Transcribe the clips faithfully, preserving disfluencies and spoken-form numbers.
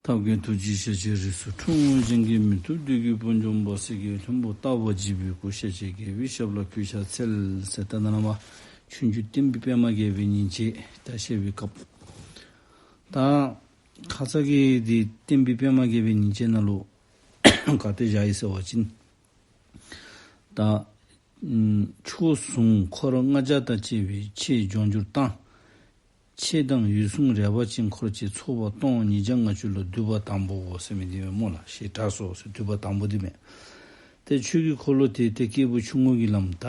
ཐབས་མཁས་ཐུགས་རྗེས་ཤཱཀྱའི་རིགས་སུ་འཁྲུངས། གཞན་གྱིས་མི་ཐུབ་བདུད་ཀྱི་དཔུང་འཇོམས་པ། གསེར་གྱི་ལྷུན་པོ་ལྟ་བུར་བརྗིད་པའི་སྐུ། ཤཱཀྱའི་རྒྱལ་པོའི་ཞབས་ལ་གུས་ཕྱག་འཚལ། ཟེར་ད་ནཱ་ལས་མར་ཆོས་འབྱུང་བསྟན་པའི་པདྨ་རྒྱས་པའི་ཉིན་བྱེད་ད་བཤད་པའི་སྐབས། ད་ཁ་ཙ་གི་འདི་བསྟན་པའི་པདྨ་རྒྱས་པའི་ཉིན་བྱེད་ནང་ལུ་ག་ཏེ་བཞག་ཡི་ཟེར་བ་ཅིན། ད་ཨམ་ཆོས་གསུང་འཁོར་ལྔ་བརྒྱ་དང་བཅས་པའི་ཆེད་ལྗོངས་རྒྱུར་བཏང་། ཆེ་དང་འོད་སྲུང་རལ་པ་ཅན་འཁོར་བཅས་ཚོགས་པ་སྟོང་ཉིས་བརྒྱ་ལྔ་བཅུ་ལུ་བསྡུས་པ་དང་པོའོ་ཟེར་མི་འདི་མས་སྨོ་ལགས། ཞེས་གྲགས་སོ་ཟེར་བསྡུས་པ་དང་པོ་འདི་མས། ཏེ་ཆོས་ཀྱི་འཁོར་ལོ་དེ་ཏེ་སྐྱེས་བུ་ཆུང་ངུ་གི་ལམ་ད་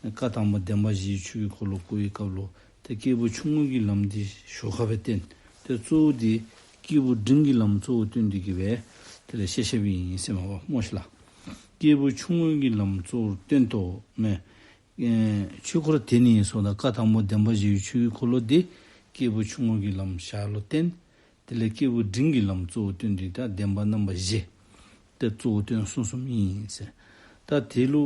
བཀའ་དང་པོ་བདེན་པ་བཞིའི་ཆོས་ཀྱི་འཁོར་ལོ་བསྐོར་བའི་སྐབས་ལུ་ཏེ་སྐྱེས་བུ་ཆུང་ངུ་གི་ལམ་འདི་ཞོར་ཁ་སྦེ་བསྟན། ཏེ་གཙོ་བོ་འདི་སྐྱེས་བུ་འབྲིང་གི་ལམ་གཙོ་བོ་བསྟན་ཏེ་གི་སྦེ་དེ་ལས་བཤད་བཤདཔ་ཨིན་ཟེར་མས་པ་སྨོ་ཤིག་ལགས། སྐྱེས་བུ་ཆུང་ངུ་གི་ལམ་གཙོ་བོར་བསྟན་ཏོ་མས། ཨེ་ཆོས་འཁོར་དེ་ནི་ཟེརཝ་ད་བཀའ་དང་པོ་བདེན་པ་བཞིའི་ཆོས་ཀྱི་འཁོར་ལོ་འདི་སྐྱེས་བུ་ཆུང་ངུ་གི་ལམ་ཞར་ལུ་བསྟན། དེ་ལས་སྐྱེས་བུ་འབྲིང་གི་ལམ་གཙོ་བོ་བསྟན་ཏེ་ད་བདེན་པ་རྣམ་པ་བཞི་ཏེ་གཙོ་བོ་བསྟན་གསུངས་གསུངསམ་ཨིན་ཟེར། ད་དེ་ལུ་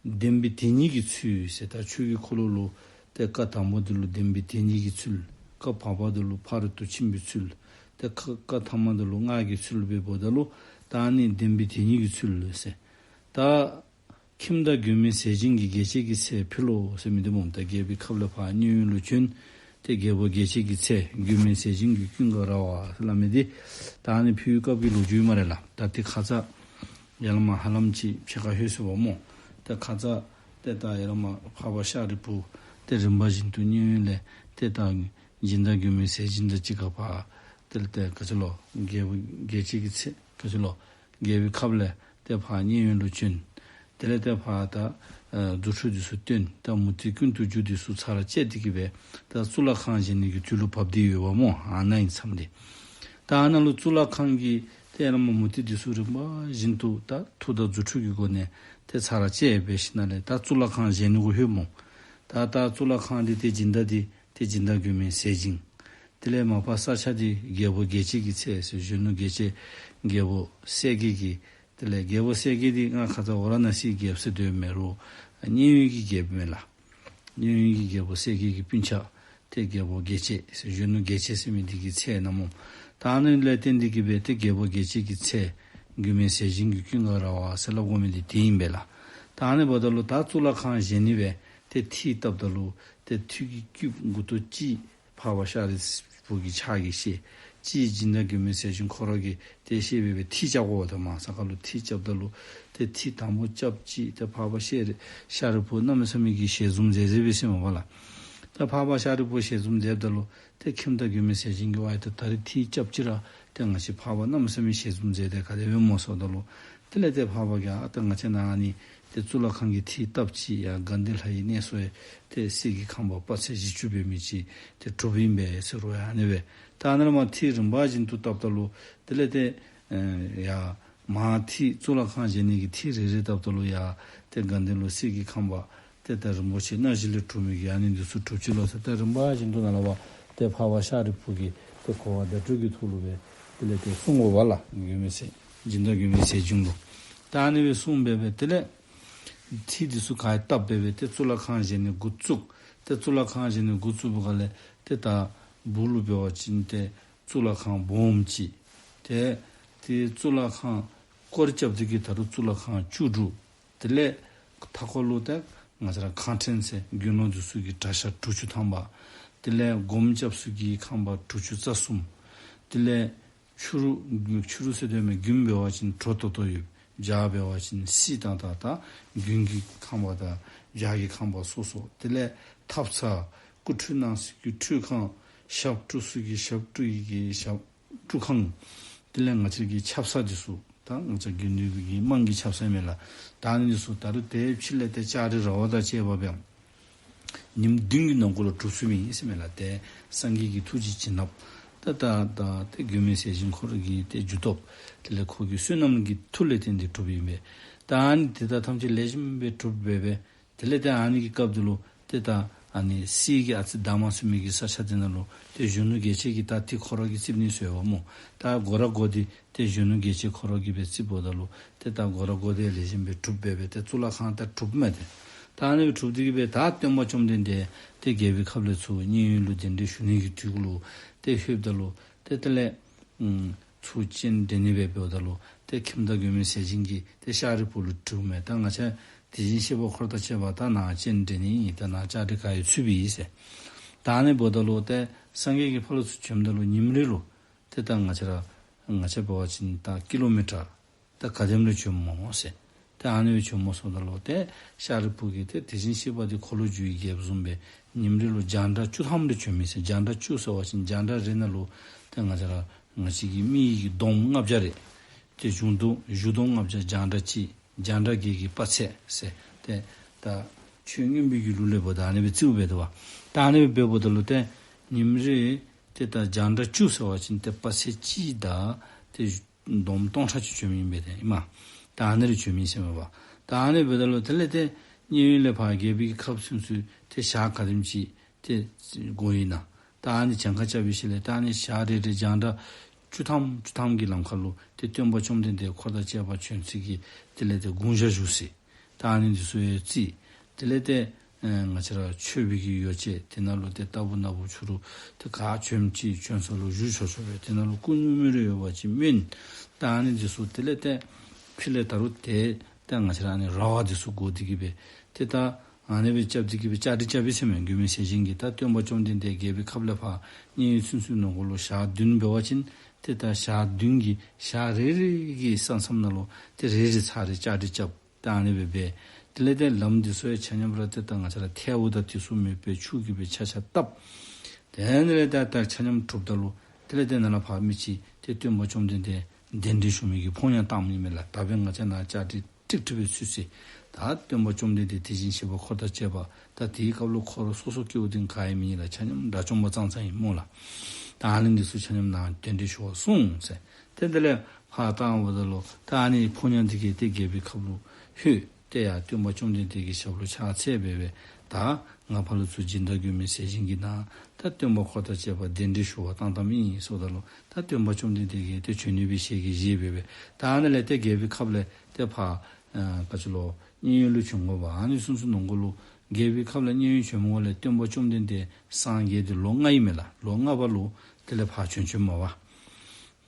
བདེན་པའི་དེ་ཉིད་ཀྱི་ཚུལ་ཟེར་ད་ཆོས་ཀྱི་འཁོར་ལོ་ལུ་ཏེ་བཀའ་དང་པོ་འདི་ལུ་བདེན་པའི་དེ་ཉིད་ཀྱི་ཚུལ། བཀའ་བར་པ་འདི་ལུ་ཕ་རོལ་ཏུ་ཕྱིན་པའི་ཚུལ། ཏེ་བཀའ་བཀའ་ཐ་མ་འདི་ལུ་སྔགས་ཀྱི་ཚུལ་སྦེ་འབདཝ་ད་ལུ་ད་ཨ་ནི་བདེན་པའི་དེ་ཉིད་ཀྱི་ཚུལ་ཟེར། ད་ཁྱིམ་བདག་མགོན་མེད་ཟས་སྦྱིན་གྱིས་རྒྱལ་བྱེད་ཀྱི་ཚལ་ཕུལ་ལོ་ཟེར་མི་འདི་སྨོ། ད་རྒྱལ་པོའི་ཁབ་ལས་ཕར་མཉན་ཡོད་ལུ་བྱོན། ཏེ་རྒྱལ་པོ་རྒྱལ་བྱེད་ཀྱི་ཚལ་མགོན་མེད་ཟས་སྦྱིན་གྱིས་ཀུན་དགའ་ར་བ་ཟེར་སླབ་མི་འདི་ད་ཨ་ནི་ཕུལ་བའི་སྐབས་ཀྱི་ལོ་རྒྱུས་སྨ་རེ་ལགས། ད་ཏེ་ཁ་ཙ་ཡར་ལས་མར་ཧ་ལམ་ཅིག་ཕྱེད་ཀ་ལྷོད་སོ་པ་སྨོ། ཏེ་ཁ་ཙ་ཏེ་ད་ཡར་ལས་མར་འཕགས་པ་ཤཱ་རིའི་བུ་ཏེ་རིམ་པ་བཞིན་དུ་མཉན་ཡོད་ལས་ཏེ་ད་སྦྱིན་བདག་མགོན་མེད་ཟས་སྦྱིན་དང་གཅིག་ཁར་ཕར་དེ་ལས་ཏེ་ག་ཅི་ལོ་རྒྱལ་པོ་རྒྱལ་བྱེད་ཀྱི་ཚལ་ག་ཅི་ལོ་རྒྱལ་པོའི་ཁབ་ལས་ཏེ་ཕར་མཉན་ཡོད་ལུ་བྱོན། དེ་ལས་ཏེ་ཕར་ད་ཨ་རྫུ་འཕྲུལ་འདི་ཚུ་སྟོན། ད་མུ་སྟེགས་ཀུན་ཏུ་རྒྱུ་འདི་ཚུ་ཚར་བཅད་དེ་གི་སྦེ་ད་གཙུག་ལག་ཁང་བཞེངས་ནི་གི་དུས་ལུ་བབས་ཏེ་ཡོདཔ་སྨོ། ཨ་ནཱ་ཨིན་མཚམས་འདི། ད་ཨ་ནཱ་ལུ་གཙུག་ལག་ཁང་གི་ཏེ་ཡར་ལས་མར་མུ་སྟེགས་འདི་ཚུ་རིམ་པ་བཞིན་དུ་ད་མཐུ་དང་རྫུ་འཕྲུལ་གྱི་སྒོ་ནས་ཏེ་ཚར་བཅད་འབད་ཞིནམ་ལས་ད་གཙུག་ལག་ཁང་བཞེངས་ནི་གུ་ལྷོདཔ་སྨོ། ད་ད་གཙུག་ལག་ཁང་འདི་ཏེ་སྦྱིན་བདག་འདི་ཏེ་སྦྱིན་བདག་མགོན་མེད་ཟས་སྦྱིན། དེ་ལས་མ་པ་ས་ཆ་འདི་རྒྱལ་པོ་རྒྱལ་བྱེད་ཀྱི་ཚལ་ཟེར་གཞོན་ནུ་རྒྱལ་བྱེད་རྒྱལ་པོ་གསལ་རྒྱལ་གྱི། དེ་ལས་རྒྱལ་པོ་གསལ་རྒྱལ་འདི་ང་ཁ་ཙ་ཝ་ར་ཎ་སིའི་རྒྱལཔོ་ཟེར་སྡོད་མེན་རུང་མཉན་ཡོད་ཀྱི་རྒྱལཔོ་མས་ལགས། མཉན་ཡོད་ཀྱི་རྒྱལ་པོ་གསལ་རྒྱལ་གྱི་སྤུན་ཆ་ཏེ་རྒྱལ་པོ་རྒྱལ་བྱེད་ཟེར་གཞོན་ནུ་རྒྱལ་བྱེད་ཟེར་མི་འདི་གི་ཚལ་ནང་སྨོ། ད་ཨ་ནི་ལས་བརྟེན་ཏེ་གི་སྦེ་ཏེ་རྒྱལ་པོ་རྒྱལ་བྱེད་ཀྱི་ཚལ་མགོན་མེད་ཟས་སྦྱིན་གྱིས་ཀུན་དགའ་ར་བ་ཟེར་སླབ་དགོ་མི་འདི་དེ་ཨིན་པས་ལགས། ད་ཨ་ནི་འབདཝ་ད་ལུ་ད་གཙུག་ལག་ཁང་བཞེངས་ནི་སྦེ་ཏེ་ཐིག་བཏབ་ད་ལུ་ཏེ་ཐིག་གི་སྐུདཔ་མགུ་ཏོ་གཅིག་འཕགས་པ་ཤཱ་རིའི་བུ་གི་ཕྱག་གིས་བཤེད། གཅིག་སྦྱིན་བདག་མགོན་མེད་ཟས་སྦྱིན་ཁོ་ར་གིས་ཏེ་བཤེད་སྦེ་སྦེ་ཐིག་རྐྱབ་དགོཔ་ད་མར་ས་ཁར་ལུ་ཐིག་རྐྱབ་ད་ལུ་ཏེ་ཐིག་དང་པོ་རྐྱབ་ཅི། ཏེ་འཕགས་པ་ཤཱ་རི་ཤཱ་རིའི་བུ་གནམ་མེད་ས་མེད་ཀྱི་ཞལ་འཛུམ་མཛད་མཛདཔ་ཨིན་ཟེར་མས་པ་ལགས། ད་འཕགས་པ་ཤཱ་རིའི་བུ་ཞལ་འཛུམ་མཛདཔ་ད་ལུ་ཏེ་ཁྱིམ་བདག་མགོན་མེད་ཟས་སྦྱིན་གྱིས་ཝའི་ད་ད་རིས་ཐིག་རྐྱབ་ཅི་ར་ཏེ་ང་བཅས་འཕགས་པ་གནམ་མེད་ས་མེད་ཞལ་འཛུམ་མཛད་དེ་ག་དེ་སྦེ་སྨོ་ཟེརཝ་ད་ལུ། དེ་ལས་ཏེ་འཕགས་པ་གིས་ཨ་ད་ང་བཅས་ནཱ་ཨ་ནི་ཏེ་གཙུག་ལག་ཁང་གི་ཐིག་བཏབ་ཅི། ཡར་དགའ་ལྡན་ལྷ་ཡི་གནས་སུ་ཡང་ཏེ་གསེར་གྱི་ཁང་པ་དཔག་ཚད་བཞི་བཅུ་འབད་མི་ཅིག་ཏེ་གྲུབ་ཨིན་པས་ཟེར་རུང་ཡང་ཨ་ནི་སྦེ། ད་ཨ་ནཱ་ལས་མར་ཐིག་རིམ་པ་བཞིན་དུ་བཏབ་ད་ལུ་དེ་ལས་ཏེ་ཨེ་ཡར་མར་ཐིག་གཙུག་ལག་ཁང་བཞེངས་ནི་གི་ཐིག་རེ་རེ་བཏབ་ད་ལུ་ཡར་ཏེ་དགའ་ལྡན་ལུ་གསེར་གྱི་ཁང་པ་ཏེ་ད་རིན་པོ་ཆེ་སྣ་བཞི་ལས་གྲུབ་མི་གི་ཨ་ནི་འདི་ཚུ་གྲུབ་ཅི་ལོ་ཟེར། ཏེ་རིམ་པ་བཞིན་དུ་ནཱ་ལས་འབད་ཏེ་འཕགས་པ་ཤཱ་རིའི་བུ་གིས་ཏེ་གོ་བ་བརྡ་སྤྲོད་ཀྱི་ཐོག་ལུ་སྦེ་དེ་ལས་ཏེ་གསུང་དགོ་པས་ལགས། མགོན་མེད་ཟས་སྦྱིན་བདག་མགོན་མེད་ཟས་སྦྱིན་ལུ། ད་ཨ་ནི་སྦེ་གསུངས་སྦེ་སྦེ་དེ་ལས་ཐིག་འདི་ཚུ་ག་ར་བཏབ་སྦེ་སྦེ་ཏེ་གཙུག་ལག་ཁང་བཞེངས་ནི་འགོ་བཙུགས། ཏེ་གཙུག་ལག་ཁང་བཞེངས་ནི་འགོ་བཙུགས་པའི་སྒང་ལས་ཏེ་ད་སྦུག་ལུ་འབད་བ་ཅིན་ཏེ་གཙུག་ལག་ཁང་སྦོམ་ཅིག། ཏེ་ཏེ་གཙུག་ལག་ཁང་སྐོར་རྐྱབ་སྟེ་གི་ད་རུང་གཙུག་ལག་ཁང་བཅུ་དྲུག། དེ་ལས་མཐའ་འཁོར་ལུ་ཏེ་ང་བཅས་ར་ཁང་ཕྲན་ཟེར་དགེ་སློང་འདི་ཚུ་གི་གྲྭ་ཤག་དྲུག་ཅུ་ཐམ་པ། དེ་ལས་སྒོམ་རྐྱབ་ས་གི་ཁང་པ་དྲུག་ཅུ་རྩ་གསུམ། དེ་ལས་ཕྱི་རུ་ཕྱི་རུ་ཟེར་དོ་མེན། དགོན་འབད་བ་ཅིན་དྲོ་ཏོག་ཏོ་ཡོད། བྱག་འབད་བ་ཅིན་སྲིད་དང་ད་ད་དགོན་གྱི་ཁང་པ་དང་བྱག་གི་ཁང་པ་སོ་སོ། དེ་ལས་ཐབ་ཚང་སྐུ་ཁྲུས་གནང་ས་གི་ཁྲུས་ཁང་། ཞབས་བཀྲུ་ས་གི་ཞབས་བཀྲུ་ཡི་གི་ཞབས་བཀྲུ་ཁང་། དེ་ལས་ང་བཅས་ཀྱི་ཆབ་གསང་འདི་ཚུ་ད་ང་བཅས་དགེ་འདུན་གྱི་དམངས་ཀྱི་ཆབ་གསང་མས་ལགས། ད་ཨ་ནི་འདི་ཚུ་ད་རུང་དེ་ཕྱི་ལས་ཏེ་ལྕགས་རི་ར་བ་དང་བཅས་པ་སྦེ་ཉིནམ་བདུན་གྱི་ནང་འཁོད་ལུ་གྲུབ་ཚུགས་མི་ཨིན་ཟེར་མས་ལགས། ཏེ་སངས་རྒྱས་ཀྱི་ཐུགས་ཀྱི་བྱིན་རླབས་ད་ད་ད་ཏེ་མགོན་མེད་ཟས་སྦྱིན་ཁོ་ར་གི་ཏེ་རྒྱུ་སྟོབས། དེ་ལས་ཁོ་གི་བསོད་ནམས་ཀྱི་མཐུ་ལས་བརྟེན་ཏེ་གྲུབ་ཨིན་པས། ད་ཨ་ནི་དེ་དག་ཐམས་ཅད་ལེགས་ཤོམ་སྦེ་གྲུབ་སྦེ་སྦེ། དེ་ལས་ཏེ་ཨ་ནི་གི་སྐབས་འདི་ལུ་ཏེ་ད་ཨ་ནི་གསེར་གྱི་ཨ་ཙི་འདབ་མ་ཚུད་མི་གི་ས་ཆ་དེ་ནང་ལུ་ཏེ་གཞོན་ནུ་རྒྱལ་བྱེད་ཀྱིས་ད་ཐིག་ཁོ་ར་གིས་བརྩིགས་ནི་ཟེར་བ་སྨོ། ད་སྒོ་ར་སྒོ་འདི་ཏེ་གཞོན་ནུ་རྒྱལ་བྱེད་ཁོ་ར་གིས་སྦེ་བརྩིགསཔ་ད་ལུ་ཏེ་ད་སྒོ་ར་སྒོ་འདི་ལེགས་ཤོམ་སྦེ་གྲུབ་སྦེ་སྦེ་ཏེ་གཙུག་ལག་ཁང་ད་གྲུབ་མས་ཏེ། ད་ཨ་ནི་སྦེ་གྲུབ་སྟེ་གི་སྦེ་ད་སྟོན་པ་བཅོམ་ལྡན་འདས་ཏེ་རྒྱལ་པོའི་ཁབ་ལས་ཚུར་མཉན་ཡོད་ལུ་གདན་འདྲེན་ཞུ་ནི་གི་དུས་ལུ་ཏེ་ལྷོདཔ་ད་ལུ་ཏེ་དེ་ལས་ ཨུམ་ཚུར་སྤྱན་འདྲེན་ནི་སྦེ་འབདཝ་ད་ལུ་ཏེ་ཁྱིམ་བདག་མགོན་མེད་ཟས་སྦྱིན་གྱིས་ཏེ་ཤཱ་རིའི་བུ་ལུ་དྲིཝ་མས། ད་ང་བཅས་དེ་བཞིན་གཤེགས་པ་འཁོར་དང་བཅས་པ་ད་ནཱ་སྤྱན་འདྲེན་ནི་ཨིན། ད་ནཱ་བཅའ་སྒྲིག་ག་ཡོད་ཚུད་པའི་ཨིན་ཟེར། ད་ཨ་ནི་འབདཝ་ད་ལུ་ཏེ་སངས་རྒྱས་ཀྱིས་ཕར་ལུ་ཚུར་བྱོནམ་ད་ལུ་ཉིནམ་རེ་ལུ་ཏེ་ད་ང་བཅས་ར་ང་བཅས་འབད་བ་ཅིན་ད་ཀི་ལོ་མི་ཊར་ད་ག་དེམ་ལུ་བྱོནམ་སྨོ་ཟེར། ཏེ་ཨ་ནི་སྦེ་བྱོནམ་སྨོ་ཟེརཝ་ད་ལུ་ཏེ་ཤཱ་རིའི་བུ་གིས་ཏེ་དེ་བཞིན་གཤེགས་པ་འདི་འཁོར་ལོས་སྒྱུར་བའི་རྒྱལཔོ་བཟུམ་སྦེ་ཉིནམ་རེ་ལུ་རྒྱང་གྲགས་བཅུ་ཐམ་ལུ་བྱོན་མི་ཟེར། རྒྱང་གྲགས་བཅུ་ཟེར་བ་ཅིན་རྒྱང་གྲགས་རེ་ནང་ལུ་ཏེ་ང་བཅས་ར་ང་བཅས་ཀྱི་མི་གི་འདོམ་ལྔ་བརྒྱ་རེ། ཏེ་གཞུ་འདོམ་གཞུ་འདོམ་ལྔ་བརྒྱ་རྒྱང་གྲགས་གཅིག་རྒྱང་གྲགས་བརྒྱད་ཀྱི་དཔག་ཚད་ཟེར། ཏེ་ད་ཆོས་མངོན་པའི་གི་ལུགས་ལས་འབདཝ་ད་ཨ་ནི་སྦེ་རྩིཝ་འབད་དོ་བ། ད་ཨ་ནི་སྦེ་འབདཝ་ད་ལུ་ཏེ་ཉིནམ་རེ་ཏེ་ད་རྒྱང་གྲགས་བཅུ་ཟེར་བ་ཅིན་ཏེ་དཔག་ཚད་གཅིག་དང་ཏེ་འདོམ་སྟོང་ཕྲག་གཅིག་བྱོན་མི་ཨིན་པས་ཏེ་ཨིན་མས། ད་ཨ་ནི་རེ་བྱོན་མི་ཟེར་མས་པ། ད་ཨ་ནི་འབདཝ་ད་ལུ་དེ་ལས་ཏེ་མཉན་ཡོད་ལས་ཕར་རྒྱལ་པོའི་གི་ཁབ་ཚུན་ཚོད་ཏེ་ཞག་ག་དེམ་ཅིག་ཏེ་འགོར་ཡི་ན། ད་ཨ་ནི་གྱངས་ཁ་རྐྱབ་པའི་ཤུལ་ལས་ད་ཨ་ནི་ཞག་རེ་རེ་རྒྱང་གྲགས་བཅུ་ཐམ་བཅུ་ཐམ་གྱི་ལམ་ཁ་ལུ་ཏེ་སྟོན་པ་བཅོམ་ལྡན་འདས་འཁོར་དང་བཅས་པ་བྱོན་ཚུལ་གྱི་དེ་ལས་ཏེ་དགུང་ཞག་བཞུགས་ཟེར། ད་ཨ་ནི་འདི་ཚུ་ཡང་རྩིས། དེ་ལས་ཏེ་ཨེ་ང་བཅས་ར་མཆོད་པའི་གི་ཡོ་བྱད་དེ་ནང་ལུ་ཏེ་རྟག་བུ་ན་བུ་ཕྱི་རུ་ཏེ་ག་བྱོནམ་ཅིག་བྱོན་ས་ལུ་བཞུགས་ཆོག་ཆོག་སྦེ་དེ་ནང་ལུ་སྐུ་གཉུག་མའི་རེ་ཡོད་པ་ཅིན་སྨོན། ད་ཨ་ནི་འདི་ཚུ་དེ་ལས་ཏེ་ཕྱི་ལས་ད་རུང་ཏེ་ཏེ་ང་བཅས་ར་ཨ་ནི་ར་བ་འདི་ཚུ་བསྒོར་ཏེ་གི་སྦེ་ཏེ་ད་ཨ་ནི་སྦེ་རྐྱབ་སྟེ་གི་སྦེ་བཅའ་སྒྲིག་རྐྱབ་པས་ཟེར་མས། མགོན་མེད་ཟས་སྦྱིན་གྱིས་ད་སྟོན་པ་བཅོམ་ལྡན་འདས་རྒྱལ་པོའི་ཁབ་ལས་ཕར་མཉན་ཡོད་ཚུན་ཚོད་ནང་འཁོད་ལུ་ཞག་བདུན་འབད་བ་ཅིན་ཏེ་ད་ཞག་བདུན་གྱི་ཞག་རེ་རེ་གི་ས་མཚམས་ནང་ལུ་ཏེ་རེ་རེ་ཚར་རེ་བཅའ་སྒྲིག་རྐྱབ། ད་ཨ་ནི་སྦེ་འབད། དེ་ལས་ཏེ་ལམ་འདི་ཚུ་ཡང་ཆ་མཉམ་ར་ཏེ་ད་ང་བཅས་ར་ཐལཝ་དང་དེ་ཚུ་མེད་པའི་ཆུ་གིས་སྦེ་ཆག་ཆག་བཏབ། དེ་ལས་ཏེ་ད་ཆ་མཉམ་གྲུབ་ད་ལུ་དེ་ལས་ཏེ་ནཱ་ལས་ཕར་མི་ཅིག་ཏེ་སྟོན་པ་བཅོམ་ལྡན་འདས་གདན་འདྲེན་ཞུ་མི་གི་ཕོ་ཉ་བཏངམ་ཨིན་མས་ལགས། ད་འབདན་ང་བཅས་ནཱ་བཅའ་སྒྲིག་ཀྲིག་ཀྲི་སྦེ་ཚུད་ཟེར། ད་སྟོན་པ་བཅོམ་ལྡན་འདས་དེ་བཞིན་གཤེགས་པ་འཁོར་དང་བཅས་པ་ད་དེའི་སྐབས་ལུ་འཁོར་སོ་སོ་སྐྱེ་བོ་འདི་ག་ཡང་མེད་ལགས། ཆ་མཉམ་དགྲ་བཅོམ་པ་ཙང་ཙང་ཨིན་སྨོ་ལགས། ད་ཨ་ནི་འདི་ཚུ་ཆ་མཉམ་ནཱ་གདན་འདྲེན་ཞུ་བར་གསུངས་ཟེར། ཏེ་དེ་ལས་ཕར་བཏང་འབདཝ་ད་ལུ་ད་ཨ་ནི་ཕོ་ཉ་འདི་གིས་ཏེ་རྒྱལ་པོའི་ཁབ་ལུ་ལྷོད། ཏེ་ཡར་སྟོན་པ་བཅོམ་ལྡན་འདས་ཀྱི་ཞབས་ལུ་ཕྱག་འཚལ་སྦེ་སྦེ་ད་ང་ཕར་ལུ་ཚུར་སྦྱིན་བདག་མགོན་མེད་ཟས་སྦྱིན་གྱིས་ནཱ་ད་སྟོན་པ་འཁོར་དང་བཅས་པ་གདན་འདྲེན་ཞུ་བར་བཏང་བཏངམ་ཨིན་ཟེརཝ་ད་ལུ་ད་སྟོན་པ་བཅོམ་ལྡན་འདས་ཀྱིས་ཏེ་བྱོན་ནི་སྦེ་ཞལ་གྱིས་བཞེས་སྦེ་སྦེ་ད་ཨ་ནི་ལས་ཏེ་རྒྱལ་པོའི་ཁབ་ལས་ཏེ་ཕར་ཨ་ག་ཅི་ལོ་མཉན་ཡོད་ལུ་བྱོན་དགོ་པ། ཨ་ནི་ཚུན་ཚོད་ནང་འཁོད་ལུ་རྒྱལ་པོའི་ཁབ་ལས་མཉན་ཡོད་བྱོནམ་འགོ་ལས་སྟོན་པ་བཅོམ་ལྡན་འདས་སངས་རྒྱས་ཏེ་ལོ་ལྔ་ཨིན་མས་ལགས། ལོ་ལྔ་པ་ལུ་དེ་ལས་ཕར་བྱོན་བྱོནམ་མས་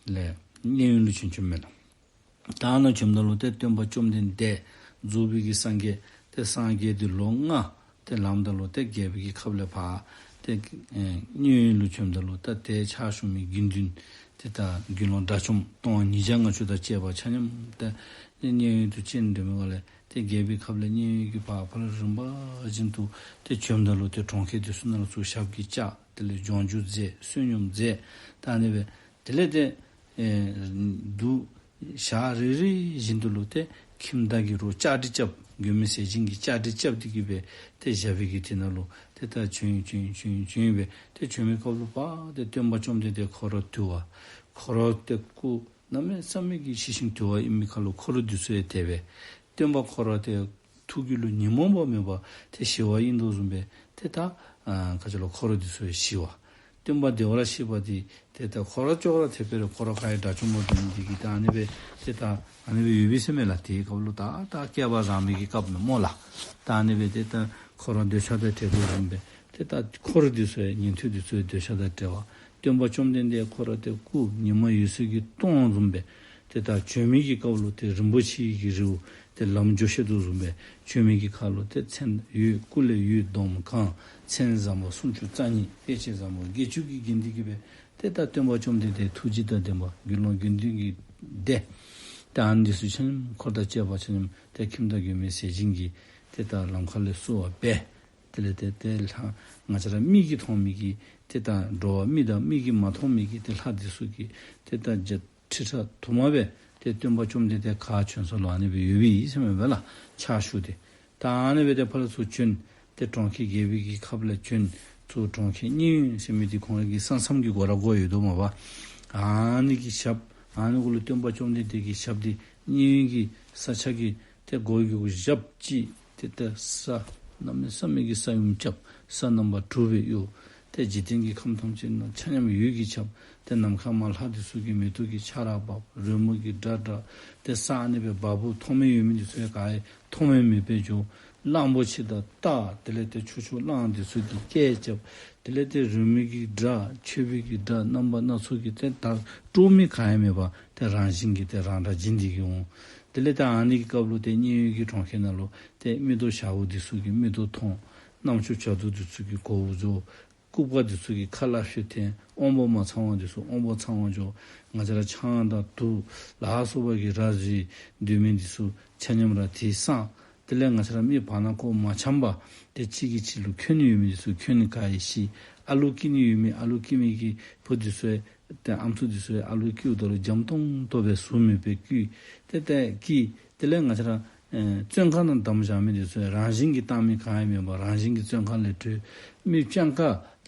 པ། ལས་མཉན་ཡོད་ལུ་བྱོན་བྱོནམ་མས་ལགས། ད་ནཱ་བྱོནམ་ད་ལུ་ཏེ་སྟོན་པ་བཅོམ་ལྡན་འདས་རྫོགས་པའི་གི་སངས་རྒྱས་ཏེ་སངས་རྒྱས་ཏེ་ལོ་ལྔ་ཏེ་ལངམ་ད་ལུ་ཏེ་རྒྱལ་པོའི་གི་ཁབ་ལས་ཕར་ཏེ་ཨེ་མཉན་ཡོད་ལུ་བྱོནམ་ད་ལུ་ད་ཏེ་ཕྱག་ཞུ་མི་དགེ་འདུན་ཏེ་ད་དགེ་སློང་དགྲ་བཅོམ་སྟོང་ཉིས་བརྒྱ་ལྔ་བཅུ་དང་བཅས་པ་ཆ་མཉམ་ཏེ་མཉན་ཡོད་དུ་སྤྱན་འདྲེན་མི་འགོ་ལས་ཏེ་རྒྱལ་པོའི་ཁབ་ལས་མཉན་ཡོད་ཀྱི་ཕར་ཕར་ལུ་རིམ་པ་བཞིན་དུ་ཏེ་བྱོནམ་ད་ལུ་ཏེ་གྲོང་ཁྱེར་དེ་ཚུ་ནང་ལུ་ཚུར་ཞབས་ཀྱིས་བཅགས། དེ་ལས་ལྗོངས་རྒྱུ་མཛད། བསོད་སྙོམས་མཛད། ད་ཨ་ནི་སྦེ་དེ་ལས་ཏེ་ཨེ་དུ་ཞག་རེ་རེ་བཞིན་དུ་ལུ་ཏེ་ཁྱིམ་བདག་གིས་རོགས་བཅའ་སྒྲིག་རྐྱབ། མགོན་མེད་ཟས་སྦྱིན་གྱིས་བཅའ་སྒྲིག་རྐྱབ་སྟེ་གི་སྦེ་ཏེ་བཞག་པའི་གི་དེ་ནང་ལུ་ཏེ་ད་བྱོན་བྱོན་བྱོན་བྱོན་སྦེ་ཏེ་བྱོན་མི་སྐབས་ལུ་པ་ཏེ་སྟོན་པ་བཅོམ་ལྡན་འདས་ཁོ་ར་དུལ་བ། ཁོ་ར་ཏེ་སྐུ་གནམ་མེད་ས་མེད་ཀྱི་ཞི་ཞིང་དུལ་བ་ཨིན་མི་ཁར་ལུ་འཁོར་འདི་ཚུ་ཡང་དེ་སྦེ་སྟོན་པ་ཁོ་ར་ཏེ་ཐུགས་རྒྱུད་ལུ་ཉོན་མོངས་པ་མེད་པར་ཏེ་ཞི་བ་ཨིན་དོ་བཟུམ་སྦེ་ཏེ་ད་ཨ་ག་ཅི་ལོ་འཁོར་འདི་ཚུ་ཡང་ཞི་བ། སྟོན་པ་བདེ་བར་གཤེགས་པ་འདི་ཏེ་ད་ཁོ་ར་ཅོག་ར་འཐདཔ་སྦེ་ར་ཁོ་ར་ག་ཡང་དགྲ་བཅོམ་པ་འདི་ནི་འདི་གིས་ད་ཨ་ནི་སྦེ་ཏེ་ད་ཨ་ནི་སྦེ་ཡོད་པས་ཟེར་མས་ལགས། དེའི་སྐབས་ལུ་ད་ད་བསྐལ་པ་རིང་མོའི་གི་སྐབས་མས་སྨོ་ལགས། ད་ཨ་ནི་སྦེ་ཏེ་ད་ཁོ་ར་འདོད་ཆགས་དང་བྲལ་དོ་བཟུམ་སྦེ་ཏེ་ད་འཁོར་འདི་ཚུ་ཡང་ཉན་ཐོས་འདི་ཚུ་ཡང་འདོད་ཆགས་དང་བྲལ་བ། སྟོན་པ་བཅོམ་ལྡན་འདས་ཁོ་ར་ཏེ་སྐུ་ཉི་མ་འོད་ཟེར་གྱིས་སྟོང་བཟུམ་སྦེ་ཏེ་ད་བྱོན་མི་གི་སྐབས་ལུ་ཏེ་རིན་པོ་ཆེ་གི་རི་བོ་ཏེ་ལམ་འགྱོ་ཤེས་དོ་བཟུམ་སྦེ་བྱོན་མི་གི་ཁར་ལུ་ཏེ་མཚན་འོད་སྐུ་ལས་འོད་འདོམ་གང་མཚན་བཟང་པོ་སུམ་ཅུ་རྩ་གཉིས་དཔེ་བྱད་བཟང་པོ་བརྒྱད་ཅུ་གིས་བརྒྱན་ཏེ་གི་སྦེ་ཏེ་ད་སྟོན་པ་བཅོམ་ལྡན་འདས་ཐུགས་རྗེ་དང་ལྡན་པ་དགེ་སློང་དགེ་འདུན་གྱི་སྡེ་ད་ཨ་ནི་འདི་ཚུ་ཆ་མཉམ་འཁོར་དང་བཅས་པ་ཆ་མཉམ་ཏེ་ཁྱིམ་བདག་མགོན་མེད་ཟས་སྦྱིན་གྱིས་ཏེ་ད་ལམ་ཁ་ལས་བསུ་བ་འབད། དེ་ལས་ཏེ་ཏེ་ལྷ་ང་བཅས་ར་མིག་གིས་མཐོང་མི་གི་ཏེ་ད་འགྲོ་བ་མི་དང་མིག་གིས་མ་མཐོང་མི་གི་ཏེ་ལྷ་འདི་ཚུ་གིས་ཏེ་ད་བརྒྱ་ཁྲི་ཕྲག་དུ་མ་སྦེ་ཏེ་སྟོན་པ་བཅོམ་ལྡན་འདས་ག་བྱོན་ས་ལུ་ཨ་ནི་སྦེ་ཡོད་པའི་ཨིན་ཟེར་མས་པ་ལགས། ཕྱག་ཞུ་སྟེ་ད་ཨ་ནི་སྦེ་ཏེ་ཕར་ལུ་ཚུར་བྱོན། ཏེ་གྲོང་ཁྱེར་རྒྱལ་པོའི་གི་ཁབ་ལས་བྱོན། ཚུར་གྲོང་ཁྱེར་མཉན་ཡོད་ཟེར་མི་འདི་ཁོང་ར་གི་ས་མཚམས་ཀྱི་སྒོ་ར་སྒོ་ཡོད་དོ་མས་པ། ཨ་ནི་གི་ཞབས་ཨ་ནི་གུ་ལུ་སྟོན་པ་བཅོམ་ལྡན་འདས་ཀྱི་ཞབས་འདི་མཉན་ཡོད་ཀྱི་ས་ཆ་གི་ཏེ་སྒོ་གི་གུ་ཞབས་ཅིག་ཏེ་ཏེ་ས་གནམ་མེད་ས་མེད་ཀྱི་ས་ཡོམ་རྐྱབ། ས་རྣམ་པ་དྲུག་སྦེ་གཡོ། ཏེ་འཇིག་རྟེན་གྱི་ཁམས་ཐམས་ཅད་ནང་ཆ་མཉམ་འོད་ཀྱིས་ཁྱབ། ཏེ་ནམ་མཁའ་མ་ལྷ་འདི་ཚུ་གི་མེ་ཏོག་གི་ཆར་ར་བབས། རོལ་མོ་གི་སྒྲ་སྒྲོག། ཏེ་ས་ཨ་ནི་སྦེ་བ་སྤུ་མཐོ་དམན་ཡོད་མི་འདི་ཚུ་ཡང་ག་ཡང་མཐོ་དམན་མེདཔ་སྦེ་འགྱོ། གླང་པོ་ཆེ་དང་སྟག་དེ་ལས་ཏེ་ཆུ་ཆུ་གླང་འདི་ཚུ་གིས་སྐད་རྐྱབ། དེ་ལས་ཏེ་རོལ་མོའི་གི་སྒྲ་མཆོད་པའི་གི་སྒྲ་རྣམ་པ་སྣ་ཚོགས་ཀྱིས་ཏེ་ད་དཀྲོག་མི་ག་ཡང་མེད་པར་ཏེ་རང་བཞིན་གྱིས་ཏེ་རང་སྒྲ་འབྱིན་ཏེ་གི་འོང་། དེ་ལས་ཏེ་ཨ་ནི་གི་སྐབས་ལུ་ཏེ་མཉན་ཡོད་ཀྱི་གྲོང་ཁྱེར་ནང་ལུ་ཏེ་མིག་ཏོ་ཞརཝ་འདི་ཚུ་གིས་མིག་ཏོ་མཐོང་། རྣམ་ཅོ་བྱ་དུར་འདི་ཚུ་གིས་མགོ་བོ་འཛུགས། ལྐུགས་པ་འདི་ཚུ་གིས་ཁ་སླབ་ཤོད་འཐེན། དབང་པོ་མ་ཚང་བ་འདི་ཚུ་དབང་པོ་ཚང་བ་འགྱོ། ང་བཅས་ར་ཆང་དང་དུག་ལ་སོགས་པ་གི་ར་བཟི་སྡོད་མི་འདི་ཚུ་ཆ་མཉམ་ར་དེ་སངས། དེ་ལས་ང་བཅས་ར་མི་བར་ན་ཁོག་མ་འཆམ་པར་ཏེ་གཅིག་གིས་གཅིག་ལུ་འཁོན་ནི་ཡོད་མི་འདི་ཚུ་འཁོན་ནི་ག་ཡང་ཤི། ཨ་ལུ་སྐྱེ་ནི་ཡོད་མི་ཨ་ལུ་སྐྱེ་མི་གི་བུ་འདི་ཚུ་ཡང་ཏེ་ཨམ་སྲུ་འདི་ཚུ་ཡང་ཨ་ལུ་སྐྱེཝ་ད་ལུ་འཇམ་ཏོང་ཏོ་སྦེ་ཟུག་མེད་པར་སྐྱེ། ཏེ་ཏེ་སྐྱེ། དེ་ལས་ང་བཅས་ར་ཨེ་བཙོན་ཁང་ནང་བསྡམས་བཞག་མི་འདི་ཚུ་རང་བཞིན་གྱིས་བཏང་མི་ག་ཡང་མེད་པར་རང་བཞིན་གྱིས་བཙོན་ཁང་ལས་གྲོལ། མི་སྤྱང་ཀ་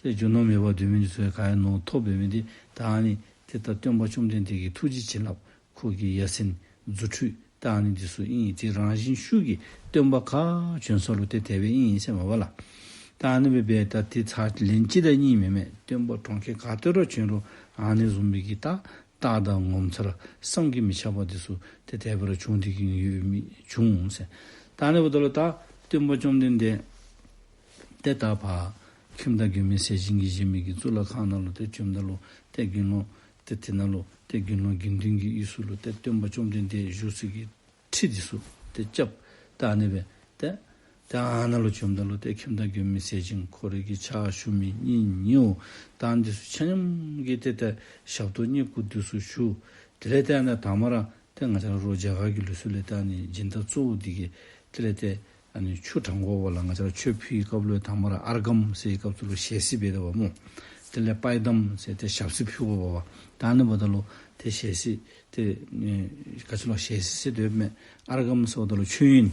ཏེ་རྒྱུ་ནོར་མེད་པར་སྡོད་མི་འདི་ཚུ་ག་ཡང་ནོར་ཐོབ་འབད་མི་འདི་ད་ཨ་ནི་ཏེ་ད་སྟོན་པ་བཅོམ་ལྡན་འདས་ཀྱི་ཐུགས་རྗེ་བྱིན་རླབས་ཁོ་གི་ཡ་མཚན་རྫུ་འཕྲུལ་ད་ཨ་ནི་འདི་ཚུ་ཨིན། ཏེ་རང་བཞིན་ཤུགས་ཀྱིས་སྟོན་པ་ག་བྱོན་ས་ལུ་ཏེ་དེ་སྦེ་ཨིན་ཟེར་མས་པ་ལགས། ད་ཨ་ནི་སྦེ་འབད་ད་ཏེ་ཚར་ལན་གཅིག་དང་གཉིས་མེན་མས། སྟོན་པ་གྲོང་ཁྱེར་ག་ཏེ་ར་བྱོན་རུང་ཨ་ནི་བཟུམ་མའི་གི་ད་རྟགས་དང་ངོ་མཚར་བསམ་གྱིས་མི་ཁྱབ་པ་འདི་ཚུ་ཏེ་དེ་སྦེ་ར་བྱུང་སྟེ་གི་ཡོད་མི་བྱུང་ཟེར། ད་ཨ་ནི་འབདཝ་ད་ལུ་ད་སྟོན་པ་བཅོམ་ལྡན་འདས་ཏེ་ད་ཕར་ཁྱིམ་བདག་མགོན་མེད་ཟས་སྦྱིན་གྱིས་བཞེངས་མི་གི་གཙུག་ལག་ཁང་ནང་ལུ་ཏེ་བྱོནམ་ད་ལུ་ཏེ་དགེ་སློང་ཏེ་དེ་ནང་ལུ་ཏེ་དགེ་སློང་དགེ་འདུན་གྱི་དབུས་སུ་ལུ་ཏེ་སྟོན་པ་བཅོམ་ལྡན་འདས་བཞུགས་ས་གི་ཁྲི་འདི་ཚུ་ཏེ་རྐྱབ། ད་ཨ་ནི་སྦེ་ཏེ་ཏེ་ཨ་ནཱ་ལུ་བྱོནམ་ད་ལུ་ཏེ་ཁྱིམ་བདག་མགོན་མེད་ཟས་སྦྱིན་ཁོ་རའི་གི་ཕྱག་ཞུ་མི་གཉེན་ཉེཝ་དང་འདི་ཚུ་ཆ་མཉམ་གྱིས་ཏེ་ཏེ་ཞབས་ཏོག་བསྙེན་བཀུར་འདི་ཚུ་ཞུ། དེ་ལས་ཏེ་ཨ་ནཱ་དང་པ་ར་ཏེ་ང་བཅས་ར་རོགས་རྒྱ་གར་གྱི་ལུགས་སྲོལ་ལས་ཏེ་ཨ་ནི་སྦྱིན་བདག་གཙོ་བོ་འདི་གིས་དེ་ལས་ཏེ་ཨ་ནི་ཆུ་དྲང་དགོ་པས་ལགས། ང་བཅས་ར་མཆོད་ཕུལ་བའི་སྐབས་ལུ་དང་པ་ར་ཨརྒྷཾ་ཟེར་བའི་སྐབས་སུ་ལུ་ཞལ་བསིལ་འབད་དོ་བ་སྨོ། དེ་ལས་པཱདྱཾ་ཟེར་ཏེ་ཞབས་བསིལ་ཕུལ་དགོ་པས། ད་ཨ་ནི་འབདཝ་ད་ལུ་ཏེ་ཞལ་བསིལ་ཏེ་ཨེ་ག་ཅི་ལོ་ཞལ་བསིལ་ཟེར་དོ་མས། ཨརྒྷཾ་ཟེརཝ་ད་ལུ་མཆོད་ཡོན་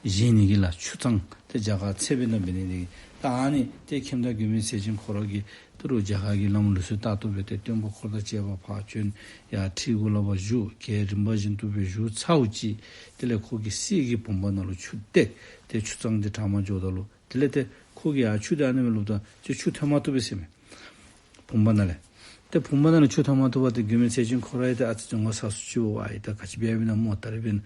བཞེས་ནི་གི་ལགས། ཆུ་གཙང་ཏེ་རྒྱ་གར་ཚལ་པའི་ནང་འབད་ནི་འདི་གིས། ད་ཨ་ནི་ཏེ་ཁྱིམ་བདག་མགོན་མེད་ཟས་སྦྱིན་ཁོ་ར་གིས་ད་རུང་རྒྱ་གར་གྱི་བླམ་ལུགས་སྲོལ་ལྟར་དུ་འབད་དེ་སྟོན་པ་འཁོར་དང་བཅས་པ་ཕར་བྱོན། ཡར་ཁྲི་གུ་ལུ་ཕར་བཞུགས། གྱལ་རིམ་པ་བཞིན་དུ་སྦེ་བཞུགས་ཚརཝ་ཅིག་དེ་ལས་ཁོ་གིས་གསེར་གྱི་བུམ་པ་ནང་ལུ་ཆུ་བཏེག་སྟེ་ཆུ་གཙང་འདི་དྲང་མ་འགྱོཝ་ད་ལུ་དེ་ལས་ཏེ་ཁོ་གིས་ཡར་ཆུ་འདི་ཨ་ནི་སྦེ་བླུགསཔ་ད་ཏེ་ཆུ་ཐོན་མ་བཏུབ་པས་ཟེར་མས། བུམ་པ་ནང་ལས། ཏེ་བུམ་པ་ནང་ལས་ཆུ་ཐོན་མ་བཏུབ་པར་ཏེ་མགོན་མེད་ཟས་སྦྱིན་ཁོ་ར་ཡང་ཏེ་ཨ་ཙི་ཅིག་ངོ་ཚ་སུ་ཅིག་འབད་བ་ཨའི་ད་ག་ཅི་འབད་བའི་ན་སྨོ། ད་རིས་འབདན་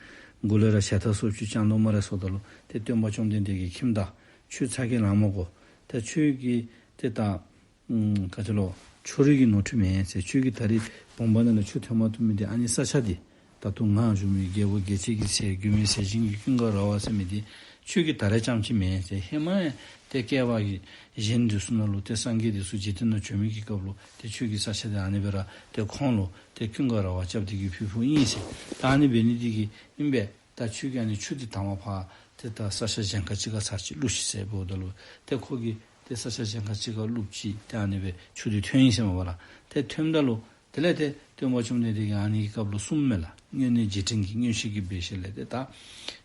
མགུ་ལས་ར་ཞལ་ཏ་སོབ་ཅིག་བཅང་དོ་སྨ་རེ་ཟེརཝ་ད་ལུ་ཏེ་སྟོན་པ་བཅོམ་ལྡན་འདས་ཀྱིས་ཁྱིམ་བདག་ཁྱོད་ཚ་གྱང་ལང་མ་དགོ། ད་ཁྱོད་ཀྱི་ཏེ་ད་ཨམ་ག་ཅི་ལོ་ཕྱོགས་རིས་ཀྱི་ནོར་འཁྲུལ་མེན་ཟེར། ཁྱོད་ཀྱིས་ད་རིས་བུམ་པ་ནང་ལས་ཆུ་ཐོན་མ་བཏུབ་མི་འདི་ཨ་ནི་ས་ཆ་འདི་ད་ལྟོ་ང་བཞུགས་མི་རྒྱལ་བུ་རྒྱལ་བྱེད་ཀྱི་ཚལ་མགོན་མེད་ཟས་སྦྱིན་གྱི་ཀུན་དགའ་ར་བ་ཟེར་མི་འདི་ཁྱོད་ཀྱིས་ད་རེས་རྐྱངམ་ཅིག་མེན་ཟེར། ཧེ་མ་ཡང་ཏེ་བསྐལ་པ་གི་གཞན་འདི་ཚུ་ནང་ལུ་ཏེ་སངས་རྒྱས་འདི་ཚུ་འཇིག་རྟེན་ནང་བྱོན་མི་གི་སྐབས་ལུ་ཏེ་ཁྱོད་ཀྱིས་ས་ཆ་འདི་ཨ་ནི་སྦེ་ར་ཏེ་ཁོང་ལུ་ཏེ་ཀུན་དགའ་ར་བ་རྐྱབ་སྟེ་གི་ཕུལ་ཕུལཝ་ཨིན་ཟེར། ད་ཨ་ནི་འབད་ནི་འདི་གིས་ཨིན་པས། ད་ཁྱོད་ཀྱིས་ཨ་ནི་ཆུ་འདི་དང་པ་ཕར་ཏེ་ད་ས་ཆ་གཞན་ཁར་ཅིག་ཁར་ཚར་ཅིག་བླུགས་ཤིག་ཟེར་འབདཝ་ད་ལུ་ཏེ་ཁོ་གིས་ཏེ་ས་ཆ་གཞན་ཁར་ཅིག་ཁར་བླུགས་ཅི། ཏེ་ཨ་ནི་སྦེ་ཆུ་འདི་ཐོན་ཡི་ཟེར་མས་པ་ལགས། ཏེ་ཐོནམ་ད་ལུ་དེ་ལས་ཏེ་སྟོན་པ་བཅོམ་ལྡན་འདས་ཀྱིས་ཨ་ནི་གི་སྐབས་ལུ་གསུངམ་མས་ལགས། སྔོན་གནས་རྗེས་དྲན་གྱི་མངོན་ཤེས་ཀྱིས་འབད་ཞིནམ་ལས་ཏེ་ད་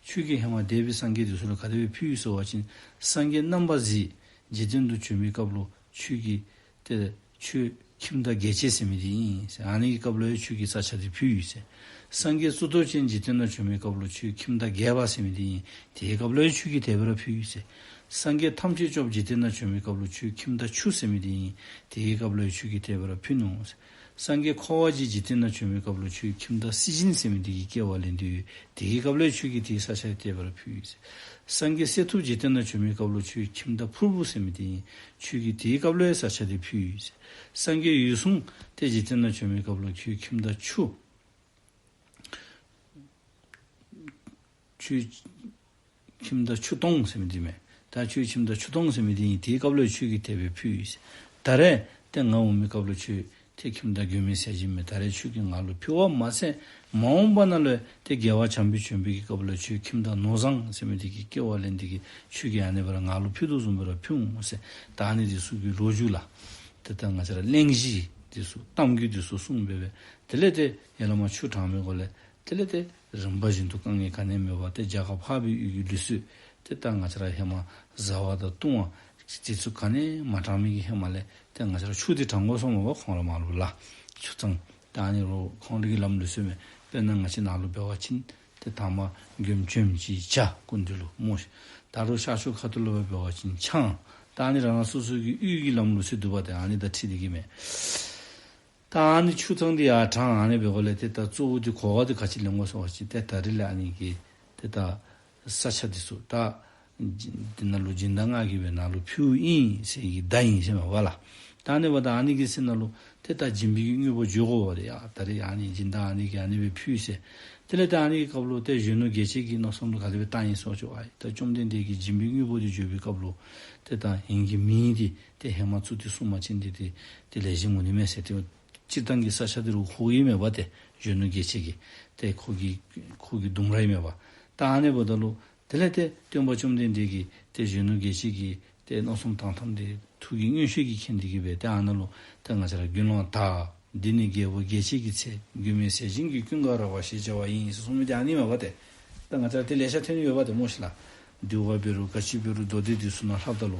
ཁྱོད་ཀྱིས་ཧེ་མ་འདས་པའི་སངས་རྒྱས་འདི་ཚུ་ལུ་ག་དེ་སྦེ་ཕུལ་ཡི་ཟེར་བ་ཅིན་སངས་རྒྱས་རྣམ་པར་གཟིགས་འཇིག་རྟེན་དུ་བྱོན་པའི་སྐབས་ལུ་ཁྱོད་ཀྱིས་ཏེ་ཁྱོད་ཁྱིམ་བདག་རྒྱལ་བྱེད་ཟེར་མི་འདི་ཨིན་ཟེར། ཨ་ནི་གི་སྐབས་ལུ་ཡང་ཁྱོད་ཀྱིས་ས་ཆ་འདི་ཕུལ་ཡི་ཟེར། སངས་རྒྱས་གཙུག་ཏོར་ཅན་འཇིག་རྟེན་ནང་བྱོན་པའི་སྐབས་ལུ་ཁྱོད་ཁྱིམ་བདག་རྒྱལ་བ་ཟེར་མི་འདི་ཨིན། དེའི་སྐབས་ལུ་ཡང་ཁྱོད་ཀྱིས་དེ་སྦེ་ར་ཕུལ་ཡི་ཟེར། སངས་རྒྱས་ཐམས་ཅད་སྐྱོབ་འཇིག་རྟེན་ནང་བྱོན་པའི་སྐབས་ལུ་ཁྱོད་ཁྱིམ་བདག་ཆུ་ཟེར་མི་འདི་ཨིན། དེའི་སྐབས་ལུ་ཡང་ཁྱོད་ཀྱིས་དེ་སྦེ་ར་ཕུལ་ནུག་ཟེར། སངས་རྒྱས་འཁོར་བ་འཇིག་འཇིག་རྟེན་ནང་བྱོན་པའི་སྐབས་ལུ་ཁྱོད་ཁྱིམ་བདག་སྲིད་ཞིའི་ཟེར་མི་འདི་གི་སྐྱེ་བ་ལེན་ཏེ་ཡོད། དེའི་སྐབས་ལུ་ཡང་ཁྱོད་ཀྱིས་དེའི་ས་ཆ་དེ་སྦེ་ར་ཕུལ་ཡི་ཟེར། སངས་རྒྱས་གསེར་ཐུབ་འཇིག་རྟེན་ནང་བྱོན་པའི་སྐབས་ལུ་ཁྱོད་ཁྱིམ་བདག་ཕུར་བུ་ཟེར་མི་འདི་ཨིན། ཁྱོད་ཀྱིས་དེའི་སྐབས་ལུ་ཡང་ས་ཆ་དེ་ཕུལ་ཡི་ཟེར། སངས་རྒྱས་འོད་སྲུང་ཏེ་འཇིག་རྟེན་ནང་བྱོན་པའི་སྐབས་ལུ་ཁྱོད་ཁྱིམ་བདག་ཆུ་ཁྱོད་ཁྱིམ་བདག་ཆུ་དོང་ཟེར་མི་འདི་མས། ད་ཁྱོད་ཁྱིམ་བདག་ཆུ་དོང་ཟེར་མི་འདི་ཨིན། དེའི་སྐབས་ལུ་ཁྱོད་ཀྱིས་དེ་སྦེ་ཕུལ་ཡི་ཟེར། ད་རེས་ཏེ་ང་འོང་མི་སྐབས་ལུ་ཁྱོད་ཏེ་ཁྱིམ་བདག་མགོན་མེད་ཟས་སྦྱིན་མས། ད་རེས་ཁྱོད་ཀྱིས་ང་ལུ་ཕུལ་བ་མ་ཚད་མ་འོངས་པ་ནང་ལུ་ཏེ་རྒྱལ་བ་བྱམས་པའི་བྱོན་པའི་གི་སྐབས་ལུ་ཁྱོད་ཁྱིམ་བདག་ནོར་བཟང་ཟེར་མི་འདི་གི་སྐྱེ་བ་ལེན་ཏེ་གི་ཁྱོད་ཀྱིས་ཨ་ནི་སྦེ་ར་ང་ལུ་ཕུལ་དོ་བཟུམ་སྦེ་ར་ཕུལ་འོང་ཟེར། ད་ཨ་ནི་འདི་ཚུ་གི་ལོ་རྒྱུས་ལགས། ཏེ་ད་ང་བཅས་ར་གླེང་གཞི་འདི་ཚུ་གཏམ་རྒྱུད་འདི་ཚུ་གསུངས་སྦེ་སྦེ་དེ་ལས་ཏེ་ཡར་ལས་མར་ཆུ་དྲང་མི་འགོ་ལས་དེ་ལས་ཏེ་རིམ་པ་བཞིན་དུ་དཀའ་ངལ་ག་ནི་ཡང་མེད་པར་ཏེ་རྒྱ་གར་འཕགས་པའི་ཡུལ་གྱི་ལུགས་སྲོལ་ཏེ་ད་ང་བཅས་ར་ཧེ་མ་བཟའ་བ་དང་བཏུང་བ་དེ་ཚུ་ག་ནི་ཡང་མ་དྲང་མི་གི་ཧེ་མ་ལས་ཏེ་ང་བཅས་ར་ཆུ་འདི་དྲང་དགོ་གསུངམ་མས་པ། ཁོང་ར་མར་ལུ་ལགས་ཆུ་གཙང་། ད་ཨ་ནི་རོགས་ཁོང་རའི་གི་ལམ་ལུགས་སྲོལ་མས། དཔེར་ན་ང་བཅས་ནཱ་ལུ་འབད་བ་ཅིན་ཏེ་དང་པ་མགྱོནམ་བྱོནམ་ཅིག་ཇ་སྐུ་མདུན་ལུ་སྨོ་ཤིག། ད་རུང་ཤར་ཕྱོགས་ཁ་ཐུག་ལུ་འབད་བ་ཅིན་ཆང་། ད་ཨ་ནི་རང་རང་སོ་སོ་གི་ཡུལ་གྱི་ལམ་ལུགས་སྲོལ་འདུག་པ། ཏེ་ཨ་ནི་དང་འཁྲིལ་ཏེ་གི་མས། ད་ཨ་ནི་ཆུ་གཙང་འདི་ཡར་དྲང་ཨ་ནི་འབད་འགོ་ལས་ཏེ་ད་གཙོ་བོ་འདི་གོ་བ་འདི་ག་ཅི་ལེན་དགོ་ཟེར་བ་ཅིན་ཏེ་ད་རིས་ལས་ཨ་ནི་གི་ཏེ་ད་ས་ཆ་འདི་ཚུ་ད་ སྦྱིན་དེ་ནང་ལུ་སྦྱིན་བདག་ང་གིས་སྦེ་ནཱ་ལུ་ཕུལཝ་ཨིན་ཟེར་གྱི་བརྡ་ཨིན་ཟེར་མས་པ་ལགས། ད་ཨ་ནི་འབདཝ་ད་ཨ་ནི་གི་ཚེ་ནང་ལུ་ཏེ་ད་སྦྱིན་པའི་གི་དངོས་པོ་བརྗོད་དགོ་པ་ཏེ། ཡ་ད་རེས་ཨ་ནི་སྦྱིན་བདག་ཨ་ནི་གིས་ཨ་ནི་སྦེ་ཕུལ་ཟེར། དེ་ལས་ཏེ་ཨ་ནི་གི་སྐབས་ལུ་ཏེ་གཞོན་ནུ་རྒྱལ་བྱེད་ཀྱི་མནོ་བསམ་ལུ་ག་དེ་སྦེ་བཏང་ཡི་ཟེར་བ་ཅིན་ཨ་ད་བཅོམ་ལྡན་འདས་ཀྱིས་སྦྱིན་པའི་དངོས་པོ་དེ་བརྗོད་པའི་སྐབས་ལུ་ཏེ་ད་ཨིན་གྱི་མིན་འདི་ཏེ་ཧེ་མ་ཚུ་ཏེ་གསུངས་པ་ཅིན་འདི་ཏེ་ཏེ་ལེགས་ཤོམ་འོང་ནི་མས་ཟེར་ཏེ་སྤྱིར་བཏང་གི་ས་ཆ་འདི་ལུ་ཁོ་གིས་མེན་པ་ཏེ་གཞོན་ནུ་རྒྱལ་བྱེད་ཀྱིས་ཏེ་ཁོ་གི་ཁོ་གི་ལྡུམ་ར་ཨིན་མས་པ། ད་ཨ་ནི་འབདཝ་ད་ལུ་དེ་ལས་ཏེ་སྟོན་པ་བཅོམ་ལྡན་འདས་ཀྱིས་ཏེ་གཞོན་ནུ་རྒྱལ་བྱེད་ཀྱི་ཏེ་མནོ་བསམ་དང་ཐམ་དེ་ཐུགས་ཀྱི་མངོན་ཤེས་ཀྱིས་མཁྱེན་ཏེ་གིས་སྦེ་ཏེ་ཨ་ནཱ་ལུ་ཏེ་ང་བཅས་ར་དགེ་སློང་དག་འདི་ནི་རྒྱལ་པོ་རྒྱལ་བྱེད་ཀྱི་ཚལ། མགོན་མེད་ཟས་སྦྱིན་གྱི་ཀུན་དགའ་ར་བ་ཞེས་བྱ་བ་ཡིན་ཟེར་གསུངས་མི་དེ་ཨ་ནི་མས་པ་ཏེ། ད་ང་བཅས་ར་ཏེ་ལེ་ཤ་ཐོན་ཡོད་པ་ཏེ་སྨོ་ཤིག་ལགས། འདུལ་བ་འབད་རུང་ག་ཅི་འབད་རུང་མདོ་སྡེ་འདི་ཚུ་ནང་ལྷབ་ད་ལུ་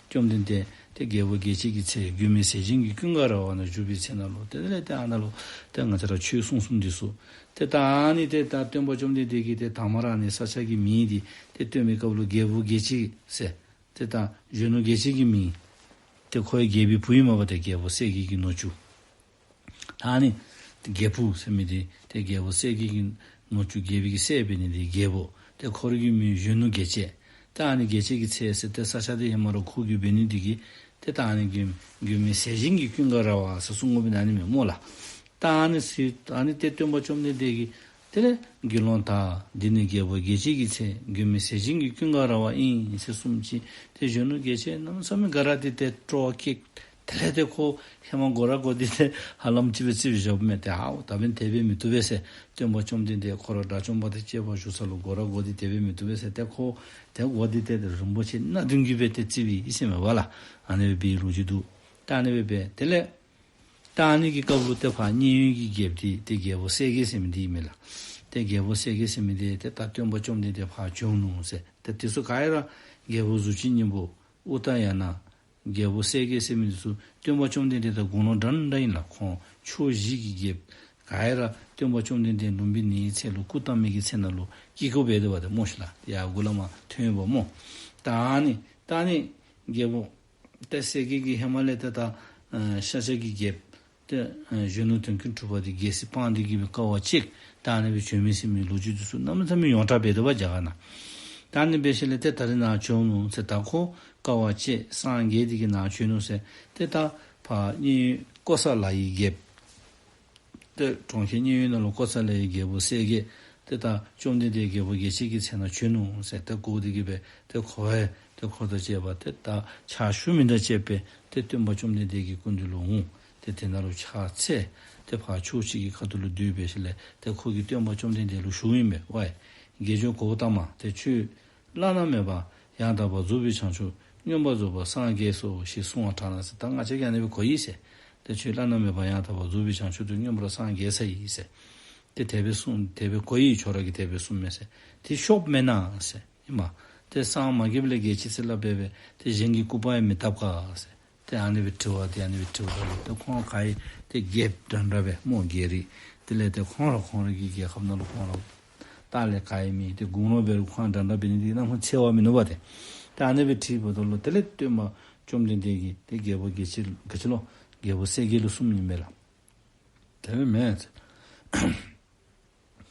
བཅོམ་ལྡན་འདས་ཏེ་རྒྱལ་པོ་རྒྱལ་བྱེད་ཀྱི་ཚལ། མགོན་མེད་ཟས་སྦྱིན་གྱི་ཀུན་དགའ་ར་བ་ན་བཞུགས་པའི་ཚལ་ནང་ལུ་ཏེ་དེ་ལས་ཏེ་ཨ་ནཱ་ལུ་ཏེ་ང་བཅས་ར་ཆོས་གསུང་གསུངམ་འདི་ཚུ་ཏེ་ད་ཨ་ནི་ཏེ་ད་སྟོན་པ་བཅོམ་ལྡན་འདས་ཀྱིས་ཏེ་དང་པ་ར་ཨ་ནི་ས་ཆ་གི་མིང་འདི་ཏེ་སྟོན་པའི་སྐབས་ལུ་རྒྱལ་པོ་རྒྱལ་བྱེད་ཟེར། ཏེ་ད་གཞོན་ནུ་རྒྱལ་བྱེད་ཀྱི་མིང་། ཏེ་ཁོ་ཡང་རྒྱལ་པོའི་བུ་ཨིན་མས་པ་ཏེ་རྒྱལ་པོ་གསལ་རྒྱལ་གྱི་ནུ་གཅུང་། ད་ཨ་ནི་རྒྱལ་པོ་ཟེར་མི་འདི་ཏེ་རྒྱལ་པོ་གསལ་རྒྱལ་གྱི་ནུ་གཅུང་རྒྱལ་པོའི་གི་སྲས་འབད་ནི་འདི་རྒྱལ་པོ། ཏེ་ཁོ་རའི་གི་མིང་གཞོན་ནུ་རྒྱལ་བྱེད། ད་ཨ་ནི་རྒྱལ་བྱེད་ཀྱི་ཚལ་ཟེར་ཏེ་ས་ཆ་འདི་ཧེ་མ་ར་ཁོ་གི་འབད་ནི་འདི་གིས་ཏེ་ད་ཨ་ནི་གི་མགོན་མེད་ཟས་སྦྱིན་གྱི་ཀུན་དགའ་ར་བ་ཟེར་གསུངས་དགོ་པའི་ཨ་ནི་མས་སྨོ་ལགས། ད་ཨ་ནི་ཟེར་ཨ་ནི་ཏེ་སྟོན་པ་བཅོམ་ལྡན་འདས་ཀྱིས་དེ་ལས་དགེ་སློང་དག་འདི་ནི་རྒྱལ་པོ་རྒྱལ་བྱེད་ཀྱི་ཚལ། མགོན་མེད་ཟས་སྦྱིན་གྱི་ཀུན་དགའ་ར་བ་ཨིན་ཟེར་གསུངམ་ཅིག་ཏེ་གཞོན་ནུ་རྒྱལ་བྱེད་གནམ་མེད་ས་མེད་དགའ་ར་སྟེ་ཏེ་སྤྲོ་བ་སྐྱེས། དེ་ལས་ཏེ་ཁོ་ཧེ་མ་མགོ་ར་སྒུར་ཏེ་ཏེ་ཧ་ལམ་ཅིག་སྦེ་རྩིགཔ་བཞགཔ་མས། ཏེ་ཨའོ་ད་འབདན་དེ་སྦེ་མི་བཏུབ་པས་ཟེར། སྟོན་པ་བཅོམ་ལྡན་འདས་ཁོ་ར་དགྲ་བཅོམ་པ་དང་བཅས་པ་བཞུགས་ས་ལུ་མགོ་ར་སྒུར་ཏེ་དེ་སྦེ་མི་བཏུབ་པས་ཟེར། ཏེ་ཁོ་ཏེ་སྒུར་ཏེ་ཏེ་རིན་པོ་ཆེ་སྣ་བདུན་གྱིས་སྦེ་ཏེ་རྩིགཔ་ཨིན་ཟེར་མས་པ་ལགས། ཨ་ནི་སྦེ་འབད་ལོ་རྒྱུས་འདུག། ད་ཨ་ནི་སྦེ་འབད་དེ་ལས་ད་ཨ་ནི་གི་སྐབས་ལུ་ཏེ་ཕར་མཉན་ཡོད་ཀྱི་རྒྱལཔོ་འདི་ཏེ་རྒྱལ་པོ་གསལ་རྒྱལ་ཟེར་མི་འདི་ཨིན་མས་ལགས། ཏེ་རྒྱལ་པོ་གསལ་རྒྱལ་ཟེར་མི་འདི་ཏེ་ད་སྟོན་པ་བཅོམ་ལྡན་འདས་ཕར་བྱོན་ནུག་ཟེར། ཏེ་དེ་ཚུ་ག་ར་རྒྱལ་པོ་གཟུགས་ཅན་སྙིང་པོ་ཨུ་ཏ་ཡ་ན་རྒྱལ་པོ་གསལ་རྒྱལ་ཟེར་མི་འདི་ཚུ་སྟོན་པ་བཅོམ་ལྡན་འདས་དང་དགུང་ལོ་འདྲན་འདྲ་ཨིན་ལགས། ཁོང་ཕྱོགས་བཞི་གི་རྒྱལཔོ་ག་ར་སྟོན་པ་བཅོམ་ལྡན་འདས་ལུམ་བི་ནིའི་ཚལ་ལུ་སྐུ་བལྟམས་མི་གི་ཚེ་ནང་ལུ་སྐྱེ་སྐྱེཝ་འབད་དེ་འབད་དེ་སྨོ་ཤིག་ལགས། ཡར་མགུ་ལས་མར་ཐོན་ཡོདཔ་སྨོ། ད་ཨ་ནི་ད་ཨ་ནི་རྒྱལ་པོ་ཏེ་གསལ་རྒྱལ་གྱིས་ཧེ་མ་ལས་ཏེ་ད་ཨ་ཤཱཀྱ་གི་རྒྱལཔོ་ཏེ་ཨ་གཞོན་ནུ་དོན་ཀུན་གྲུབ་པ་འདི་རྒྱལ་སྲིད་སྤངས་ཏེ་གིས་སྦེ་དཀའ་བ་སྤྱད་ད་ཨ་ནི་སྦེ་བྱོན་མི་ཟེར་མི་ལོ་རྒྱུས་འདི་ཚུ་གནམ་མེད་ས་མེད་ཡོངས་གྲགས་འབད་དེ་འབད་རྒྱ་གར་ནང་། ད་ཨ་ནི་འབད་ཞིནམ་ལས་ཏེ་ད་རེས་ནཱ་བྱོན་ནུག་ཟེར། ད་ཁོ་དཀའ་བ་སྤྱད་སངས་རྒྱས་ཏེ་གིས་ནཱ་བྱོན་ནུག་ཟེར། ཏེ་ད་ཕར་མཉན་ཡོད་ཀོ་ས་ལ་ཡི་རྒྱལཔོ་ཏེ་གྲོང་ཁྱེར་མཉན་ཡོད་ནང་ལུ་ཀོ་ས་ལ་ཡི་རྒྱལ་པོ་གསལ་རྒྱལ་ཏེ་ད་བཅོམ་ལྡན་འདས་རྒྱལ་པོ་རྒྱལ་བྱེད་ཀྱི་ཚལ་ནང་བྱོན་ནུག་ཟེར། ཏེ་གོ་སྟེ་གིས་སྦེ་ཏེ་ཁོ་ཡང་ཏེ་ཁོ་དང་བཅས་པ་ཏེ་ད་ཕྱག་ཞུ་མི་དང་བཅས་པ་ཏེ་སྟོན་པ་བཅོམ་ལྡན་འདས་ཀྱི་སྐུ་མདུན་ལུ་འོང་། ཏེ་དེ་ནང་ལུ་ཕྱག་འཚལ། ཏེ་ཕར་ཕྱོགས་གཅིག་གི་ཁ་ཐུག་ལུ་སྡོད་འབད་ཞིནམ་ལས་ཏེ་ཁོ་གིས་སྟོན་པ་བཅོམ་ལྡན་འདས་ལུ་ཞུཝ་ཨིན་པས། ཝའི་དགེ་སྦྱོང་གོའུ་ཏ་མ་ཏེ་ཁྱོད་བླ་ན་མེད་པ་ཡང་དག་པར་རྫོགས་པའི་བྱང་ཆུབ་མངོན་པར་རྫོགས་པར་སངས་རྒྱས་སོ་ཞེས་གསུང་བར་གྲགས་ན་ཟེར། ད་ང་བཅས་ཀྱིས་ཨ་ནི་སྦེ་གོ་ཡི་ཟེར། ཏེ་ཁྱོད་བླ་ན་མེད་པ་ཡང་དག་པར་རྫོགས་པའི་བྱང་ཆུབ་ཏུ་མངོན་པར་སངས་རྒྱས་ཚར་ཡི་ཟེར། ཏེ་དེ་སྦེ་གསུངས་དེ་སྦེ་གོ་ཡི། ཁྱོད་ར་གིས་དེ་སྦེ་གསུངམ་མས་ཟེར། དེ་ཤོབ་མེན་ན་ཟེར། ཨིན་མས། ཏེ་སངས་མ་རྒྱས་པ་ལས་རྒྱས་ཅི་ཟེར་སླབ་སྦེ་སྦེ་ཏེ་གཞན་གྱི་སྐུ་པར་ཡང་མི་བཏབ་ག་ཟེར། ཏེ་ཨ་ནི་སྦེ་དྲི་བ་ཏེ་ཨ་ནི་སྦེ་དྲིཝ་ད་ལུ་ཏེ་ཁོང་ག་ཡི་ཏེ་རྒྱལཔོ་འདྲན་འདྲ་སྦེ་སྨོ་རྒྱལ་རིགས། དེ་ལས་ཏེ་ཁོང་ར་ཁོང་ར་གི་རྒྱལ་ཁབ་ནང་ལུ་ཁོང་ར་ལྟག་ལས་ག་ཡི་མེད། ཏེ་དགུང་ལོ་འབད་རུང་ཁོང་འདྲན་འདྲ་འབད་ནི་འདི་གནམ་ཁོང་འཚེར་བ་མིན་ནུག་པ་ཏེ། ཏེ་ཨ་ནི་སྦེ་དྲིཝ་ད་ལུ་དེ་ལས་སྟོན་པ་བཅོམ་ལྡན་འདས་ཀྱིས་ཏེ་རྒྱལ་པོ་རྒྱལ་བྱེད་ག་ཅི་ལོ་རྒྱལ་པོ་གསལ་རྒྱལ་ལུ་གསུངམ་ཨིན་པས་ལགས། དེ་སྦེ་མེན་ཟེར།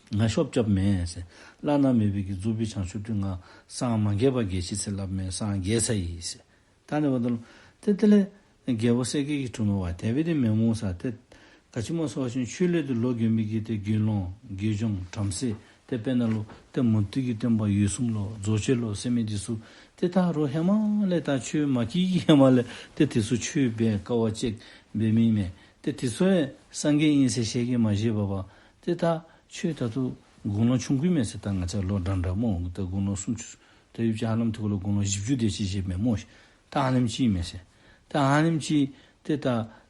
ང་ཤོབ་རྐྱབ་མེན་ཟེར། བླ་ན་མེད་པའི་གི་རྫོགས་པའི་བྱང་ཆུབ་འདི་ང་སངས་མ་རྒྱས་པར་རྒྱས་ཅི་ཟེར་སླབ་མེན། སངས་རྒྱས་ཚར་ཡི་ཟེར། ད་ཨ་ནི་འབདཝ་ད་ལུ་ཏེ་དེ་ལས་རྒྱལ་པོ་གསལ་རྒྱལ་གྱིས་དྲིས་ནུག་པ། དེ་སྦེ་འདི་མེན་སྨོ་ཟེར། ཏེ་ག་ཅི་སྨོ་ཟེར་བ་ཅིན་ཁྱོད་ལས་ཏེ་ལོ་རྒན་པའི་གི་ཏེ་དགེ་སློང་དགེ་སྦྱོང་བྲམ་ཟེ་ཏེ་དཔེར་ན་ལུ་ཏེ་མུ་སྟེགས་ཀྱི་སྟོན་པ་འོད་སྲུང་ལོ་རྫོགས་བྱེད་ལོ་ཟེར་མི་འདི་ཚུ་ཏེ་ད་རུང་ཧེ་མ་ལས་ད་ཆོས་མ་སྐྱེས་ཀྱི་ཧེ་མ་ལས་ཏེ་དེ་ཚུ་ཆོས་འབད་དཀའ་བ་སྤྱད་འབད་མི་མས། ཏེ་དེ་ཚུ་ཡང་སངས་རྒྱས་ཨིན་ཟེར་ཞལ་གྱིས་མ་བཞེས་པ་པ། ཏེ་ད་ཁྱོད་ད་ལྟོ་དགུང་ལོ་ཆུང་ཀུ་མས་ཟེར། ད་ང་བཅས་ལོ་འདྲན་འདྲ་སྨོ། ད་དགུང་ལོ་སུམ་ཅུ་ད་ཡུདཔ་ཅིག་ཧ་ལམ་ཏེ་ཁོ་ལུ་དགུང་ལོ་བཞི་བཅུ་དེ་ཅིག་བཞེསཔ་མས་སྨོ་ཤིག། ད་ཨ་ནེམ་ཅིག་མས་ཟེར། ད་ཨ་ནེམ་ཅིག་ཏེ་ད་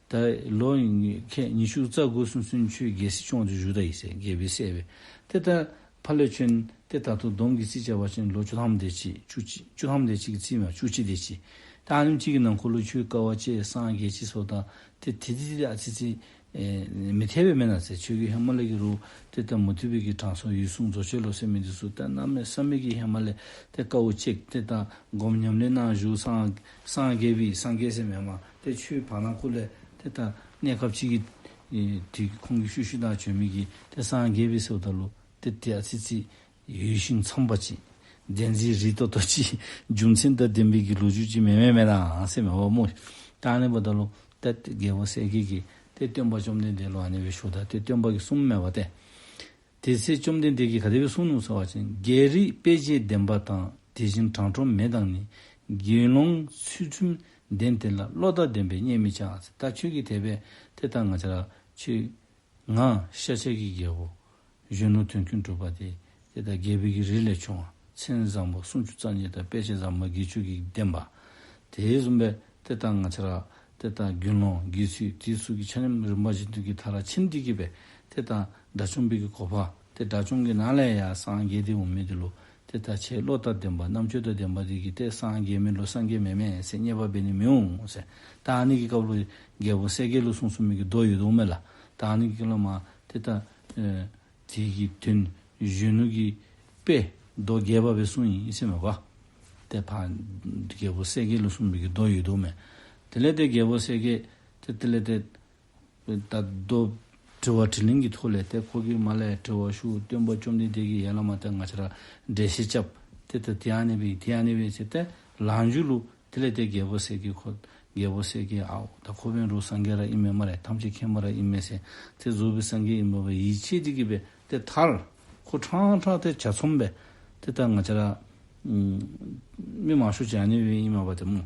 ད་ལོ་ཁལ་ཉི་ཤུ་རྩ་དགུ་ཚུན་ཚོད་ཁྱོད་རྒྱལ་སྲིད་སྐྱོང་སྟེ་བཞུགས་ད་ཡི་ཟེར། རྒྱལ་པོའི་སྲས་སྦེ། ཏེ་ད་ཕར་ལས་བྱོན་ཏེ་ད་ལྟོ་བསྡོམས་ཀྱིས་རྩིས་རྐྱབ་པ་ཅིན་ལོ་བཅུ་ཐམ་དེ་ཅིག་བཅུ་གཅིག་བཅུ་ཐམ་དེ་ཅིག་གི་རྩིས་མས། བཅུ་གཅིག་དེ་ཅིག། ད་ཨ་ནེམ་ཅིག་གི་ནང་འཁོད་ལུ་ཁྱོད་དཀའ་བ་སྤྱད་སངས་རྒྱས་ཅི་ཟེརཝ་ད་ཏེ་དེ་དེ་དེ་ཨ་ཙི་ཙི་ཨེ་མི་འཐད་པས་མེན་ན་ཟེར། ཁྱོད་ཀྱིས་ཧེ་མ་ལས་ཀྱི་རུང་ཏེ་ད་མུ་སྟེགས་པའི་གི་དྲང་སྲོང་འོད་སྲུང་རྫོགས་བྱེད་ལོ་ཟེར་མི་འདི་ཚུ་ད་གནམ་མེད་ས་མེད་ཀྱི་ཧེ་མ་ལས་ཏེ་དཀའཝ་སྤྱད་ཏེ་ད་སྒོམ་ཉམས་ལེན་ནང་བཞུགས། སངས་སངས་རྒྱས་པའི་སངས་རྒྱས་ཟེར་མེན་མས། ཏེ་ཆོས་བར་ན་ཁུག་ལས་ཏེ་ད་གནས་སྐབས་ཅིག་གི་ཨེ་དེ་ཁོང་གི་ཤུལ་ཤུལ་ད་བྱོན་མི་གི་ཏེ་སངས་རྒྱས་པའི་ཟེརཝ་ད་ལུ་ཏེ་དེ་ཨ་ཙི་ཙི་འོས་ཤིང་འཚམས་པ་ཅིག། བདེན་འཛིན་རིགས་ཏོག་ཏོ་ཅིག་རྒྱུ་མཚན་དང་ལྡན་པའི་གི་ལོ་རྒྱུས་ཅིག་མེན་མས་མེན་ན་ཟེར་མས་པ་སྨོ། ད་ཨ་ནི་འབདཝ་ད་ལུ་ད་རྒྱལ་པོ་གསལ་རྒྱལ་གྱིས་ཏེ་སྟོན་པ་བཅོམ་ལྡན་འདས་ལུ་ཨ་ནི་སྦེ་ཞུཝ་ད་ཏེ་སྟོན་པ་གིས་གསུངམ་མས་པ་ཏེ། དེ་ཚེ་བཅོམ་ལྡན་འདས་ཀྱིས་ག་དེ་སྦེ་གསུངས་ནུག་ཟེར་བ་ཅིན། རྒྱལ་རིགས་དཔེ་བྱད་ལྡན་པ་དང་། དེ་བཞིན་དྲང་སྲོང་མེད་དང་ནི། དགེ་སློང་ཚུལ་ཁྲིམས་ལྡན་དེ་ལ། བློ་དང་ལྡན་པས་བརྙས་མི་བྱ་ཟེར། ད་ཁྱོད་ཀྱིས་དེ་སྦེ་ཏེ་ད་ང་བཅས་ར་ཁྱོད་ང་ཤཱཀྱ་གི་རྒྱལ་པོ་གཞོན་ནུ་དོན་ཀུན་གྲུབ་པ་དེ་ཏེ་ད་རྒྱལ་པོའི་གི་རིགས་ལས་བྱུང་བ། མཚན་བཟང་པོ་སུམ་ཅུ་རྩ་གཉིས་དང་དཔེ་བྱད་བཟང་པོ་བརྒྱད་ཅུ་གིས་ལྡན་པ། དེ་བཟུམ་སྦེ་ཏེ་ད་ང་བཅས་ར་ཏེ་ད་དགེ་སློང་དགེ་ཚུལ་དེ་ཚུ་གི་ཆ་མཉམ་རིམ་པ་བཞིན་དུ་གི་མཐར་ཕྱིན་ཏེ་གི་སྦེ་ཏེ་ད་དགྲ་བཅོམ་པའི་གི་གོ་འཕང་ཏེ་དགྲ་བཅོམ་གྱི་ནང་ལས་ཡར་སངས་རྒྱས་ཏེ་འོང་མི་དེ་ལུ་ཏེ་ད་ཁྱེད་བློ་དང་ལྡན་པ་རྣམ་དཔྱོད་དང་ལྡན་པ་དེ་གིས་ཏེ་སངས་རྒྱས་མི་ལུ་སངས་རྒྱས་མེན་མས་ཟེར་བརྙས་པ་འབད་ནི་མི་འོང་ཟེར། ད་ཨ་ནི་གི་སྐབས་ལུ་རྒྱལ་པོ་གསལ་རྒྱལ་ལུ་གསུངས་གསུངས་མི་གི་མདོ་ཡོད་དོ་མས་ལགས། ད་ཨ་ནི་གི་ལུ་མ་ཏེ་ད་ཨེ་དེ་གི་དོན་གཞོན་ནུ་གི་དཔེ་མདོ་རྒྱས་པ་སྦེ་གསུངས་ཡི་ཟེར་མས་པ། ཏེ་ཕར་རྒྱལ་པོ་གསལ་རྒྱལ་ལུ་གསུངས་པའི་གི་མདོ་ཡོད་དོ་མས། དེ་ལས་ཏེ་རྒྱལ་པོ་གསལ་རྒྱལ་ཏེ་དེ་ལས་ཏེ་ད་མདོ་དྲི་བ་དྲིས་ལན་གྱི་ཐོག་ལས་ཏེ་ཁོ་གིས་མར་ལས་དྲི་བ་ཞུ། སྟོན་པ་བཅོམ་ལྡན་འདས་ཀྱིས་ཡར་ལས་མར་ཏེ་ང་བཅས་ར་འགྲེལ་བཤད་རྐྱབ། ཏེ་ད་དེ་ཨ་ནི་སྦེ་དེ་ཨ་ནི་སྦེ་ཟེར་ཏེ་ལན་བརྒྱུད་ལུ་དེ་ལས་ཏེ་རྒྱལ་པོ་གསལ་རྒྱལ་ཁོ་རྒྱལ་པོ་གསལ་རྒྱལ་ཨའོ་ད་ཁོ་འབད་རུང་སངས་རྒྱས་ར་ཨིན་མས་སྨ་རེ། ཐམས་ཅད་མཁྱེན་པ་ར་ཨིན་མས་ཟེར་ཏེ་རྫོགས་པའི་སངས་རྒྱས་ཨིན་པ་སྦེ་ཡིད་ཆེས་དེ་གི་སྦེ་ཏེ་ཐར། ཁོ་ཕྲང་ཕྲང་ཏེ་ཆ་ཚང་སྦེ་ཏེ་ད་ང་བཅས་ར་ཨམ་མི་མང་ཤོས་ཅིག་ཨ་ནི་སྦེ་ཨིན་མས་པ་ཏེ་སྨོ།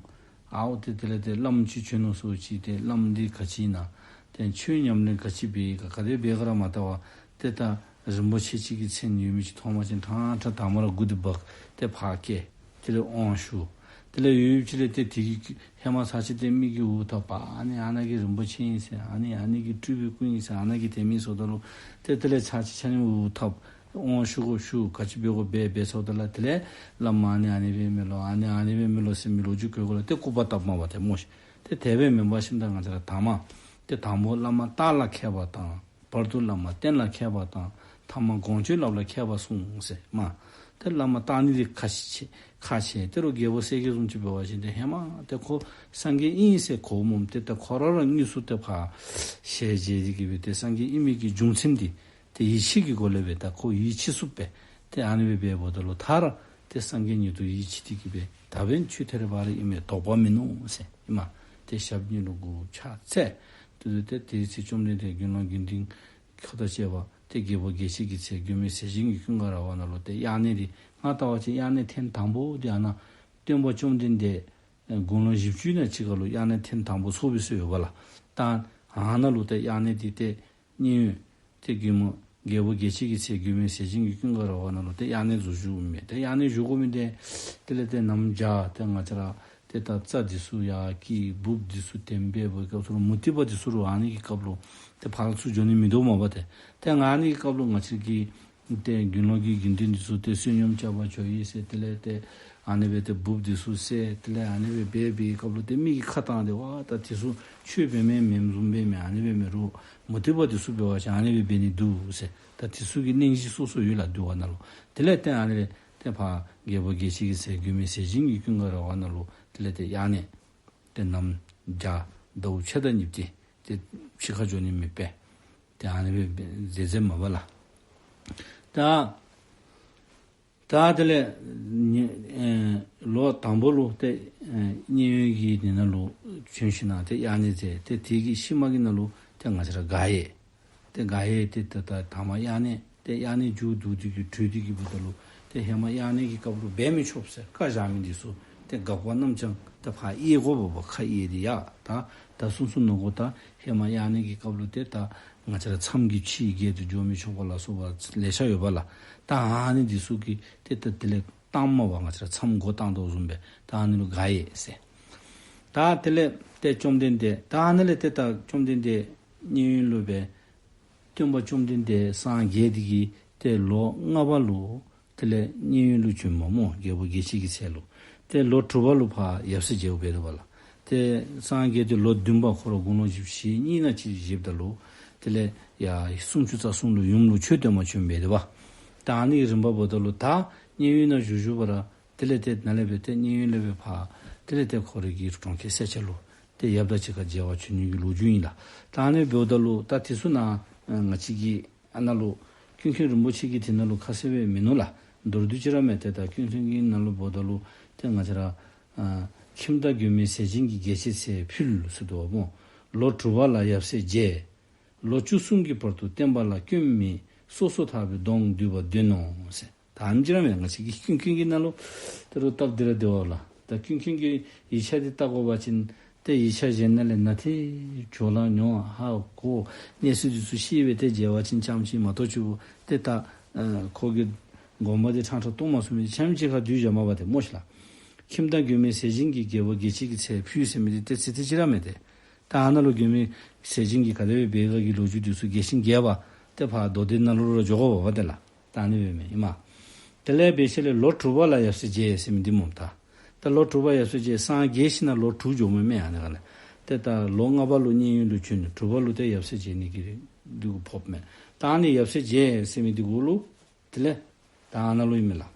ཨའོ་ཏེ་དེ་ལས་ཏེ་བླམ་ཅིག་བྱོན་ནུག་ཟེར་ཅི། ཏེ་བླམ་འདི་ག་ཅི་ཨིན་ན། ཏེ་ཆོས་ཉམས་ལེན་ག་ཅི་འབད་ག་ག་དེ་འབད་ག་ར་མ་བལྟ་བར་ཏེ་ད་རིན་པོ་ཆེ་ཅིག་གི་མཚན་ཡོད་མི་ཅིག་མཐོང་པ་ཅིན་ཕྲང་ཕྲང་དང་པ་ར་མགུ་འདི་འབག་སྟེ་ཕར་བཀལ། དེ་ལས་དབང་ཞུ། དེ་ལས་ཡུདཔ་ཅིག་ལས་ཏེ་དེ་གི་ཧེ་མ་ཚར་ཅིག་ཏེ་མི་གིས་འུ་ཐབ་པ་ཨ་ནི་ཨ་ནཱ་གི་རིན་པོ་ཆེ་ཨིན་ཟེར། ཨ་ནི་ཨ་ནི་གི་སྤྲུལ་པའི་སྐུ་ཨིན་ཟེར། ཨ་ནཱ་གི་དེ་མི་ཟེརཝ་ད་ལུ་ཏེ་དེ་ལས་ཚར་ཅིག་ཆ་མཉམ་འུ་ཐབ། དབང་ཞུ་དགོ་ཞུ། ག་ཅི་འབད་དགོ་འབད་འབད་ཚརཝ་ད་ལུ་དེ་ལས་བླ་མ་ཨ་ནི་ཨ་ནི་སྦེ་མི་ལོ་ཨ་ནི་ཨ་ནི་སྦེ་མི་ལོ་ཟེར་མི་ལོ་རྒྱུས་བཀོད་དགོ་ལགས། ཏེ་སྐུར་པ་བཏབ་མས་པ་ཏེ་སྨོ་ཤིག། ཏེ་དེ་སྦེ་མེན་པར་ཞིནམ་ད་ང་བཅས་ར་དང་པ་ཏེ་དང་པོ་བླ་མ་ལྟག་ལུ་མཁས་པ་དང་། བར་དུ་བླ་མ་བསྟེན་ལ་མཁས་པ་དང་། ཐ་མ་དགོངས་སྤྱོད་བསླབ་ལ་མཁས་པ་གསུངས་ཟེར་མས། ཏེ་བླ་མ་ལྟག་ནི་འདི་ཁག་ཆེ་ཁག་ཆེ། ཏེ་རུང་རྒྱལ་པོ་གསལ་རྒྱལ་བཟུམ་ཅིག་འབད་བ་ཅིན་ཏེ་ཧེ་མ་ཏེ་ཁོ་སངས་རྒྱས་ཨིན་ཟེར་གོཝ་སྨོ། ཏེ་ད་ཁོ་ར་ར་དངོས་སུ་ཏེ་ཕར་ཞལ་མཇལ་ཏེ་གི་སྦེ་ཏེ་སངས་རྒྱས་ཨིན་མི་གི་རྒྱུ་མཚན་འདི་ཏེ་ཡིད་ཆེས་ཀྱི་སྒོ་ལས་སྦེ་ད་ཁོ་ཡིད་ཆེས་སུ་སྦེ་ཏེ་ཨ་ནི་སྦེ་འབདཝ་ད་ལུ་ད་ར་ཏེ་སངས་རྒྱས་ཉིད་དུ་ཡིད་ཆེས་ཏེ་གི་སྦེ་ད་འབདན་ཁྱོད་ཐེ་རེ་བ་རེ་ཨིན་མས། དོགས་པ་མིན་ནུག་ཟེར་ཨིན་མས། ཏེ་ཞབས་གཉིས་ལུ་གུས་ཕྱག་འཚལ། ཏེ་ཏེ་དེའི་ཚེ་བཅོམ་ལྡན་འདས་དགེ་སློང་དགེ་འདུན་འཁོར་དང་བཅས་པ་ཏེ་རྒྱལ་བུ་རྒྱལ་བྱེད་ཀྱི་ཚལ་མགོན་མེད་ཟས་སྦྱིན་གྱི་ཀུན་དགའ་ར་བ་ནང་ལུ་ཏེ་དབྱར་གནས་འདི་ང་བལྟ་བ་ཅིན་དབྱར་གནས་ཐེངས་དང་པོ་འདི་ཨ་ནཱ་སྟོན་པ་བཅོམ་ལྡན་འདས་དགུང་ལོ་བཞི་བཅུ་ནང་ཅིག་ཁར་ལུ་དབྱར་གནས་ཐེངས་དང་པོ་ཚོགས་པའི་སྲོལ་ཡོད་པ་ལགས། ད་ཨ་ནཱ་ལུ་ཏེ་དབྱར་གནས་འདི་ཏེ་མཉན་ཡོད་ཏེ་མགོན་པོ་རྒྱལ་བུ་རྒྱལ་བྱེད་ཀྱི་ཚལ་མགོན་མེད་ཟས་སྦྱིན་གྱི་ཀུན་དགའ་ར་བ་ནང་ལུ་ཏེ་དབྱར་གནས་འཛུལ་བཞུགས་མས། ཏེ་དབྱར་གནས་བཞུགས་དགོ་མི་འདི་དེ་ལས་ཏེ་གནམ་བྱཱར་ཏེ་ང་བཅས་ར་ཏེ་ད་རྩྭ་འདི་ཚུ་ཡར་སྐྱེས་འབུཔ་འདི་ཚུ་དེ་སྦེ་འབད་བའི་སྐབས་སུ་ལུ་མུ་སྟེགས་པ་འདི་ཚུ་རུང་ཨ་ནི་གི་སྐབས་ལུ་ཏེ་ཕར་ཚུར་འགྱོ་ནི་མིན་འདུག་མས་པ་ཏེ། ཏེ་ཨ་ནི་གི་སྐབས་ལུ་ང་བཅས་ཀྱི་ཏེ་དགེ་སློང་གི་དགེ་འདུན་འདི་ཚུ་ཏེ་བསོད་སྙོམས་རྐྱབ་པར་འགྱོ་ཡི་ཟེར། དེ་ལས་ཏེ་ཨ་ནི་སྦེ་ཏེ་འབུཔ་འདི་ཚུ་བསད། དེ་ལས་ཨ་ནི་སྦེ་འབད་བའི་སྐབས་ལུ་ཏེ་མི་གིས་ཁ་བཏང་སྟེ་ཝ་ད་འདི་ཚུ་ཆོས་འབད་མི་མེནམ་བཟུམ་འབད་མི་ཨ་ནི་སྦེ་མེན་རུང་མུ་སྟེགས་པ་འདི་ཚུ་འབད་བ་ཅིན་ཨ་ནི་སྦེ་འབད་ནི་འདུག་ཟེར། ད་འདི་ཚུ་གི་གླེང་གཞི་སོ་སོ་ཡོད་ལགས་འདུལ་བ་ནང་ལུ། དེ་ལས་ཏེ་ཨ་ནི་ལས་ཏེ་ཕར་རྒྱལ་བུ་རྒྱལ་བྱེད་ཀྱི་ཚལ་མགོན་མེད་ཟས་སྦྱིན་གྱི་ཀུན་དགའ་ར་བ་ནང་ལུ་དེ་ལས་ཏེ་དབྱར་གནས་ཏེ་གནམ་བྱཱར་ཟླཝ་ཕྱེད་དང་གཉིས་པ་ཏེ་ཕྱི་ཁར་འགྱོ་ནི་མེད་པས། ཏེ་ཨ་ནི་སྦེ་མཛད་མཛདཝ་མས་པ་ལགས། ད་ད་དེ་ལས་ཨེ་ལོ་དང་པོ་ལུ་ཏེ་ཨེ་མཉན་ཡོད་ཀྱི་འདི་ནང་ལུ་བྱོན་ཞིནམ་ཏེ་དབྱར་གནས་མཛད། ཏེ་དེ་གི་ཤུལ་མ་གི་ནང་ལུ་ཏེ་ང་བཅས་ར་དགག་དབྱེ་ཏེ་དགག་དབྱེ་ཏེ་ད་ད་ཐ་མ་དབྱར་གནས་ཏེ་དབྱར་གནས་མཇུག་བསྡུ་སྟེ་གི་གྲོལ་ཏེ་གི་འབདཝ་ད་ལུ་ཏེ་ཧེ་མ་དབྱར་གནས་ཀྱི་སྐབས་ལུ་འབད་མི་ཆོག་ཟེར་བཀའ་བཞག་མི་འདི་ཚུ་ཏེ་དགག་པ་རྣམས་ཀྱང་ཏེ་ཕར་དབྱེ་དགོཔ་འབདཝ་ཁ་དབྱེ་འདི་ཡང་ད་ད་གསུངས་གསུངས་ནུག་གོ། ད་ཧེ་མ་དབྱར་གནས་ཀྱི་སྐབས་ལུ་ཏེ་ད་ང་བཅས་ར་མཚམས་ཀྱི་ཕྱིའི་རྒྱལ་དུ་འགྱོ་མི་ཆོག་པ་ལ་སོགས་པ་ལེ་ཤ་ཡོད་པ་ལགས། ད་ཨ་ནི་འདི་ཚུ་གི་ཏེ་ད་དེ་ལས་བཏངམ་མས་པ། ང་བཅས་ར་མཚམས་འགོ་བཏང་དོ་བཟུམ་སྦེ་ད་ཨ་ནི་ལུ་དགག་དབྱེ་ཟེར། ད་དེ་ལས་ཏེ་བཅོམ་ལྡན་འདས་ད་ཨ་ནི་ལས་ཏེ་ད་བཅོམ་ལྡན་འདས་མཉན་ཡོད་ལུ་སྦེ་སྟོན་པ་བཅོམ་ལྡན་འདས་སངས་རྒྱས་ཏེ་གི་ཏེ་ལོ་ལྔ་པ་ལུ་དེ་ལས་མཉན་ཡོད་ལུ་བྱོནམ་མས་སྨོ། རྒྱལ་བུ་རྒྱལ་བྱེད་ཀྱི་ཚལ་ལུ། ཏེ་ལོ་དྲུག་པ་ལུ་ཕར་ཡབ་སྲས་མཇལཝ་འབད་དོ་བ་ལགས། ཏེ་སངས་རྒྱས་ཏེ་ལོ་བདུན་པ་ཁོ་ར་དགུང་ལོ་བཞི་བཅུ་ཞེ་གཉིས་ནང་ཅིག་བཞེསཔ་ད་ལུ་དེ་ལས་ཡར་སུམ་ཅུ་རྩ་གསུམ་ལུ་ཡུམ་ལུ་ཆོས་སྟོན་པར་བྱོནམ་འབད་དོ་བ། ད་ཨ་ནི་རིམ་པ་འབདཝ་ད་ལུ་ད་མཉན་ཡོད་ནང་བཞུགས་བཞུགས་པ་ར་དེ་ལས་ཏེ་ནཱ་ལས་སྦེ་ཏེ་མཉན་ཡོད་ལས་སྦེ་ཕར་དེ་ལས་ཏེ་ཁོ་རའི་གི་གྲོང་ཁྱེར་སེར་སྐྱ་ལུ་ཏེ་ཡབ་དང་གཅིག་ཁར་མཇལ་བར་བྱོན་ནི་གི་ལོ་རྒྱུས་ཨིན་ལགས། ད་ཨ་ནི་འབདཝ་ད་ལུ་ད་དེ་ཚུ་ནང་ང་བཅས་ཀྱི་ཨ་ནཱ་ལུ་ཀུན་མཁྱེན་རིན་པོ་ཆེ་གི་དེ་ནང་ལུ་ཁ་གསལ་སྦེ་མིན་ནུག་ལགས། མདོར་བསྡུས་ཅིག་ར་མས། ཏེ་ད་ཀུན་མཁྱེན་གྱི་ནང་ལུ་འབདཝ་ད་ལུ་ཏེ་ང་བཅས་ར་ཨ་ཁྱིམ་བདག་མགོན་མེད་ཟས་སྦྱིན་གྱིས། དགེ་བྱེད་ཚེ་ཕུལ་ཟེར་འདུག་པ་སྨོ། ལོ་དྲུག་པ་ལ་ཡབ་སྲས་མཇལ། ལོ་བཅུ་གསུམ་གྱི་བར་དུ་བསྟན་པ་ལ་སྐྱོན་མེད། སོ་སོ་ཐར་པའི་དོན་བསྡུས་པ་འདོད་ནོ་ཟེར། ད་ཨ་ནེམ་ཅིག་ར་མས། ང་བཅས་ཀྱི་ཀུན་མཁྱེན་གྱི་ནང་ལུ་ད་རུང་སྟབས་བདེ་ར་བདེ་བ་ལགས། ད་ཀུན་མཁྱེན་གྱི་ཡིག་ཆ་འདི་བལྟ་དགོ་པ་ཅིན་ཏེ་ཡིག་ཆ་གཞན་ནང་ལས་ནན་ཏན་ཅིག་ལགས། ཉོ་ཧ་གོ་གནས་ཚུལ་འདི་ཚུ་ཤེས་སྦེ་ཏེ་མཇལ་བ་ཅིན་ཙམ་ཅིག་མ་གཏོགས་ཅིག་ཏེ་ད་ཨ་ཁོ་གི་དགོངས་པ་འདི་ཕྲང་ཕྲང་གཏོགས་མ་ཚུགས་མི་ཙམ་ཅིག་ཁར་བསྡུས་བཞག་མས་པ་ཏེ་སྨོ་ཤིག་ལགས། ཁྱིམ་བདག་མགོན་མེད་ཟས་སྦྱིན་གྱིས། རྒྱལ་པོ་དགེ་བྱེད་ཀྱི་ཚེ་ཕུལ་ཟེར་མི་འདི་ཏེ་ཚིག་དེ་ཅིག་ར་མས་ཏེ། ད་ཨ་ནཱ་ལུ་མགོན་མེད་ཟས་སྦྱིན་གྱིས་ག་དེ་སྦེ་འབད་ག་གི་ལོ་རྒྱུས་འདི་ཚུ་རྒྱས་ཤིང་རྒྱས་པ་ཏེ་ཕར་མདོ་སྡེ་ནང་ལུ་ར་འགྱོ་དགོ་པས་པ་ཏེ་ལགས། ད་ཨ་ནི་སྦེ་མས་ཨིན་མས། དེ་ལས་འབད་ཞིནམ་ལས་ལོ་དྲུག་པ་ལ་ཡབ་སྲས་མཇལ་ཟེར་མི་འདི་སྨོ། ད་ད་ལོ་དྲུག་པ་ཡབ་སྲས་མཇལ། སངས་རྒྱས་ཞིནམ་ལས་ལོ་དྲུག་འགྱོཝ་མས་མས། ཨ་ནི་ག་ལས་ཏེ་ད་ལོ་ལྔ་པ་ལུ་མཉན་ཡོད་ལུ་བྱོན། དྲུག་པ་ལུ་ཏེ་ཡབ་སྲས་མཇལ་ནི་གི་འདི་གུ་ཕོགཔ་མས། ད་ཨ་ནི་ཡབ་སྲས་མཇལ་ཟེར་མི་འདི་གུ་ལུ་དེ་ལས་ད་ཨ་ནཱ་ལུ་ཨིན་མས་ལགས།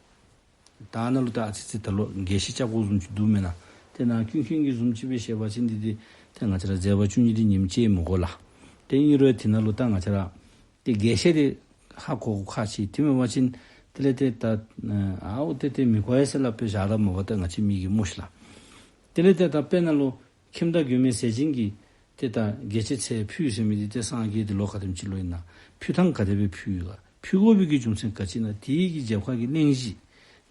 ད་ཨ་ནཱ་ལུ་ད་ཨ་ཙི་ཙི་ད་ལོག་དགེ་བཤེས་རྐྱབ་དགོཔ་བཟུམ་ཅིག་འདུག་མེན་ན། ཏེ་ནཱ་ཀུན་མཁྱེན་གྱི་བཟུམ་ཅིག་སྦེ་བཤད་པ་ཅིན་འདི་འདི་ཏེ་ང་བཅས་ར་མཛད་པ་བཅུ་གཉིས་འདི་ཉིནམ་གཅིག་མི་དགོ་ལགས། ཏེ་ཨིན་རུང་ཏེ་ནཱ་ལུ་ད་ང་བཅས་ར་ཏེ་དགེ་བཤེས་འདི་ཧ་གོ་དགོཔ་ཁག་ཆེ། དེ་མེན་པ་ཅིན་དེ་ལས་ཏེ་ད་ཨ་འོ་ཏེ་ཏེ་མི་གོ་ཡ་ཟེར་སླབ་སྦེ་བཞག་ད་མ་པ་ད་ང་བཅས་མི་གིས་སྨོ་ཤིག་ལགས། དེ་ལས་ཏེ་ད་དཔེར་ན་ལུ་ཁྱིམ་བདག་མགོན་མེད་ཟས་སྦྱིན་གྱིས་ཏེ་ད་དགེ་བྱེད་ཚེ་ཕུལ་ཟེར་མི་འདི་ཏེ་སངས་རྒྱས་འདི་ལོ་ག་དེམ་ཅིག་ལུ་ཨིན་ན། ཕུལ་ཐངས་ག་དེ་སྦེ་ཕུལ་ཡི་ག། ཕུལ་དགོ་པའི་གི་རྒྱུ་མཚན་ག་ཅི་ཨིན་ན། དེའི་གི་རྒྱབ་ཁ་གི་གླེང་གཞི་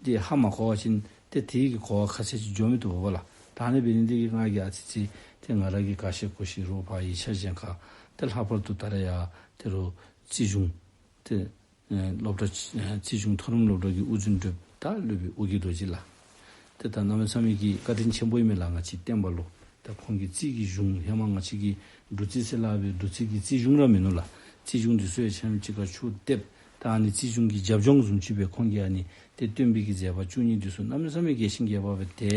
འདི་ཧ་མ་གོ་བ་ཅིན་ཏེ་དེའི་གི་གོ་བ་ཁ་ཤས་ཅིག་འགྱོ་མི་བཏུབ་པས་ལགས། ད་ཨ་ནི་འབད་ནི་འདི་གིས་ང་གིས་ཨ་ཙི་ཙི་ཏེ་ང་ར་གིས་ག་ཤེས་གོ་ཤེས་རོགས་ཕར་ཡིག་ཆ་གཞན་ཁར་ཏེ་ལྷག་པར་དུ་ད་རེས་ཡར་ཏེ་རུང་རྩིས་གཞུང་ཏེ་ཨེ་སློབ་གྲྭ་ཨེ་རྩིས་གཞུང་མཐོ་རིམ་སློབ་གྲྭ་གི་དབུ་འཛིན་གྲུབ་ད་སློབ་དཔོན་ཨོ་རྒྱན་རྡོ་རྗེ་ལགས། ཏེ་ད་གནམ་མེད་ས་མེད་ཀྱི་བཀའ་དྲིན་ཆེན་པོ་ཨིན་མས་ལགས། ང་བཅས་བསྟན་པ་ལུ་ད་ཁོང་གི་རྩིས་ཀྱི་གཞུང་ཧེ་མ་ང་བཅས་ཀྱི་འབྲུ་རྩིས་ཟེར་སླབ་པའི་འབྲུ་རྩིས་ཀྱི་རྩིས་གཞུང་ར་མིན་ནུག་ལགས། རྩིས་གཞུང་འདི་ཚུ་ཡང་ཆ་མཉམ་གཅིག་ཁར་ཕྱོགས་བསྡེབས། ད་ཨ་ནི་རྩིས་གཞུང་གི་རྒྱབ་ལྗོངས་བཟུམ་ཅིག་སྦེ་ཁོང་གིས་ཨ་ནི་ཏེ་སྟོན་པའི་གི་མཛད་པ་བཅུ་གཉིས་འདི་ཚུ་གནམ་མེད་ས་མེད་རྒྱས་ཤིང་རྒྱས་པ་སྦེ་ཏེ་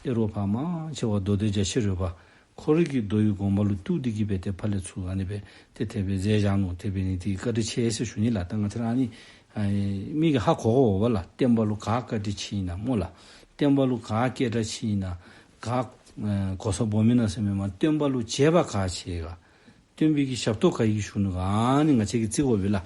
ཏེ་རོགས་ཕར་མང་ཆེ་བ་མདོ་སྡེ་རྒྱ་ཆེར་རོལ་པ་ཁོ་རའི་གི་མདོ་ཡི་དགོངས་པ་ལུ་གཏུགས་ཏེ་གིས་སྦེ་ཏེ་ཕར་ལས་ཚུར་ཨ་ནི་སྦེ་ཏེ་དེ་སྦེ་མཛད་བཞག་ནུག། དེ་འབད་ནི་འདི་གིས་བཀའ་དྲིན་ཆེ་ཟེར་ཞུ་ནི་ལགས། ད་ང་བཅས་ར་ཨ་ནི་ཨ་མི་གིས་ཧ་གོ་དགོ་པས་ལགས། བསྟན་པ་ལུ་ག་བཀའ་དྲིན་ཆེ་ཨིན་ན་སྨོ་ལགས། བསྟན་པ་ལུ་ག་སྐད་གྲགས་ཆེ་ཨིན་ན། ག་ཨ་གོ་ས་སྦོམ་ཨིན་ན་ཟེར་མེན་མས། བསྟན་པ་ལུ་བྱས་པ་ག་ཆེ་ག། སྟོན་པའི་གི་ཞབས་ཏོག་ག་གིས་ཞུ་ནུག་ག། ཨ་ནི་ང་བཅས་ཀྱིས་བརྩི་དགོ་པས་ལགས།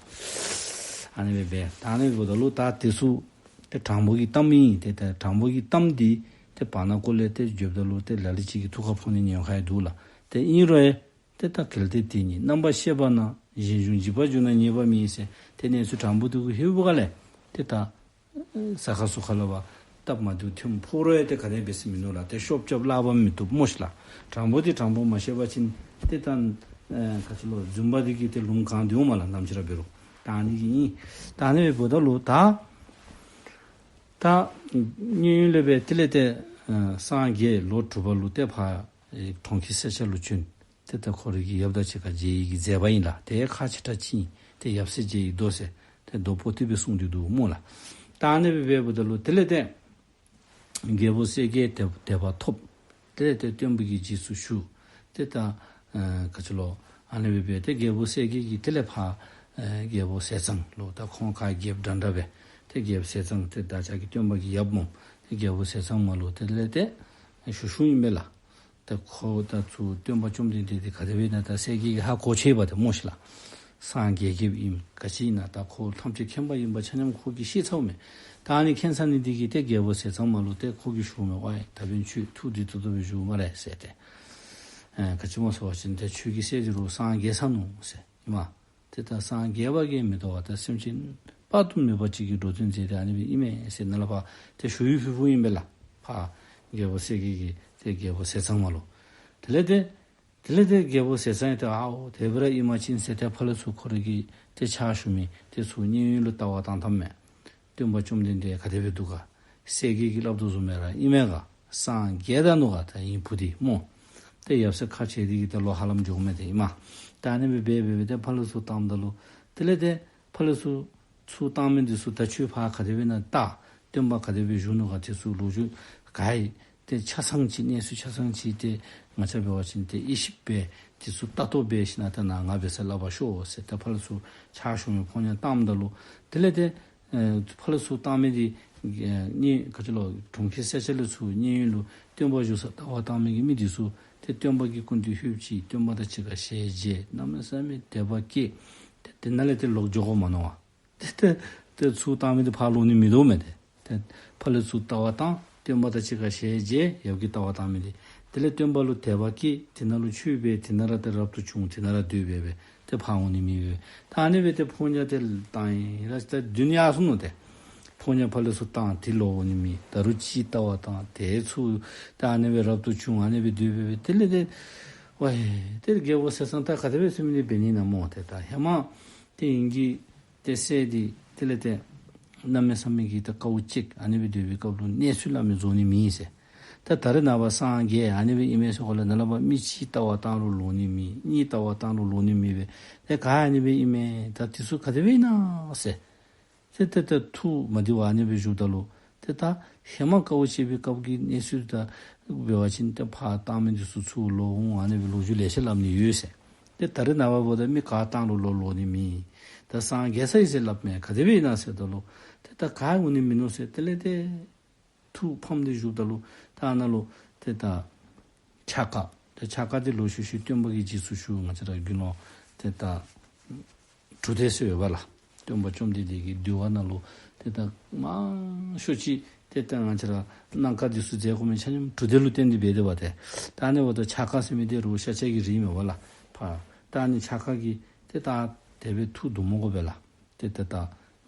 ཨ་ནི་སྦེ་འབད། ད་ཨ་ནི་འབདཝ་ད་ལུ་ད་དེ་ཚུ་ཏེ་དྲང་པོ་གི་གཏམ་ཨིན། ཏེ་ད་དྲང་པོ་གི་གཏམ་འདི་ཏེ་བར་ན་ཀོ་ལས་ཏེ་བརྗོདཔ་ད་ལུ་ཏེ་ལ་ལུ་ཅིག་གི་ཐུགས་ཁར་ཕོག་ནི་ཉེན་ཁ་ཡང་འདུག་ལགས། ཏེ་ཨིན་རུང་ཡང་ཏེ་ད་གལ་ཏེ་དེ་ཉིད་རྣམ་པར་ཤེས་པ་ན། གཞན་གཞུང་འཇིག་པར་འགྱུར་ན་ཉེས་པ་མེད་ཟེར། ཏེ་གནས་ཚུལ་དྲང་པོ་འདི་གུ་ལྷོད་པའི་སྒང་ལས་ཏེ་ད་ཟ་ཁ་ཟ་ཁ་ལུ་བ་སྟབས་མ་བདེཝ་ཐོན་ཕོག་རུང་ཡང་ཏེ་ག་དེ་འབད་ས་མིན་ནུག་ལགས། ཏེ་ཤོབ་རྐྱབ་སླབ་པ་མི་བཏུབ་སྨོ་ཤིག་ལགས། དྲང་པོ་འདི་དྲང་པོ་མ་ཤེས་པ་ཅིན་ཏེ་ད་ཨེ་ག་ཅི་ལོ་རྫུན་པ་འདི་གིས་ཏེ་ལུང་གང་སྟེ་འོང་མས་ལགས། ནམ་ཅིག་ར་འབད་རུང་། ད་ཨ་ནི་གི་ཨིན། ད་ཨ་ནི་འབདཝ་ད་ལུ་ད་ད་མཉན་ཡོད་ལས་སྦེ་དེ་ལས་ཏེ་ཨེ་སངས་རྒྱས་ལོ་དྲུག་པ་ལུ་ཏེ་ཕར་ཨེ་གྲོང་ཁྱེར་སེར་སྐྱ་ལུ་བྱོན། ཏེ་ད་ཁོ་རའི་གི་ཡབ་དང་གཅིག་ཁར་མཇལ་ནི་གི་མཛད་པ་ཨིན་ལགས། ཏེ་ཁག་ཆེ་དྲགས་ཅིག་ཨིན། ཏེ་ཡབ་སྲས་མཇལ་བའི་མདོ་ཟེར་ཏེ་མདོ་པོ་ཏི་སྦེ་གསུངས་ཏེ་འདུག་སྨོ་ལགས། ད་ཨ་ནི་སྦེ་འབདཝ་ད་ལུ་དེ་ལས་ཏེ་རྒྱལ་པོ་གསལ་རྒྱལ་དད་དད་པ་ཐོབ། དེ་ལས་ཏེ་སྟོན་པ་གི་རྗེས་སུ་ཞུགས། ཏེ་ད་ཨེ་ག་ཅི་ལོ་ཨ་ནི་སྦེ་འབད་ཏེ་རྒྱལ་པོ་གསལ་རྒྱལ་གྱིས་དེ་ལས་ཕར་ཨེ་རྒྱལ་པོ་ཟས་གཙང་ལུ་ད་ཁོང་ཁ་རྒྱལཔོ་འདྲ་འདྲ་སྦེ་ཏེ་རྒྱལཔོ་ཟས་གཙང་ཏེ་བདག་ཅག་གི་སྟོན་པ་གི་ཡབ་སྨོ། ཏེ་རྒྱལ་པོ་ཟས་གཙང་མ་ལུ་དེ་ལས་ཏེ་ཞུ་ཞུཝ་ཨིན་པས་ལགས། ཏེ་ཁོ་ད་ཚུར་སྟོན་པ་བཅོམ་ལྡན་འདས་འདི་ག་དེ་སྦེ་ཨིན་ན་ད་གསལ་རྒྱལ་གྱིས་ཧ་གོ་ཆི་བ་ཏེ་སྨོ་ཤིག་ལགས། སངས་རྒྱས་རྒྱལཔོ་ཨིནམ་ག་ཅི་ཨིན་ན་ད་ཁོ་ཐམས་ཅད་མཁྱེན་པ་ཨིན་པ་ཆ་མཉམ་ཁོ་གིས་ཤེས་ཚརཝ་མས། ད་ཨ་ནི་མཁྱེན་ཚར་ནི་འདི་གིས་ཏེ་རྒྱལ་པོ་ཟས་གཙང་མ་ལུ་ཏེ་ཁོ་གིས་ཞུཝ་མས། ཝའི་ད་འབདན་ཁྱོད་ཐུགས་འདི་ཏོག་ཏོ་སྦེ་བཞུགས་སྨ་རེ་ཟེར་ཏེ། ཨེ་ག་ཅི་སྨོ་ཟེར་བ་ཅིན་ཏེ་ཁྱོད་ཀྱི་སྲས་འདི་རུང་སངས་རྒྱས་ཚར་ནུག་ཟེར་ཨིན་མས། ཏེ་ད་སངས་རྒྱས་པ་གིས་མི་དོ་བར་ད་སེམས་ཅན་དཔག་ཏུ་མེད་པ་ཅིག་གི་འགྲོ་དོན་མཛད་དེ་ཨ་ནི་སྦེ་ཨིན་མས་ཟེར་ནཱ་ལས་ཕར་ཏེ་ཞུ་ཡིག་ཕུལ་ཕུལཝ་ཨིན་པས་ལགས། ཕར་རྒྱལ་པོ་གསལ་རྒྱལ་གྱིས་ཏེ་རྒྱལ་པོ་ཟས་གཙང་མ་ལུ། དེ་ལས་ཏེ་དེ་ལས་ཏེ་རྒྱལ་པོ་ཟས་གཙང་ཡང་ཏེ་ཨའོ་དེ་སྦེ་ར་ཨིན་པ་ཅིན་ཟེར་ཏེ་ཕར་ལས་ཚུར་ཁོ་རའི་གི་ཏེ་ཕྱག་ཞུ་མི་དེ་ཚུ་མཉན་ཡོད་ལུ་བལྟ་བར་བཏང་བཏངམ་མས། སྟོན་པ་བཅོམ་ལྡན་འདས་ག་དེ་སྦེ་འདུག་ག། གསལ་རྒྱལ་གྱིས་སླབ་དོ་བཟུམ་སྦེ་ར་ཨིན་མས་ག། སངས་རྒྱས་ད་ནུག་ག་ད་ཨིན་བུ་འདི་སྨོ། ཏེ་ཡབ་སྲས་ཁ་འབྱལ་ཏེ་གིས་ད་ལོག་ཧ་ལམ་འགྱོཝ་མས་ཏེ་ཨིན་མས། ད་ཨ་ནི་སྦེ་འབད་འབད་འབད་ཏེ་ཕར་ལས་ཚུར་བཏངམ་ད་ལུ་དེ་ལས་ཏེ་ཕར་ལས་ཚུར་ཚུར་བཏང་མི་འདི་ཚུ་ད་ཁྱོད་ཕར་ག་དེ་སྦེ་ཨིན་ན་བལྟ། སྟོན་པ་ག་དེ་སྦེ་བཞུགས་ནུག་ག། དེ་ཚུ་ལོ་རྒྱུས་ག་ཡི་ཏེ་ཆ་ཚང་ཅིག་གནས་ཚུལ་ཆ་ཚང་ཅིག་ཏེ་ང་བཅས་འབད་བ་ཅིན་ཏེ་དབྱེ་ཞིབ་འབད་དེ་ཚུ་ལྟ་རྟོག་འབད་ཞིནམ་ད་ནཱ་ང་འབད་སར་སླབ་པར་ཤོག་ཟེར་ཏེ་ཕར་ལས་ཚུར་ཕྱག་ཞུ་མི་ཕོ་ཉ་བཏངམ་ད་ལུ་དེ་ལས་ཏེ་ཨེ་ཕར་ལས་ཚུར་བཏང་མི་འདི་ཨེ་མཉན་ག་ཅི་ལོ་གྲོང་ཁྱེར་སེར་སྐྱ་ལས་ཚུར་མཉན་ཡོད་ལུ་སྟོན་པ་བཞུགས་ས་བལྟ་བར་བཏང་མི་གི་མི་འདི་ཚུ་ཏེ་སྟོན་པ་གི་སྐུ་མདུན་ལྷོདཔ་ཅིག་སྟོན་པ་དང་གཅིག་ཁར་ཞལ་མཇལ། གནམ་མེད་ས་མེད་དད་པ་སྐྱེས། ཏེ་དེ་ནང་ལས་ཏེ་ལོག་འགྱོ་དགོ་མ་མནོ་བར་ཏེ་ཏེ་ ཏེ་ཚུར་བཏང་མི་འདི་ཕར་ལོག་ནི་མིན་འདུག་མས་ཏེ། ཏེ་ཕར་ལས་ཚུར་ལྟ་བར་བཏང་། སྟོན་པ་དང་གཅིག་ཁར་ཞལ་མཇལ། ཡབ་ཀྱིས་ལྟ་བར་བཏང་མི་འདི། དེ་ལས་སྟོན་པ་ལུ་དད་པ་སྐྱེས། དེ་ནང་ལུ་ཆོས་འབད། དེ་ནང་ར་ཏེ་རབ་ཏུ་བྱུང་། དེ་ནང་ར་སྡོད་སྦེ་སྦེ་ཏེ་ཕར་འོང་ནི་མེད་པས། ད་ཨ་ནི་སྦེ་ཏེ་ཕོ་ཉ་ཏེ་བཏང་ཡི་ར་ཏེ་བདུན་ཡར་སོང་ནུག་ཏེ། ཕོ་ཉ་ཕར་ལས་ཚུར་བཏང་། ཏེ་ལོག་འོང་ནི་མེད། ད་རུང་ཅིག་ལྟ་བར་བཏང་། ཏེ་ཚུར་ཏེ་ཨ་ནི་སྦེ་རབ་ཏུ་བྱུང་། ཨ་ནི་སྦེ་སྡོད་སྦེ་སྦེ་དེ་ལས་ཏེ་ཝའི་ཏེ་རྒྱལ་པོ་ཟས་གཙང་ད་ག་དེ་སྦེ་ཟེར་མི་འདི་འབད་ནི་ན་སྨོ་ཏེ། ད་ཧེ་མ་ཏེ་ཨིན་གྱི་ཏེ་སྲས་འདི་དེ་ལས་ཏེ་གནམ་མེད་ས་མེད་ཀྱི་ཏེ་དཀའཝ་སྤྱད། ཨ་ནི་སྦེ་སྡོད་པའི་སྐབས་ལུ་གནས་ཚུལ་སླབ་མི་རྫོགས་ནི་མེད་ཟེར། ད་ད་རེས་ནངས་པ་སངས་རྒྱས་ཨ་ནི་སྦེ་ཨིན་མས་ཟེར་གོ་ལགས། ནཱ་ལས་ཕར་མི་གཅིག་ལྟ་བར་བཏང་རུང་ལོག་ནི་མེད། གཉིས་ལྟ་བར་བཏང་རུང་ལོག་ནི་མེད་པས། ཏེ་ག་ཨ་ནི་སྦེ་ཨིན་མས། ད་དེ་ཚུ་ག་དེ་སྦེ་ཨིན་ན་ཟེར། ཏེ་ཏེ་ཏེ་ཐུགས་མ་བདེ་བར་ཨ་ནི་སྦེ་བཞུགསཔ་ད་ལུ་ཏེ་ད་ཧེ་མ་དཀའཝ་སྤྱད་པའི་སྐབས་ཀྱི་གནས་ཚུལ་དང་འབད་བ་ཅིན་ཏེ་ཕར་བཏང་མི་འདི་ཚུ་ཚུར་ལོག་འོང་། ཨ་ནི་སྦེ་ལོ་རྒྱུས་ལེ་ཤ་སླབ་ནི་ཡོད་ཟེར། ཏེ་ད་རེས་ནངས་པ་འབདཝ་ད་མི་ག་བཏང་རུང་ལོག་ལོག་ནི་མེད། ད་སངས་རྒྱས་ཚར་ཡི་ཟེར་སླབ་མས། ག་དེ་སྦེ་ཨིན་ན་ཟེརཝ་ད་ལུ་ཏེ་ད་ག་འོང་ནི་མིན་ནུག་ཟེར། དེ་ལས་ཏེ་ཐུགས་ཕམ་སྟེ་བཞུགསཔ་ད་ལུ་ད་ཨ་ནཱ་ལུ་ཏེ་ད་ཕྱག་འཁར། ཏེ་ཕྱག་འཁར་འདི་ལོག་ཤུལ་ཤུལ་སྟོན་པ་གི་རྗེས་སུ་ཞུགས། ང་བཅས་ར་དགེ་སློང་ཏེ་ད་གྲུབ་སྡེ་ཟེར་ཡོད་པ་ལགས། སྟོན་པ་བཅོམ་ལྡན་འདས་ཀྱི་འདུལ་བ་ནང་ལུ་ཏེ་ད་མང་ཤོས་ཅིག་ཏེ་ད་ང་བཅས་ར་གནང་བཀའ་འདི་ཚུ་མཛད་དགོ་མི་ཆ་མཉམ་གྲུབ་སྡེ་ལུ་བརྟེན་ཏེ་འབད་དེ་བ་ཏེ། ད་ཨ་ནི་འབདཝ་ད་ཕྱག་འཁར་ཟེར་མི་འདི་རུང་ཤཱཀྱ་གི་རིགས་མས་པ་ལགས། ཕར་ད་ཨ་ནི་ཕྱག་འཁར་གྱིས་ཏེ་ད་དེ་སྦེ་ཐུགས་སྡུག་མ་དགོ་པས་ལགས། ཏེ་ཏེ་ད་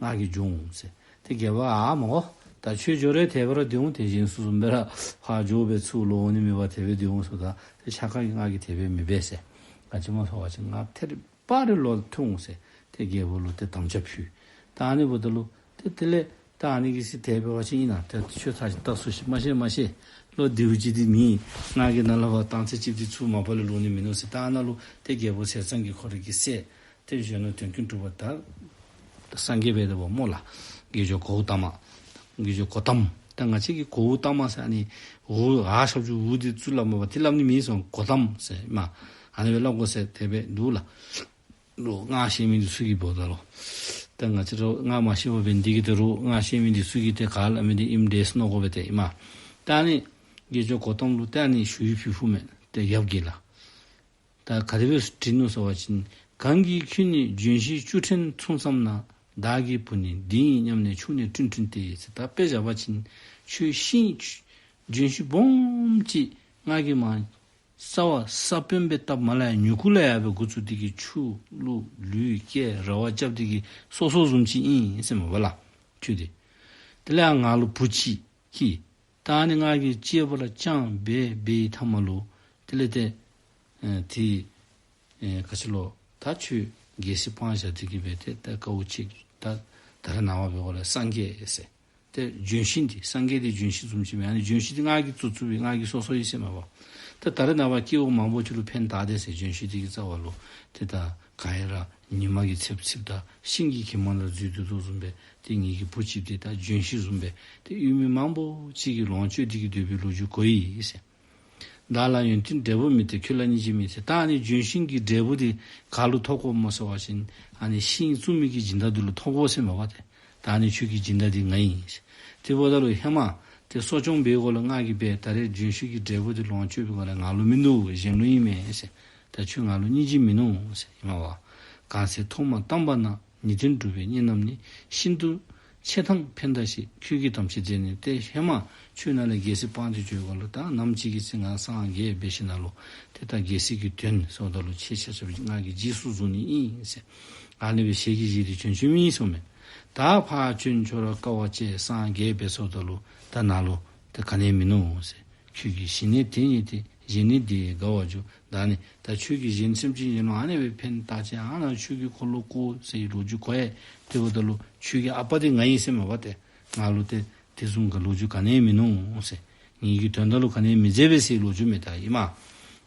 ང་གིས་འགྱོ་འོང་ཟེར། ཏེ་རྒྱལ་པོ་ཨ་མ་གོ། ད་ཁྱོད་འགྱོ་རུང་དེ་སྦེ་ར་སྡོད་འོང་། ཏེ་གཞན་སུ་བཟུམ་སྦེ་ར་ཕར་འགྱོ་སྦེ་ཚུར་ལོག་འོང་ནི་མེད་པར་དེ་སྦེ་སྡོད་འོང་ཟེརཝ་ད་ཏེ་ཕྱག་འཁར་གྱིས་ང་གིས་དེ་སྦེ་མི་འབད་ཟེར། ག་ཅི་སྨོ་ཟེར་བ་ཅིན་ང་ཐད་རི་བ་རི་ལོག་ཐོན་འོང་ཟེར། ཏེ་རྒྱལ་པོ་ལུ་ཏེ་དམ་བཅའ་ཕུལ། ད་ཨ་ནི་འབདཝ་ད་ལུ་ཏེ་དེ་ལས་ད་ཨ་ནི་གི་ཚེ་དེ་སྦེ་བ་ཅིན་ཨིན་ན། ཏེ་ཁྱོད་ཚར་ཅིག་བརྟག་ཞིབ་མ་ཤེས་མ་ཤེས། ལོ་རྒྱུས་ཅིག་འདི་མེད། ང་གིས་ནཱ་ལས་ཕར་བཏང་ཚར་ཅིག་འདི་ཚུར་མ་པ་ལས་ལོག་ནི་མིན་ནུག་ཟེར། ད་ཨ་ནཱ་ལུ་ཏེ་རྒྱལ་པོ་ཟས་གཙང་གི་ཁོ་རའི་གི་སྲས་ཏེ་གཞོན་ནུ་དོན་ཀུན་གྲུབ་པ་ད་སངས་རྒྱས་འབད་དོ་བ་སྨོ་ལགས། དགེ་སྦྱོར་གཽ་ཏ་མ། དགེ་སྦྱོར་གཽ་ཏམ། ད་ང་བཅས་ཀྱིས་གཽ་ཏ་མ་ཟེར་ཨ་ནི་འུ་ཨ་ཞབས་ཀྱུ་འུ་འདི་ཚུ་སླབ་མ་པ་ཏེ་སླབ་ནི་མེད་སོང་། གཽ་ཏམ་ཟེར་ཨིན་མས། ཨ་ནི་སྦེ་སླབ་དགོ་ཟེར་དེ་སྦེ་འདུག་ལགས། རོགས་སྔགས་ཤེས་མི་འདི་ཚུ་གིས་འབདཝ་ད་ལུ་ད་ང་བཅས་ར་སྔགས་མ་ཤེས་པ་འབད་ནི་འདི་གིས་ཏེ་རོགས་སྔགས་ཤེས་མི་འདི་ཚུ་གིས་ཏེ་ག་སླབ་མི་འདི་ཨིནམ་འདྲས་མནོ་དགོ་པས་ཏེ་ཨིན་མས། ད་ཨ་ནི་དགེ་སྦྱོར་གཽ་ཏམ་ལུ་ཏེ་ཨ་ནི་ཞུ་ཡིག་ཕུལ་ཕུལཝ་མས། ཏེ་ཡབ་ཀྱིས་ལགས། ད་ག་དེ་སྦེ་བྲིས་ནུག་ཟེར་བ་ཅིན། གང་གིས་ཁྱོད་ནི་ལྗོན་ཤིང་བཅུ་ཕྲན་མཚུངས་བསམ་ན། བདག་གི་བུ་ནི་འདི་ཡིན་སྙམ་ནས་ཕྱུགས་ནས་བསྐྲུན་བསྐྲུན་ཏེ་ཟེར། ད་དཔེ་བཞག་པ་ཅིན་ཁྱོད་ཤིང་ལྗོན་ཤིང་སྦོམ་ཅིག་ང་གིས་མར་ས་བ་ས་བོན་སྦེ་བཏབ་མ་ལ་ཡ་མྱུ་གུ་ལ་ཡ་སྦེ་འགོ་བཙུགས་ཏེ་གིས་ཆུ་བླུག་ལུད་བསྐྱལ་ར་བ་རྐྱབ་སྟེ་གིས་གསོ་གསོཝ་བཟུམ་ཅིག་ཨིན་ཟེར་མས་པ་ལགས། ཁྱོད་འདི། དེ་ལས་ང་ལུ་བུ་ཅིག་སྐྱེས། ད་ཨ་ནི་ང་གིས་གཅེས་པ་ལ་བཅངས་སྦེ་འབད་བའི་མཐའ་མ་ལུ་དེ་ལས་ཏེ་ཨེ་ཏེ་ཨེ་ག་ཅི་ལོ། ད་ཁྱོད་རྒྱལ་སྲིད་སྤང་བཞག་སྟེ་གིས་སྦེ་ཏེ་ད་དཀའཝ་སྤྱད། ད་ད་རེས་ནངས་པ་འབད་བ་ལས་སངས་རྒྱས་ཟེར། ཏེ་ལྗོན་ཤིང་འདི་སངས་རྒྱས་འདི་ལྗོན་ཤིང་བཟུམ་ཅིག་མས། ཨ་ནི་ལྗོན་ཤིང་འདི་ང་གིས་བཙུགས་བཙུགསཔ་སྦེ་ང་གིས་གསོ་གསོཝ་ཨིན་ཟེར་མས་པ། ད་ད་རེས་ནངས་པ་སྐྱེ་བོ་མང་པོ་ཅིག་ལུ་ཕན་བཏགས་དེས་ཟེར། ལྗོན་ཤིང་འདི་གི་རྩ་བ་ལུ་ཏེ་ད་ག་ཡ་ར་ཉི་མ་གིས་ཚིགཔ་ཚིགཔ་དང་ཤིང་གི་གྱིབ་མ་ལུ་འཛུལ་སྡོད་དོ་བཟུམ་སྦེ་ཏེ་ངེ་གི་བུ་ཅིག་འདི་ད་ལྗོན་ཤིང་བཟུམ་སྦེ་ཏེ་ཡུལ་མི་མང་པོ་ཅིག་གིས་ལོངས་སྤྱོད་དེ་གིས་སྡོད་པའི་ལོ་རྒྱུས་གོ་ཡི་ཟེར། བདག་ལ་ཡོན་ཏན་འབྲས་བུ་མེད་དེ། ཁྱོད་ལ་སྙིང་རྗེ་མེད་ཟེར། ད་ཨ་ནི་ལྗོན་ཤིང་གི་འབྲས་བུ་འདི་ག་ལུ་ཐོགས་དགོཔ་སྨོ་ཟེར་བ་ཅིན་ཨ་ནི་ཤིང་བཙུགས་མི་གི་སྦྱིན་བདག་འདི་ལུ་ཐོགས་དགོ་ཟེར་མས་པ་ཏེ། ད་ཨ་ནི་ཁྱོད་ཀྱི་སྦྱིན་བདག་འདི་ང་ཨིན་ཟེར། དེ་འབདཝ་ད་ལུ་ཧེ་མ་ཏེ་གསོ་སྐྱོང་འབད་དགོཔ་ལུ་ང་གིས་འབད། ད་རེས་ལྗོན་ཤིང་གི་འབྲས་བུ་འདི་ལོངས་སྤྱོད་པའི་སྒང་ལས་ང་ལུ་མིན་འདུག། གཞན་ལུ་ཨིན་མས་ཟེར། ད་ཁྱོད་ང་ལུ་སྙིང་རྗེ་མིན་ནུག་ཟེར་ཨིན་མས་པ། གང་ཚེ་ཐོག་མར་བལྟམས་པ་ན། ནི་དོན་གྲུབ་པའི་གཉེན་རྣམས་ནི། ཤིན་ཏུ་ཆེ་ཐང་ཕན་གདའ་ཞེས་ཁྱོད་ཀྱིས་དམ་ཆོས་མཛད་ནས། ཏེ་ཧེ་མ་ཁྱོད་ནཱ་ལས་རྒྱལ་སྲིད་སྤང་སྟེ་འགྱོ་དགོཔ་ལུ་ད་ནམ་ཅིག་གི་ཚེ་ང་སངས་རྒྱས་འབད་ཞིནམ་ལས་ཏེ་ད་རྒྱལ་སྲིད་ཀྱི་དོན་ཟེརཝ་ད་ལུ་ཁྱེད་ཆ་ཁྱབ་ང་གིས་རྗེས་སུ་བཟུང་ནི་ཨིན་ཟེར། ཨ་ནི་སྦེ་ཞལ་གྱིས་བཞེས་ཏེ་བྱོན་བྱོནམ་ཨིན་ཟེར་མས། ད་ཕར་བྱོན་ཁྱོད་ར་དཀའ་བ་སྤྱད་སངས་རྒྱས་འབད་ཟེརཝ་ད་ལུ་ད་ནཱ་ལུ་ཏེ་ག་ནི་ཡང་མིན་ནུག་ཟེར། ཁྱོད་ཀྱི་ཞི་གནས་དེ་ཉིད་དེ། གཞན་ནི་འདི་ཡིས་དགའ་བར་འགྱུར། ད་ནི་ད་ཁྱོད་ཀྱི་གཞན་སེམས་ཅན་གཞན་ལུ་ཨ་ནི་སྦེ་ཕན་བཏགས་ཅི། ཨ་ནཱ་ཁྱོད་ཀྱིས་འཁོར་ལོ་བསྐོར་ཟེར་བའི་ལོ་རྒྱུས་གོ་ཡི། དེ་འབདཝ་ད་ལུ་ཁྱོད་ཀྱི་ཨ་པ་འདི་ང་ཨིན་ཟེར་མས་པ་ཏེ། ང་ལུ་ཏེ་དེ་བཟུམ་གྱི་ལོ་རྒྱུས་ག་ནི་ཡང་མིན་ནུག་ཟེར། ངེ་གི་དོན་དག་ལུ་ག་ནི་ཡང་མི་མཛད་པས་ཟེར་བའི་ལོ་རྒྱུས་མས་ད་ཨིན་མས།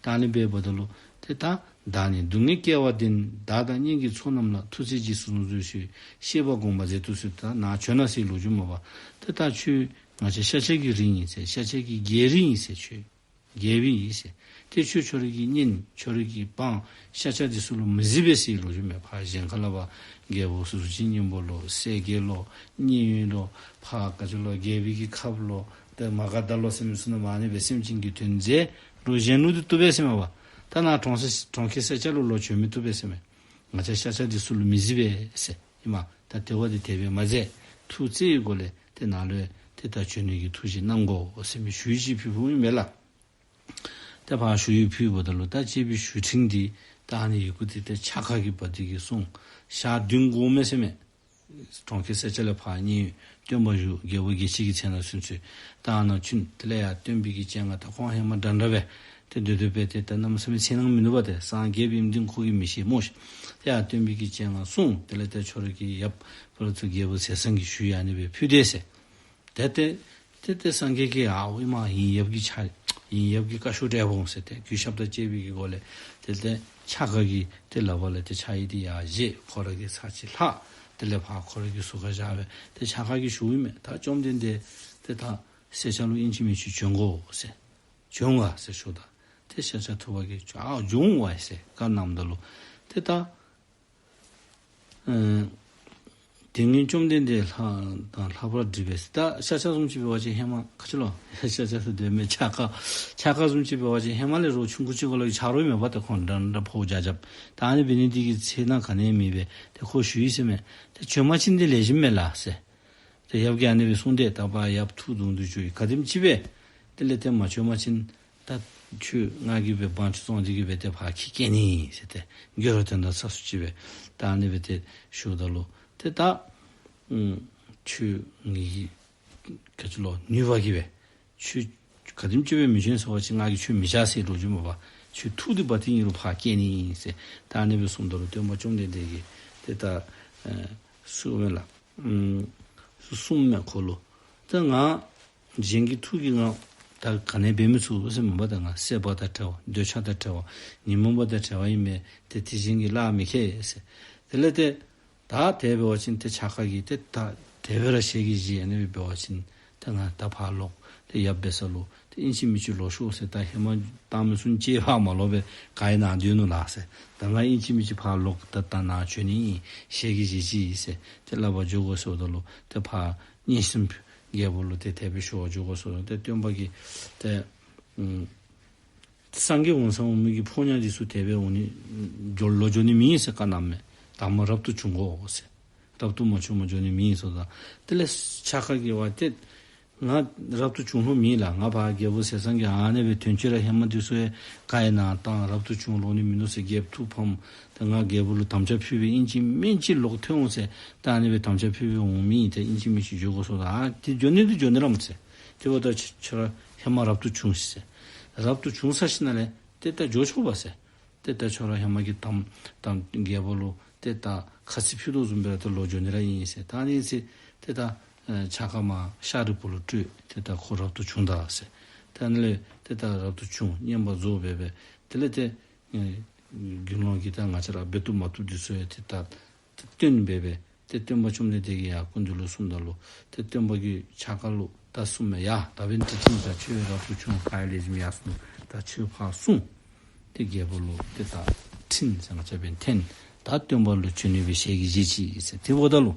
ད་ཨ་ནི་སྦེ་འབདཝ་ད་ལུ་ཏེ་ད་བདག་ནི་སྡུག་བསྔལ་སྐྱེ་བ་འདི་ནི། བདག་དང་གཉེན་གྱི་ཚོགས་རྣམས་ལ། ཐུགས་བརྩེས་རྗེས་སུ་བཟུང་བཟུང་ཞུས། བཤེས་པ་དགོངས་པ་མཛད་དུ་གསོལ། ད་ནཱ་བྱོན་ན་ཟེར་བའི་ལོ་རྒྱུས་མས་པ། ཏེ་ད་ཁྱོད་ང་བཅས་ཤཱཀྱ་གི་རིགས་ཨིན་ཟེར། ཤཱཀྱ་གི་རྒྱལ་རིགས་ཨིན་ཟེར། ཁྱོད་རྒྱལ་པོ་ཨིན་ཟེར། ཏེ་ཁྱོད་ཁྱོད་རའི་གི་གཉེན་ཁྱོད་རའི་གི་འབངས་ཤཱཀྱ་འདི་ཚུ་ལུ་མི་གཟིགས་པས་ཟེར་བའི་ལོ་རྒྱུས་མས། ཕར་གཞན་ཁ་ལས་ཕར་རྒྱལ་པོ་གཟུགས་ཅན་སྙིང་པོ་ལོ་གསལ་རྒྱལ་ལོ་མཉན་ཡོད་ལོ་ཕར་ག་ཅི་ལོ་རྒྱལ་པོའི་གི་ཁབ་ལོ་ཏེ་མ་ག་དྷ་ལོ་ཟེར་མི་ཚུ་ནང་ཨ་ནི་སྦེ་སེམས་ཅན་གྱི་དོན་མཛད་རུང་གཞན་ལུ་འདི་བཏུབ་པས་ཟེར་མས་པ། ད་ནཱ་གྲོང་གསེབ་གྲོང་ཁྱེར་སེར་སྐྱ་ལུ་ལོག་བྱོན་མི་བཏུབ་པས་ཟེར་མས། ང་བཅས་ཤཱཀྱ་འདི་ཚུ་ལུ་མི་གཟིགས་པས་ཟེར་ཨིན་མས། ད་དེ་བ་དེ་དེ་སྦེ་མ་མཛད། ཐུགས་བརྩེ་བའི་སྒོ་ལས་ཏེ་ནཱ་ལུ་ཡང་ཏེ་ད་བྱོན་ནི་གི་ཐུགས་བཞེད་གནང་དགོ་ཟེར་མི་ཞུ་ཡིག་ཅིག་ཕུལ་ཕུལཝ་ཨིན་མས་ལགས། ཏེ་ཕར་ཞུ་ཡིག་ཕུལཝ་ད་ལུ་ད་ཅེ་བི་ཞུ་ཁྲིམས་འདི་ད་ཨ་ནི་ཡི་གུ་འདི་ཏེ་ཕྱག་ཁ་གི་བ་དེ་གིས་སོང་། ཞག་བདུན་འགོརཝ་མས་ཟེར་མས། གྲོང་ཁྱེར་སེར་སྐྱ་ལས་ཕར་མཉན་ཡོད། སྟོན་པ་བཞུགས། རྒྱལ་པོ་རྒྱལ་བྱེད་ཀྱི་ཚལ་ནང་ཚུན་ཚོད་ད་ཨ་ནཱ་བྱོན། དེ་ལས་ཡར་སྟོན་པའི་གི་སྤྱན་སྔར་ད་ཁོང་ཧེ་མ་འདྲན་འདྲ་སྦེ་ཏེ་སྡོད་སྡོད་སྦེ་ཏེ་ད་གནམ་མེད་ས་མེད་འཚེར་སྣང་མིན་འདུག་པ། ཏེ་སངས་རྒྱས་པའི་ཨིནམ་འདི་ཁོ་གིས་མི་ཤེས་སྨོ་ཤེས། ཏེ་ཡར་སྟོན་པའི་གི་སྤྱན་སྔར་སོང་། དེ་ལས་ཏེ་ཁྱོད་ར་གི་ཡབ་ཕར་ཚུར་རྒྱལ་པོ་ཟས་གཙང་གི་ཞུ་ཡིག་ཨ་ནི་སྦེ་ཕུལ་དེས་ཟེར། ཏེ་ཏེ་ཏེ་ཏེ་སངས་རྒྱས་ཀྱིས་ཨའོ་ཨིན་མས། ཡིན་ཡབ་ཀྱི་ཕྱག་ཡིན་ཡབ་ཀྱི་བཀའ་ཤོག་སྤྲོད་འོང་ཟེར་ཏེ་གུས་ཞབས་དང་བཅས་པའི་གི་སྒོ་ལས་ཏེ་ཏེ་ཕྱག་ཁ་གི་ཏེ་ལག་པ་ལས་ཏེ་ཕྱག་ཡིག་དེ་ཡར་བཞེས། ཁོ་ར་གིས་ཚར་གཅིག་ལྷག། དེ་ལས་ཕར་ཁོ་ར་གི་ཟུར་ཁར་བཞག་སྦེ་ཏེ་ཕྱག་ཁ་གིས་ཞུཝ་ཨིན་མས། ད་བཅོམ་ལྡན་འདས་ཏེ་ད་སེར་སྐྱ་ལུ་ཨིན་ཅི་མིན་ཅི་བྱོན་དགོ་ཟེར། བྱོན་ག་ཟེར་ཞུཝ་ད་ཏེ་ཤཱཀྱ་ཐུབ་པ་གིས་ཨའོ་བྱོན་འོང་ཟེར་བཀའ་གནངམ་ད་ལུ་ཏེ་ད་ཨེ་དེ་སྔོན་བཅོམ་ལྡན་འདས་ལྷ་དང་ལྷག་པར་འདྲིས་པས་ཟེར། ད་ཤཱཀྱ་བཟུམ་ཅིག་འབད་བ་ཅིན་ཧེ་མ་ག་ཅི་ལོ་ཤཱཀྱ་ཟེར་དོན་མེད་ཕྱག་ཁ་ཕྱག་ཁ་བཟུམ་ཅིག་འབད་བ་ཅིན་ཧེ་མ་ལས་རོགས་ཆུང་ཀུ་ཅིག་ག་ལོ་གི་ཆ་རོགས་མེད་པ། ཏེ་ཁོང་འདྲན་འདྲ་ཕོཝ་རྒྱ་རྒྱབ། ད་ཨ་ནི་འབད་ནི་འདི་གིས་འཚེར་སྣང་ག་ནི་ཡང་མེད་པས། ཏེ་ཁོ་ཞུ་ཡི་ཟེར་མས། ཏེ་བྱོན་པ་ཅིན་ཏེ་ལེགས་ཤོམ་མས་ལགས་ཟེར། ཏེ་ཡབ་ཀྱིས་ཨ་ནི་སྦེ་གསུངས་ཏེ་ད་ཕར་ཡབ་ཐུགས་དུང་དུ་བཅུག་ཡི། ག་དེམ་ཅིག་སྦེ་དེ་ལས་ཏེ་མ་བྱོན་པ་ཅིན་ད་ཁྱོད་ང་གིས་སྦེ་དབང་ཆ་བཙོང་སྟེ་གིས་སྦེ་ཏེ་ཕར་ཁྱིད་བསྐྱལ་ནི་ཟེར་ཏེ་དགོད་བྲ་དོན་དག་ཚ་སུ་ཅིག་སྦེ་ད་ཨ་ནི་སྦེ་ཏེ་ཞུཝ་ད་ལུ་ཏེ་ད་ཨུམ་ཁྱོད་ངེ་གི་ག་ཅི་ལོ་ནུས་པ་གིས་སྦེ་ཁྱོད་ག་དེམ་ཅིག་སྦེ་མི་བྱོན་ཟེར་བ་ཅིན་ང་གིས་ཁྱོད་མི་བྱ་ཟེར་ལོ་རྒྱུས་མེད་པ། ཁྱོད་ཐུགས་དེ་བ་དེ་ཨིན་རུང་ཕར་བསྐྱལ་ནི་ཨིན་ཟེར། ད་ཨ་ནི་སྦེ་གསུངམ་ད་ལུ་སྟོན་པ་བཅོམ་ལྡན་འདས་ཀྱིས་ཏེ་ད་ཨེ་གསུངམ་མས་ལགས། ཨུམ་གསུངམ་མས་ཁོ་ལུ། ད་ང་གཞན་གྱི་ཐུགས་ཀྱིས་ང་ད་ག་ནི་འབད་མི་ཚུགས་ཟེར་མས་པ། ད་ང་སྲེད་པ་དང་བྲལ་བ་འདོད་ཆགས་དང་བྲལ་བ་ཉོན་མོངས་པ་དང་བྲལ་བ་ཨིན་མས། ཏེ་དེ་གཞན་གྱིས་གླགས་མི་ཁེལ་ཟེར། དེ་ལས་ཏེ་ད་དེ་འབད་བ་ཅིན་ཏེ་ཕྱག་ཁ་གིས་ཏེ་ད་དེ་སྦེ་ར་ཞལ་གྱིས་བཞེས། ཨ་ནི་སྦེ་འབད་བ་ཅིན་ཏེ་ང་ད་ཕར་ལོག་ཏེ་ཡབ་འབད་ས་ལུ་ཏེ་ཨིན་ཅི་མིན་ཅི་ལོག་ཤོག་ཟེར། ད་ཧེ་མ་བཏང་མི་ཚུན་ཆད་ཕར་མ་ལོག་པར་ག་ཡི་ནང་སྡོད་ནུག་ལགས་ཟེར། ད་ང་ཨིན་ཅི་མིན་ཅི་ཕར་ལོག་ད་ད་ནཱ་བྱོན་ནི་ཨིན། ཞལ་གྱིས་བཞེས་ཅི་ཟེར། ཏེ་སླབ་པར་འགྱོ་དགོ་ཟེརཝ་ད་ལུ་ཏེ་ཕར་མཉན་སྲུང་རྒྱལ་པོ་ལུ་ཏེ་དེ་སྦེ་ཞུ་བར་འགྱོ་དགོ་ཟེརཝ་ད་ཏེ་སྟོན་པ་གིས་ཏེ་ཨུམ་སངས་རྒྱས་འོང་ས་འོང་མི་གི་ཕོ་ཉ་འདི་ཚུ་དེ་སྦེ་འོང་ནི་འགྱོ་ལོག་འགྱོ་ནི་མེད་ཟེར་བཀའ་གནངམ་མས། དང་པ་རབ་ཏུ་བྱུང་དགོ་ཟེར། རབ་ཏུ་མ་བྱུངམ་འགྱོ་ནི་མེད་ཟེརཝ་ད་དེ་ལས་ཕྱག་ཁ་གིས་འབད་དེ་ང་རབ་ཏུ་བྱུང་ལོང་མེད་ལགས། ང་ཕར་རྒྱལ་པོ་ཟས་གཙང་གི་ཨ་ནི་སྦེ་དོན་སྤྱི་ར་ཧེ་མ་འདི་ཚུ་ཡང་ག་ཡི་ནང་བཏང་རབ་ཏུ་བྱུང་ལོང་ནི་མིན་འདུག་ཟེར། རྒྱལཔོ་ཐུགས་ཕམ། ད་ང་རྒྱལ་པོ་ལུ་དམ་བཅའ་ཕུལ་སྦེ་ཨིན་ཅི་མིན་ཅི་ལོག་ཐོན་འོང་ཟེར། ད་ཨ་ནི་སྦེ་དམ་བཅའ་ཕུལ་སྦེ་འོང་མི་ཨིན། ཏེ་ཨིན་ཅི་མིན་ཅི་འགྱོ་དགོ་ཟེརཝ་ད་ཨ་ཏེ་འགྱོ་ནི་འདི་འགྱོ་ནི་ར་མས་ཟེར། དེ་འབདཝ་ད་ཁྱོད་ར་ཧེ་མ་རབ་ཏུ་བྱུང་ཟེར། རབ་ཏུ་བྱུང་ཚར་ཞིནམ་ལས་ཏེ་ད་འགྱོ་ཆོག་པ་ཟེར། ཏེ་ད་ཁྱོད་ར་ཧེ་མ་གི་དམ་དམ་རྒྱལ་པོ་ལུ་ཏེ་ད་ཁ་ཚིག་ཕུལ་དོ་བཟུམ་སྦེ་ར་ཏེ་ལོག་འགྱོ་ནི་ར་ཨིན་ཟེར། ད་ཨ་ནི་ཚེ་ཏེ་ད་ཨེ་ཕྱག་ཁ་མར་ཤཱ་རིའི་བུ་ལུ་སྤྲོད། ཏེ་ད་ཁོ་རབ་ཏུ་བྱུང་ད་ཟེར། ཏེ་ཨ་ནི་ལས་ཏེ་ད་རབ་ཏུ་བྱུང་བསྙེན་པར་རྫོགས་འབད་སྦེ་དེ་ལས་ཏེ་ཨེ་དགེ་སློང་གིས་ད་ང་བཅས་ར་འབད་བཏུབ་མ་བཏུབ་འདི་ཚུ་ཡང་ཏེ་ད་ཏེ་སྟོན་འབད་སྦེ་ཏེ་སྟོན་པ་བཅོམ་ལྡན་འདས་ཀྱིས་ཡར་སྐུ་མདུན་ལུ་གསུངམ་ད་ལུ་ཏེ་སྟོན་པ་གིས་ཕྱག་ཁ་ལུ་ད་གསུངམ་མས། ཡ་ད་འབདན་ཏེ་ཁྲིམས་ད་ཁྱོད་རབ་ཏུ་བྱུང་། ཕར་ལས་རིམ་ཡར་སོང་། ད་ཁྱོད་ཕར་སོང་། ཏེ་རྒྱལ་པོ་ལུ་ཏེ་ད་ཁྲིམས་ཟེར་ང་བཅས་འབདན་འཐེན། ད་སྟོན་པ་ལུ་བྱོན་ནི་སྦེ་ཞལ་གྱིས་བཞེས་ཅི་ཟེར། དེ་འབདཝ་ད་ལུ་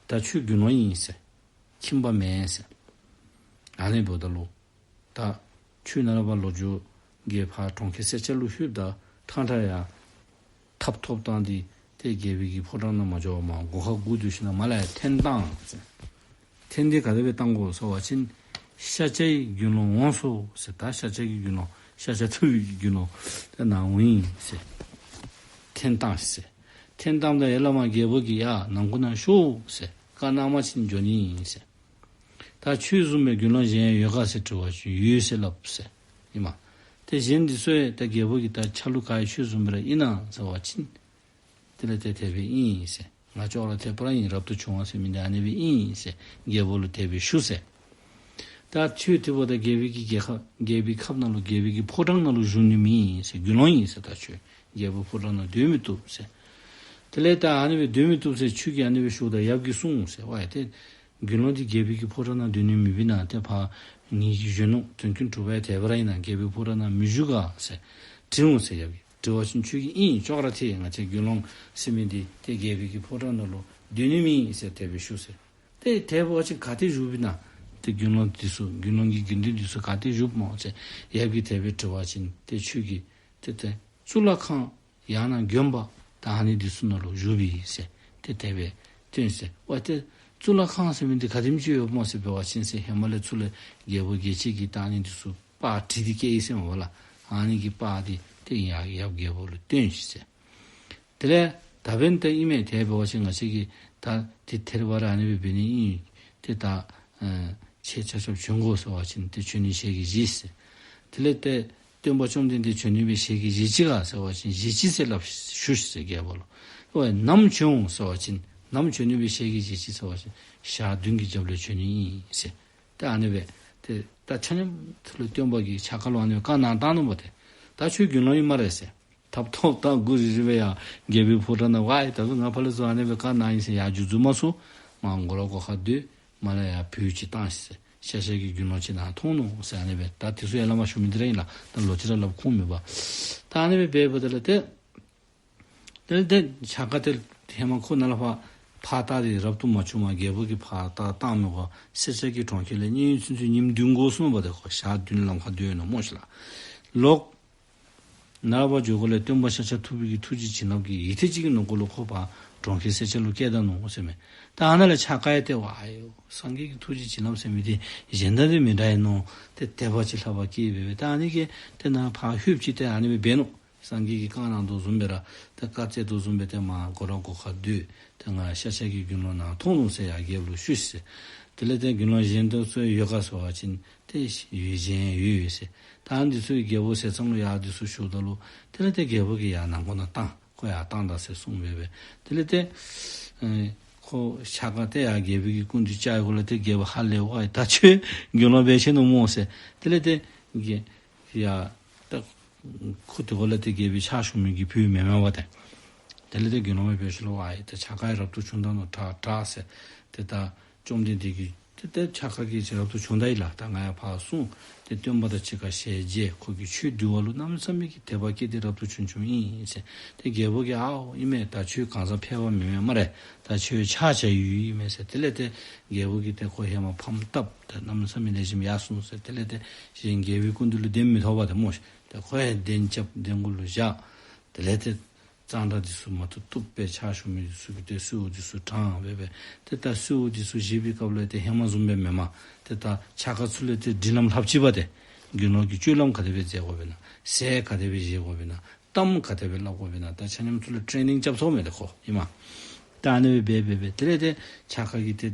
ད་ཁྱོད་དགེ་སློང་ཨིན་ཟེར། ཁྱིམ་པ་མེན་ཟེར། ཨ་ནི་འབདཝ་ད་ལུ་ད་ཁྱོད་ནཱ་ལས་ཕར་ལོག་འགྱོ་གེ། ཕར་གྲོང་ཁྱེར་སེར་སྐྱ་ལུ་ལྷོདཔ་ད་ཕྲང་ཕྲང་ཡར་ཐགཔ་ཐོགས་བཏང་སྟེ་ཏེ་རྒྱལ་པོའི་གི་ཕོ་བྲང་ནང་མ་འགྱོ་བར་མར་སྒོ་ཁར་སྒུག་སྡོད་ཞིནམ་ལས་མར་ལས་ཡར་འཐེན་བཏང་ཟེར། འཐེན་འདི་ག་དེ་སྦེ་བཏང་དགོ་ཟེར་བ་ཅིན་ཤཱཀྱའི་དགེ་སློང་འོངས་སོ་ཟེར། ད་ཤཱཀྱ་གི་དགེ་སློང་ཤཱཀྱ་ཐུབ་པའི་གི་དགེ་སློང་ད་ནཱ་འོང་ཡི་ཟེར། འཐེན་བཏང་ཟེར། འཐེན་བཏངམ་ད་ཡར་ལས་མར་རྒྱལ་པོ་གིས་ཡ་ནང་ཁོག་ནང་ཤོག་ཟེར། བཀའ་གནང་བ་ཅིན་འགྱོ་ནི་ཨིན་ཟེར། ད་ཁྱོད་བཟུམ་མའི་དགེ་སློང་གཞན་ཡོད་ག་ཟེར་དྲི་བ་ཅིན་ཡོད་ཟེར་སླབ་ཟེར། ཨིན་མས། ཏེ་གཞན་འདི་ཚུ་ཡང་ད་རྒྱལ་པོ་གིས་ད་ཆ་ལུགས་ག་ཡི་ཁྱོད་བཟུམ་སྦེ་ར་ཨིན་ན་ཟེར་བ་ཅིན་དེ་ལས་ཏེ་དེ་སྦེ་ཨིན་ཟེར། ང་ཅོག་ར་འཐདཔ་ར་ཨིན། རབ་ཏུ་བྱུང་བ་ཟེར་མི་འདི་ཨ་ནི་སྦེ་ཨིན་ཟེར་རྒྱལ་པོ་ལུ་དེ་སྦེ་ཞུ་ཟེར། ད་ཁྱོད་དེ་འབདཝ་ད་རྒྱལ་པོའི་གི་རྒྱལ་ཁབ་རྒྱལ་པོའི་ཁབ་ནང་ལུ་རྒྱལ་པོའི་གི་ཕོ་བྲང་ནང་ལུ་བཞུགས་ནི་མེད་ཟེར། དགེ་སློང་ཨིན་ཟེར། ད་ཁྱོད་རྒྱལ་པོའི་ཕོ་བྲང་ནང་སྡོད་མི་བཏུབ་ཟེར། དེ་ལས་ད་ཨ་ནི་སྦེ་སྡོད་མི་བཏུབ་ཟེར་ཁྱོད་ཀྱིས་ཨ་ནི་སྦེ་ཞུཝ་ད་ཡབ་ཀྱིས་གསུངས་ཟེར། ཝའི་ཏེ་དགེ་སློང་འདི་རྒྱལ་པོའི་གི་ཕོ་བྲང་ནང་སྡོད་ནི་མེད་པས་ན་ཏེ་ཕར་ངེ་གི་གཞོན་ནུ་དོན་ཀུན་གྲུབ་པ་དེ་སྦེ་ར་ཨིན་ན་རྒྱལ་པོའི་ཕོ་བྲང་ནང་མི་བཞུགས་ག་ཟེར་དྲིཝ་ཟེར། ཡབ་ཀྱིས་དྲི་བ་ཅིན་ཁྱོད་ཀྱིས་ཨིན་ཅོག་ར་འཐད། ང་བཅས་དགེ་སློང་ཟེར་མི་འདི་ཏེ་རྒྱལ་པོའི་གི་ཕོ་བྲང་ནང་ལུ་སྡོད་ནི་མེད་ཟེར་དེ་སྦེ་ཞུ་ཟེར། ཏེ་དེ་འབད་བ་ཅིན་ག་ཏེ་བཞུགསཔ་ཨིན་ན། ཏེ་དགེ་སློང་འདི་ཚུ་དགེ་སློང་གི་དགེ་འདུན་འདི་ཚུ་ག་ཏེ་བཞུགསཔ་སྨོ་ཟེར་ཡབ་ཀྱིས་དེ་སྦེ་དྲི་བ་ཅིན་ཏེ་ཁྱོད་ཀྱིས་ཏེ་ཏེ་གཙུག་ལག་ཁང་ཡང་ན་དགོན་པ་ད་ཨ་ནི་འདི་ཚུ་ནང་ལུ་བཞུགསཔ་ཨིན་ཟེར་ཏེ་དེ་སྦེ་ སྟོན་ཟེར། ཝ་ཏེ་གཙུག་ལག་ཁང་ཟེར་མི་འདི་ག་དེམ་ཅིག་ཡོདཔ་སྨོ་ཟེར་འབད་བ་ཅིན་ཟེར། ཧེ་མ་ལས་ཚུར་ལས་རྒྱལ་པོ་རྒྱལ་བྱེད་ཀྱི་ད་ཨ་ནི་འདི་ཚུ་པར་བྲིས་ཏེ་བསྐྱལ་ཡི་ཟེར་མས་པ་ལགས། ཨ་ནི་གི་པར་འདི་ཏེ་ཡར་ཡབ་རྒྱལ་པོ་ལུ་སྟོན་ཤིག་ཟེར། དེ་ལས་ད་འབདན་ཏེ་ཨིན་མས། དེ་འབད་བ་ཅིན་ང་བཅས་ཀྱིས་ད་ཏེ་ཐད་རི་བ་རི་ཨ་ནི་སྦེ་འབད་ནི་ཨིན། ཏེ་ད་ཨ་ཁྱེད་ཆ་ཁྱབ་བྱོན་དགོ་ཟེར་བ་ཅིན་ཏེ་བྱོན་ནི་ཞལ་གྱིས་བཞེས་ཟེར། དེ་ལས་ཏེ་སྟོན་པ་བཅོམ་ལྡན་འདས་བྱོན་ནི་སྦེ་ཞལ་གྱིས་བཞེས་ཅི་ག་ཟེར་བ་ཅིན་བཞེས་ཅི་ཟེར་སླབ་ཞུ་ཟེར་རྒྱལ་པོ་ལུ། ཨོ་ནམ་བྱོན་འོང་ཟེར་བ་ཅིན་ནམ་བྱོན་ནི་སྦེ་ཞལ་གྱིས་བཞེས་ཅི་ཟེར་བ་ཅིན་ཞག་བདུན་གྱི་རྒྱབ་ལས་བྱོན་ནི་ཨིན་ཟེར། ཏེ་ཨ་ནི་སྦེ་ཏེ་ད་ཆ་མཉམ་ཚུ་ལུ་སྟོན་པ་གིས་ཕྱག་ཁ་ལུ་ཨ་ནི་སྦེ་བཀའ་གནང་བཏང་ནུག་པ་ཏེ། ད་ཁྱོད་དགེ་སློང་ཨིན་སྨ་རེ་ཟེར། ཐབ་ཐོབ་ད་མགུ་རིལ་རི་སྦེ་ཡར་རྒྱལ་པོའི་ཕོ་བྲང་ནང་ཝའི་ད་གཟུགས་ང་ཕར་ལས་ཚུར་ཨ་ནི་སྦེ་བཀའ་གནང་ཡི་ཟེར་ཡར་འགྱོ་བཅུག་མ་ཚུགས། མར་སྒོ་ར་སྒོ་ཁར་སྡོད། མར་ལས་ཡར་བོད་ཅིག་བཏང་ཟེར། ཤཱཀྱ་གི་དགེ་སློང་ཅིག་ནཱ་མཐོང་ནུག་ཟེར་ཨ་ནི་སྦེ། ད་དེ་ཚུ་ཡར་ལས་མར་ཞུ་མི་འདི་ར་ཨིན་ལགས། ད་ལོག་ཅི་ར་སླབ་ཁུངས་མེད་པ། ད་ཨ་ནི་སྦེ་འབད་འབདཝ་ད་ལུ་ཏེ་དེ་ལས་ཏེ་ཕྱག་དཀར་དེ་ཧེ་མ་ཁོ་ནཱ་ལས་ཕར་ཕར་ལྟ་སྟེ་རབ་ཏུ་མ་བྱུང་བར་རྒྱལ་པོ་གིས་ཕར་ལྟ་བཏང་མི་གོ་སེར་སྐྱ་གི་གྲོང་ཁྱེར་ལས་མཉན་ཡོད་ཚུན་ཚོད་ཉིནམ་བདུན་འགོར་སོང་པ་ཏེ། ཁོ་ཞག་བདུན་ལམ་ཁར་སྡོད་ནུག་སྨོ་ཤིག་ལགས། ལོག་ནཱ་ལས་ཕར་འགྱོ་དགོཔ་ལས་སྟོན་པ་ཤཱཀྱ་ཐུབ་པའི་གི་ཐུགས་རྗེ་བྱིན་རླབས་ཀྱིས་ཡུད་ཐེངས་ཅིག་གི་ནང་འཁོད་ལུ་ཁོ་ཕར་གྲོང་ཁྱེར་སེར་སྐྱ་ལུ་སྐྱེལ་ད་ནུག་ཟེར་མས། ད་ཨ་ནཱ་ལས་ཕྱག་དཀར་ཡང་ཏེ་ཝའི་སངས་རྒྱས་ཀྱི་ཐུགས་རྗེ་བྱིན་རླབས་ཟེར་མི་འདི་གཞན་དང་འདི་མི་འདྲ་ཡི་ནོ། ཏེ་དད་པ་ཅིག་ལྷག་པར་སྐྱེས་སྦེ་སྦེ་ད་ཨ་ནི་གིས་ཏེ་ནཱ་ཕར་ལྷོདཔ་ཅིག་ཏེ་ཨ་ནི་སྦེ་འབད་ནུག། སངས་རྒྱས་ཀྱིས་བཀའ་གནང་དོ་བཟུམ་སྦེ་ར་ཏེ་བཀའ་སྩལ་དོ་བཟུམ་སྦེ་ཏེ་མར་སྒོ་ར་སྒོ་ཁར་སྡོད། ཏེ་ང་ཤཱཀྱ་གི་དགེ་སློང་ནཱ་མཐོང་ནུག་ཟེར་ཡར་རྒྱལཔོ་ལུ་ཞུ་ཟེར། དེ་ལས་ཏེ་དགེ་སློང་གཞན་དེ་ཚུ་ཡོད་ག་ཟེར་བ་ཅིན་ཏེ་ཡོད་གཞན་ཡོད་ཡོད་ཟེར། ད་ཨ་ནི་འདི་ཚུ་རྒྱལ་པོ་ཟས་གཙང་ལུ་ཡར་འདི་ཚུ་ཞུཝ་ད་ལུ་དེ་ལས་ཏེ་རྒྱལ་པོ་གིས་ཡར་ནང་འཁོད་ནང་བཏང་། ཁོ་ཡར་བཏང་ད་ཟེར་གསུངས་སྦེ་སྦེ། དེ་ལས་ཏེ་ཨེ་ཁོ་ཕྱག་དཀར་དེ་ཡར་རྒྱལ་པོ་གི་སྐུ་མདུན་བཅར་ཡི་གོ་ལས་ཏེ་རྒྱལ་པོ་ཧ་ལས་པ་ད་ཁྱོད་དགེ་སློང་འབད་ཆི་ནུག་སྨོ་ཟེར། དེ་ལས་ཏེ་རྒྱལ་ཡ་ད་ཁོ་དེ་གོ་ལས་ཏེ་རྒྱལ་པོའི་ཕྱག་ཞུ་མི་གི་བུ་མེན་མས་པ་ཏེ། དེ་ལས་ཏེ་དགེ་སློང་སྦེ་འབད་ཞིནམ་ལས་ཝའི་ད་ཕྱག་དཀར་ཡང་རབ་ཏུ་བྱུང་ད་ནུག་དྲག་དྲག་ཟེར། ཏེ་ད་བཅོམ་ལྡན་འདས་ཀྱིས་ཏེ་ཏེ་ཕྱག་དཀར་གྱིས་རབ་ཏུ་བྱུང་ད་ཡི་ལགས། ད་ང་ཡང་ཕར་སོང་སྟེ་སྟོན་པ་དང་གཅིག་ཁར་ཞལ་མཇལ། ཁོ་གིས་ཆོས་འདུལ་བ་ལུ་གནམ་མེད་ས་མེད་ཀྱི་དད་པ་སྐྱེས་ཏེ་རབ་ཏུ་བྱུང་བྱུངམ་ཨིན་ཟེར། ཏེ་རྒྱལ་པོ་གིས་ཨའོ་ཨིན་མས། ད་ཁྱོད་གང་ཟག་ཕལ་པ་མེན་མས་སྨ་རེ། ད་ཁྱོད་ཕྱག་བྱ་ཡུལ་ཨིན་མས་ཟེར། དེ་ལས་ཏེ་རྒྱལ་པོ་གིས་ཏེ་ཁོ་ཧེ་མ་ཕམ་བཏབ་ད་གནམ་མེད་ས་མེད་ལེགས་ཤོམ་ཡར་སོང་ཟེར། དེ་ལས་ཏེ་གཞན་རྒྱལ་པོའི་སྐུ་མདུན་ལུ་གདན་མི་ཐོབ་པ་ཏེ་སྨོ་ཤིག། ཏེ་ཁོ་ཡང་གདན་རྐྱབ་གདན་གུ་ལུ་བཞག། དེ་ལས་ཏེ་གཙང་སྦྲ་འདི་ཚུ་མ་ཐུབ་ཐུབ་སྦེ་ཕྱག་ཞུ་མི་འདི་ཚུ་གིས་ཏེ་གསོལཝ་འདི་ཚུ་དྲངས་སྦེ་སྦེ། ཏེ་ད་གསོལཝ་འདི་ཚུ་བཞེས་པའི་སྐབས་ལུ་ཏེ་ཧེ་མ་བཟུམ་སྦེ་མེན་མས། ཏེ་ད་ཕྱག་དཀར་ཚུ་ལས་ཏེ་སྒྲིག་ལམ་ལྷགཔ་ཅིག་འབད་དེ། དགེ་སློང་གི་སྤྱོད་ལམ་ག་དེ་སྦེ་མཛད་དགོཔ་ཨིན་ན། ཟས་ག་དེ་སྦེ་བཞེས་དགོཔ་ཨིན་ན། གཏམ་ག་དེ་སྦེ་སླབ་དགོཔ་ཨིན་ན། ད་ཆ་མཉམ་ཚུ་ལུ་ཊེ་ནིང་རྐྱབ་ཚུགས་མས་ཏེ་ཁོ་ཨིན་མས། ད་ཨ་ནི་སྦེ་འབད་འབད་འབད་དེ་ལས་ཏེ་ཕྱག་དཀར་གྱིས་ཏེ་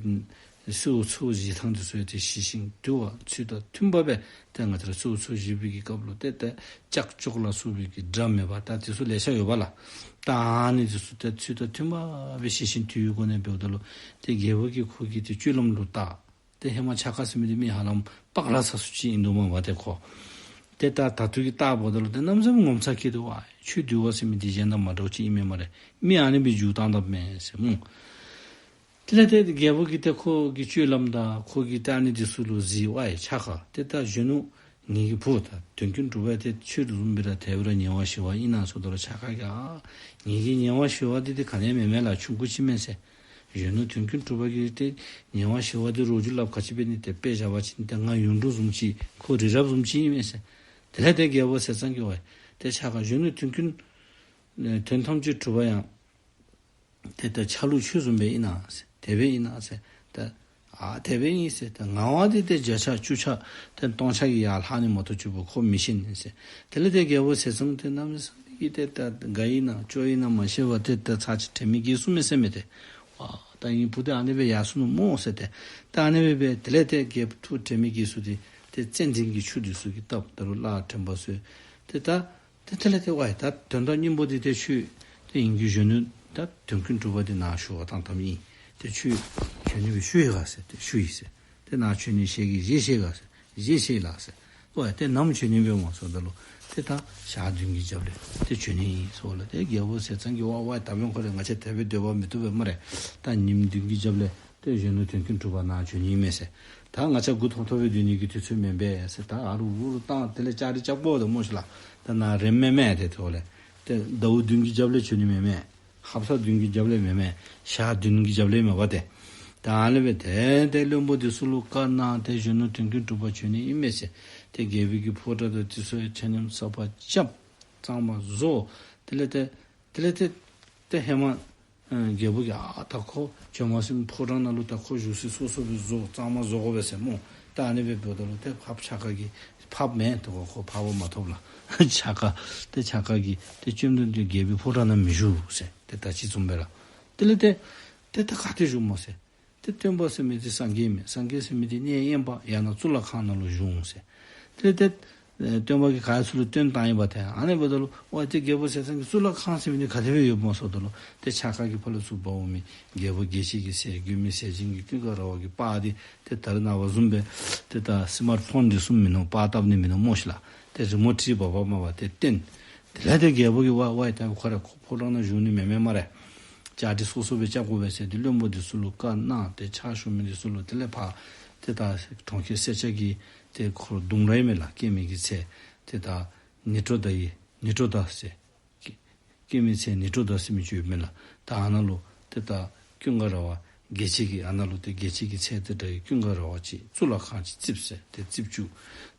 གསོལཝ་ཚུ་བཞེས་ཐངས་འདི་ཚུ་ཡང་ཏེ་ཞི་ཞིང་དུལ་བ་ཚུལ་དང་མཐུན་པ་སྦེ་ཏེ་ང་བཅས་ར་གསོལཝ་ཚུ་བཞེས་པའི་གི་སྐབས་ལུ་ཏེ་ཏེ་ལྕགས་ཀྱོག་ལ་སོགས་པའི་གི་སྒྲ་མེད་པ་ད་འདི་ཚུ་ལེ་ཤ་ཡོད་པ་ལགས། ད་ཨ་ནི་འདི་ཚུ་ཏེ་ཚུལ་དང་མཐུན་པ་སྦེ་ཞི་ཞིང་དུལ་བའི་སྒོ་ནས་འབདཝ་ད་ལུ་ཏེ་རྒྱལ་པོ་གིས་ཁོ་གི་ཏེ་སྤྱོད་ལམ་ལུ་བལྟ། ཏེ་ཧེ་མ་ཕྱག་དཀར་ཟེར་མི་འདི་མི་ཧ་ལམ་སྤག་ལ་ཚ་སུ་ཅིག་ཨིན་འདུག་མས་པ་ཏེ་ཁོ། ཏེ་ད་ད་ལྟོ་གི་བལྟཝ་ད་ལུ་ཏེ་གནམ་མེད་ས་མེད་ངོ་མཚར་སྐྱེས་འདུག་པ། ཆོས་འདུལ་བ་ཟེར་མི་འདི་གཞན་དང་མ་འདྲཝ་ཅིག་ཨིན་མས་སྨ་རེ། མི་ཨ་ནི་སྦེ་འགྱུར་བཏང་དཔ་མས་ཟེར་སྨོ། དེ་ལས་ཏེ་རྒྱལ་པོ་གིས་ཏེ་ཁོ་གི་སྤྱོད་ལམ་དང་ཁོ་གི་ད་ཨ་ནི་འདི་ཚུ་ལུ་གཟིགས་པ་ཡི་ཕྱག་དཀར། ཏེ་ད་གཞོན་ནུ་ངེ་གི་བུ་ད་དོན་ཀུན་གྲུབ་པ་ཏེ་ཁྱོད་བཟུམ་སྦེ་ར་དེ་སྦེ་ར་ངལ་བ་ཞི་བ་ཨིན་ན་ཟེརཝ་ད་ལུ་ཕྱག་དཀར་གྱིས་ཨ་ངེ་གི་ངལ་བ་ཞི་བ་འདི་ཏེ་ག་ནི་ཡང་མེན་མས་ལགས། ཆུང་ཀུ་ཅིག་མས་ཟེར། གཞོན་ནུ་དོན་ཀུན་གྲུབ་པ་གི་ཏེ་ངལ་བ་ཞི་བ་འདི་རོ་བཅུད་ལགས། ག་ཅི་འབད་ནི་ཏེ་དཔེ་བཞག་པ་ཅིན་ཏེ་ང་ཡུངས་འབྲུ་བཟུམ་ཅིག་ཁོ་རི་རབ་བཟུམ་ཅིག་ཨིན་མས་ཟེར། དེ་ལས་ཏེ་རྒྱལ་པོ་ཟས་གཙང་གིས་ཝའི་ཏེ་ཕྱག་དཀར་གཞོན་ནུ་དོན་ཀུན་ཨེ་དོན་ཐམས་ཅད་གྲུབ་པ་ཡང་ཏེ་ད་ཆ་ལུགས་ཁྱོད་བཟུམ་སྦེ་ཨིན་ན་ཟེར། དེ་སྦེ་ཨིན་ན་ཟེར། ད་ཨ་དེ་སྦེ་ཨིན་ཟེར། ད་ངལ་བ་འདི་ཏེ་བརྒྱ་ཆ་བཅུ་ཆ་ཏེ་སྟོང་ཆ་གིས་ཡར་ལྷག་ནི་མ་གཏོགས་ཅིག་པོ་ཁོ་མི་ཤེས་ནི་ཟེར། དེ་ལས་ཏེ་རྒྱལ་པོ་ཟས་གཙང་ཏེ་གནམ་མེད་ས་མེད་ཀྱི་ཏེ་ད་དགའ་ཡི་ན་སྐྱོ་ཡི་ན་མ་ཤེས་པར་ཏེ་ད་ཚར་ཅིག་དྲན་མེད་བརྒྱལ་སོང་མས་ཟེར་མས་ཏེ། ཝ་ད་ངེ་བུ་འདི་ཨ་ནི་སྦེ་ཡར་སོང་ནུག་སྨོ་ཟེར་ཏེ། ད་ཨ་ནི་སྦེ་འབད་དེ་ལས་ཏེ་རྒྱལཔོ་ཐུགས་དྲན་མེད་བརྒྱལ་སོང་སྟེ་ཏེ་ཙན་དན་གྱི་ཆུ་འདི་ཚུ་གིས་བཏབ་ད་རུང་བླ་དྲན་པ་གསོས། ཏེ་ད་ཏེ་དེ་ལས་ཏེ་ཝའི་ད་དོན་དག་སྙིང་པོ་འདི་ཏེ་ཁྱོད་ཏེ་ངེ་གི་གཞོན་ནུ་ད་དོན་ཀུན་གྲུབ་པ་འདི་ནཱ་ཞུ་བར་བཏང་བཏངམ་ཨིན། ཏེ་ཁྱོད་བྱོན་ནི་སྦེ་ཞུ་ཡི་ག་ཟེར་ཏེ་ཞུ་ཡི་ཟེར། ཏེ་ནཱ་བྱོན་ནི་ཞལ་གྱིས་བཞེས་ཤིག་ག་ཟེར་བཞེས་ཤིག་ལགས་ཟེར། ཝའི་ཏེ་ནམ་བྱོན་ནི་སྦེ་སྨོ་ཟེརཝ་ད་ལུ་ཏེ་ད་ཞག་བདུན་གྱི་རྒྱབ་ལས་ཏེ་བྱོན་ནི་ཨིན་ཟེརཝ་ལས་ཏེ་རྒྱལ་པོ་ཟས་གཙང་གིས་ཝའི་ཝའི་ད་འབདན་ཁོ་ར་ང་བཅས་དེ་སྦེ་སྡོད་པ་མི་བཏུབ་པས་སྨ་རེ། ད་ཉིནམ་བདུན་གྱི་རྒྱབ་ལས་ཏེ་གཞོན་ནུ་དོན་ཀུན་གྲུབ་པ་ནཱ་བྱོན་ནི་ཨིན་མས་ཟེར། ད་ང་བཅས་མགུ་ཐོམ་ཐོམ་སྦེ་སྡོད་ནི་གི་དུས་ཚོད་མེན་པས་ཟེར། ད་ཨ་རུ་ཨུ་རུ་བཏང་དེ་ལས་ལྕགས་རི་ལྕགས་པོ་དང་སྨོ་ཤིག་ལགས། ད་ནཱ་རནམ་མས་མས་ཏེ་ཐོག་ལས་ཏེ་ཟླཝ་བདུན་གྱི་རྒྱབ་ལས་བྱོན་ནི་མེན་མས། ཧབ་ས་བདུན་གྱི་རྒྱབ་ལས་མེན་མས། ཞག་བདུན་གྱི་རྒྱབ་ལས་མས་པ་ཏེ། ད་ཨ་ནི་སྦེ་ཏེ་ཏེ་བློན་པོ་འདི་ཚུ་ལུ་བཀའ་གནང་སྟེ་གཞོན་ནུ་དོན་ཀུན་གྲུབ་པ་བྱོན་ནི་ཨིན་མས་ཟེར། ཏེ་རྒྱལ་པོའི་གི་ཕོ་བྲང་དང་འདི་ཚུ་ཡང་ཆ་མཉམ་གསརཔ་རྐྱབ། གཙང་མ་བཟོ། དེ་ལས་ཏེ་དེ་ལས་ཏེ་ཏེ་ཧེ་མ་ ཨ་རྒྱལ་པོ་གིས་ཨ་ད་ཁོ་བྱོན་མ་ཚུགས་མི་ཕོ་བྲང་ནང་ལུ་ད་ཁོ་བཞུགས་ས་སོ་སོ་སྦེ་བཟོ་གཙང་མ་བཟོ་དགོ་པས་ཟེར་སྨོ། ད་ཨ་ནི་སྦེ་འབདཝ་ད་ལུ་ཏེ་འཕགས་པ་འཆར་ཀ་གིས་འཕགས་པ་མེན་ཏེ་ཁོ་ཁོ་འཕགས་པ་མ་ཐོབ་ལགས། འཆར་ཀ་ཏེ་འཆར་ཀ་གིས་ཏེ་བཅོམ་ལྡན་འདས་རྒྱལ་པོའི་ཕོ་བྲང་ནང་མི་བཞུགས་ཟེར། ཏེ་ད་ཅི་བཟུམ་སྦེ་ར་དེ་ལས་ཏེ་ཏེ་ད་ག་ཏེ་བཞུགསཔ་སྨོ་ཟེར། ཏེ་སྟོན་པ་ཟེར་མི་འདི་སངས་རྒྱས་མས། སངས་རྒྱས་ཟེར་མི་འདི་གནས་དབེན་པ་ཡང་ན་གཙུག་ལག་ཁང་ནང་ལུ་བཞུགས་ཟེར། དེ་ལས་ཏེ་ཨེ་སྟོན་པ་གིས་ག་ཡང་ཚུ་ལུ་སྟོན་བཏང་ཡི་པ་ཏེ། ཨ་ནི་འབདཝ་ད་ལུ་ཝའི་ཏེ་རྒྱལ་པོ་ཟེར་ས་གི་གཙུག་ལག་ཁང་ཟེར་མི་འདི་ག་དེ་སྦེ་ཡོདཔ་སྨོ་ཟེརཝ་ད་ལུ་ཏེ་འཆར་ཀ་གིས་ཕར་ལས་ཚུར་འབག་འོང་མི་རྒྱལ་པོ་རྒྱལ་བྱེད་ཀྱི་ཚལ་མགོན་མེད་ཟས་སྦྱིན་གྱི་ཀུན་དགའ་ར་བ་གི་པར་འདི་ཏེ་ད་རེས་ནངས་པ་བཟུམ་སྦེ་ཏེ་ད་སི་མཱརཊ་ཕོན་འདི་ཚུ་མིན་ནུག། པར་བཏབ་ནི་མིན་ནུག་སྨོ་ཤིག་ལགས། ཏེ་རི་མོ་བྲིས་འབག་འབག་མ་པ་ཏེ་སྟོན། དེ་ལས་ཏེ་རྒྱལ་པོ་གིས་ཝའི་ཝའི་ད་ཁོ་ར་ཁོ་ཕོ་བྲང་ནང་བཞུགས་ནི་མེན་མས་སྨ་རེ། བཅའ་སྒྲིག་སོ་སོ་སྦེ་རྐྱབ་དགོ་པས་ཟེར་ཏེ་བློན་པོ་འདི་ཚུ་ལུ་བཀའ་གནང་སྟེ་ཕྱག་ཞུ་མི་འདི་ཚུ་ལུ་དེ་ལས་ཕར་ཏེ་ད་གྲོང་ཁྱེར་སེར་སྐྱ་གི་ཏེ་ཁོ་ལྡུམ་ར་ཨིན་མས་ལགས། སྐྱེད་མོས་ཀྱི་ཚལ་ཏེ་ད་ནཻ་ཊཱུརྻ་ཡི་ནཻ་ཊཱུརྻ་ཟེར་སྐྱེད་མོས་ཚལ་ནཻ་ཊཱུརྻ་ཟེར་མི་ཅིག་ཡོདཔ་མས་ལགས། ད་ཨ་ནཱ་ལུ་ཏེ་ད་ཀུན་དགའ་ར་བ་རྒྱལ་བྱེད་ཀྱི་ཨ་ནཱ་ལུ་ཏེ་རྒྱལ་བྱེད་ཀྱི་ཚལ་དང་འདྲ་བའི་ཀུན་དགའ་ར་བ་ཅིག་གཙུག་ལག་ཁང་ཅིག་བརྩིགས་ཟེར་ཏེ་བརྩིགས་བཅུག།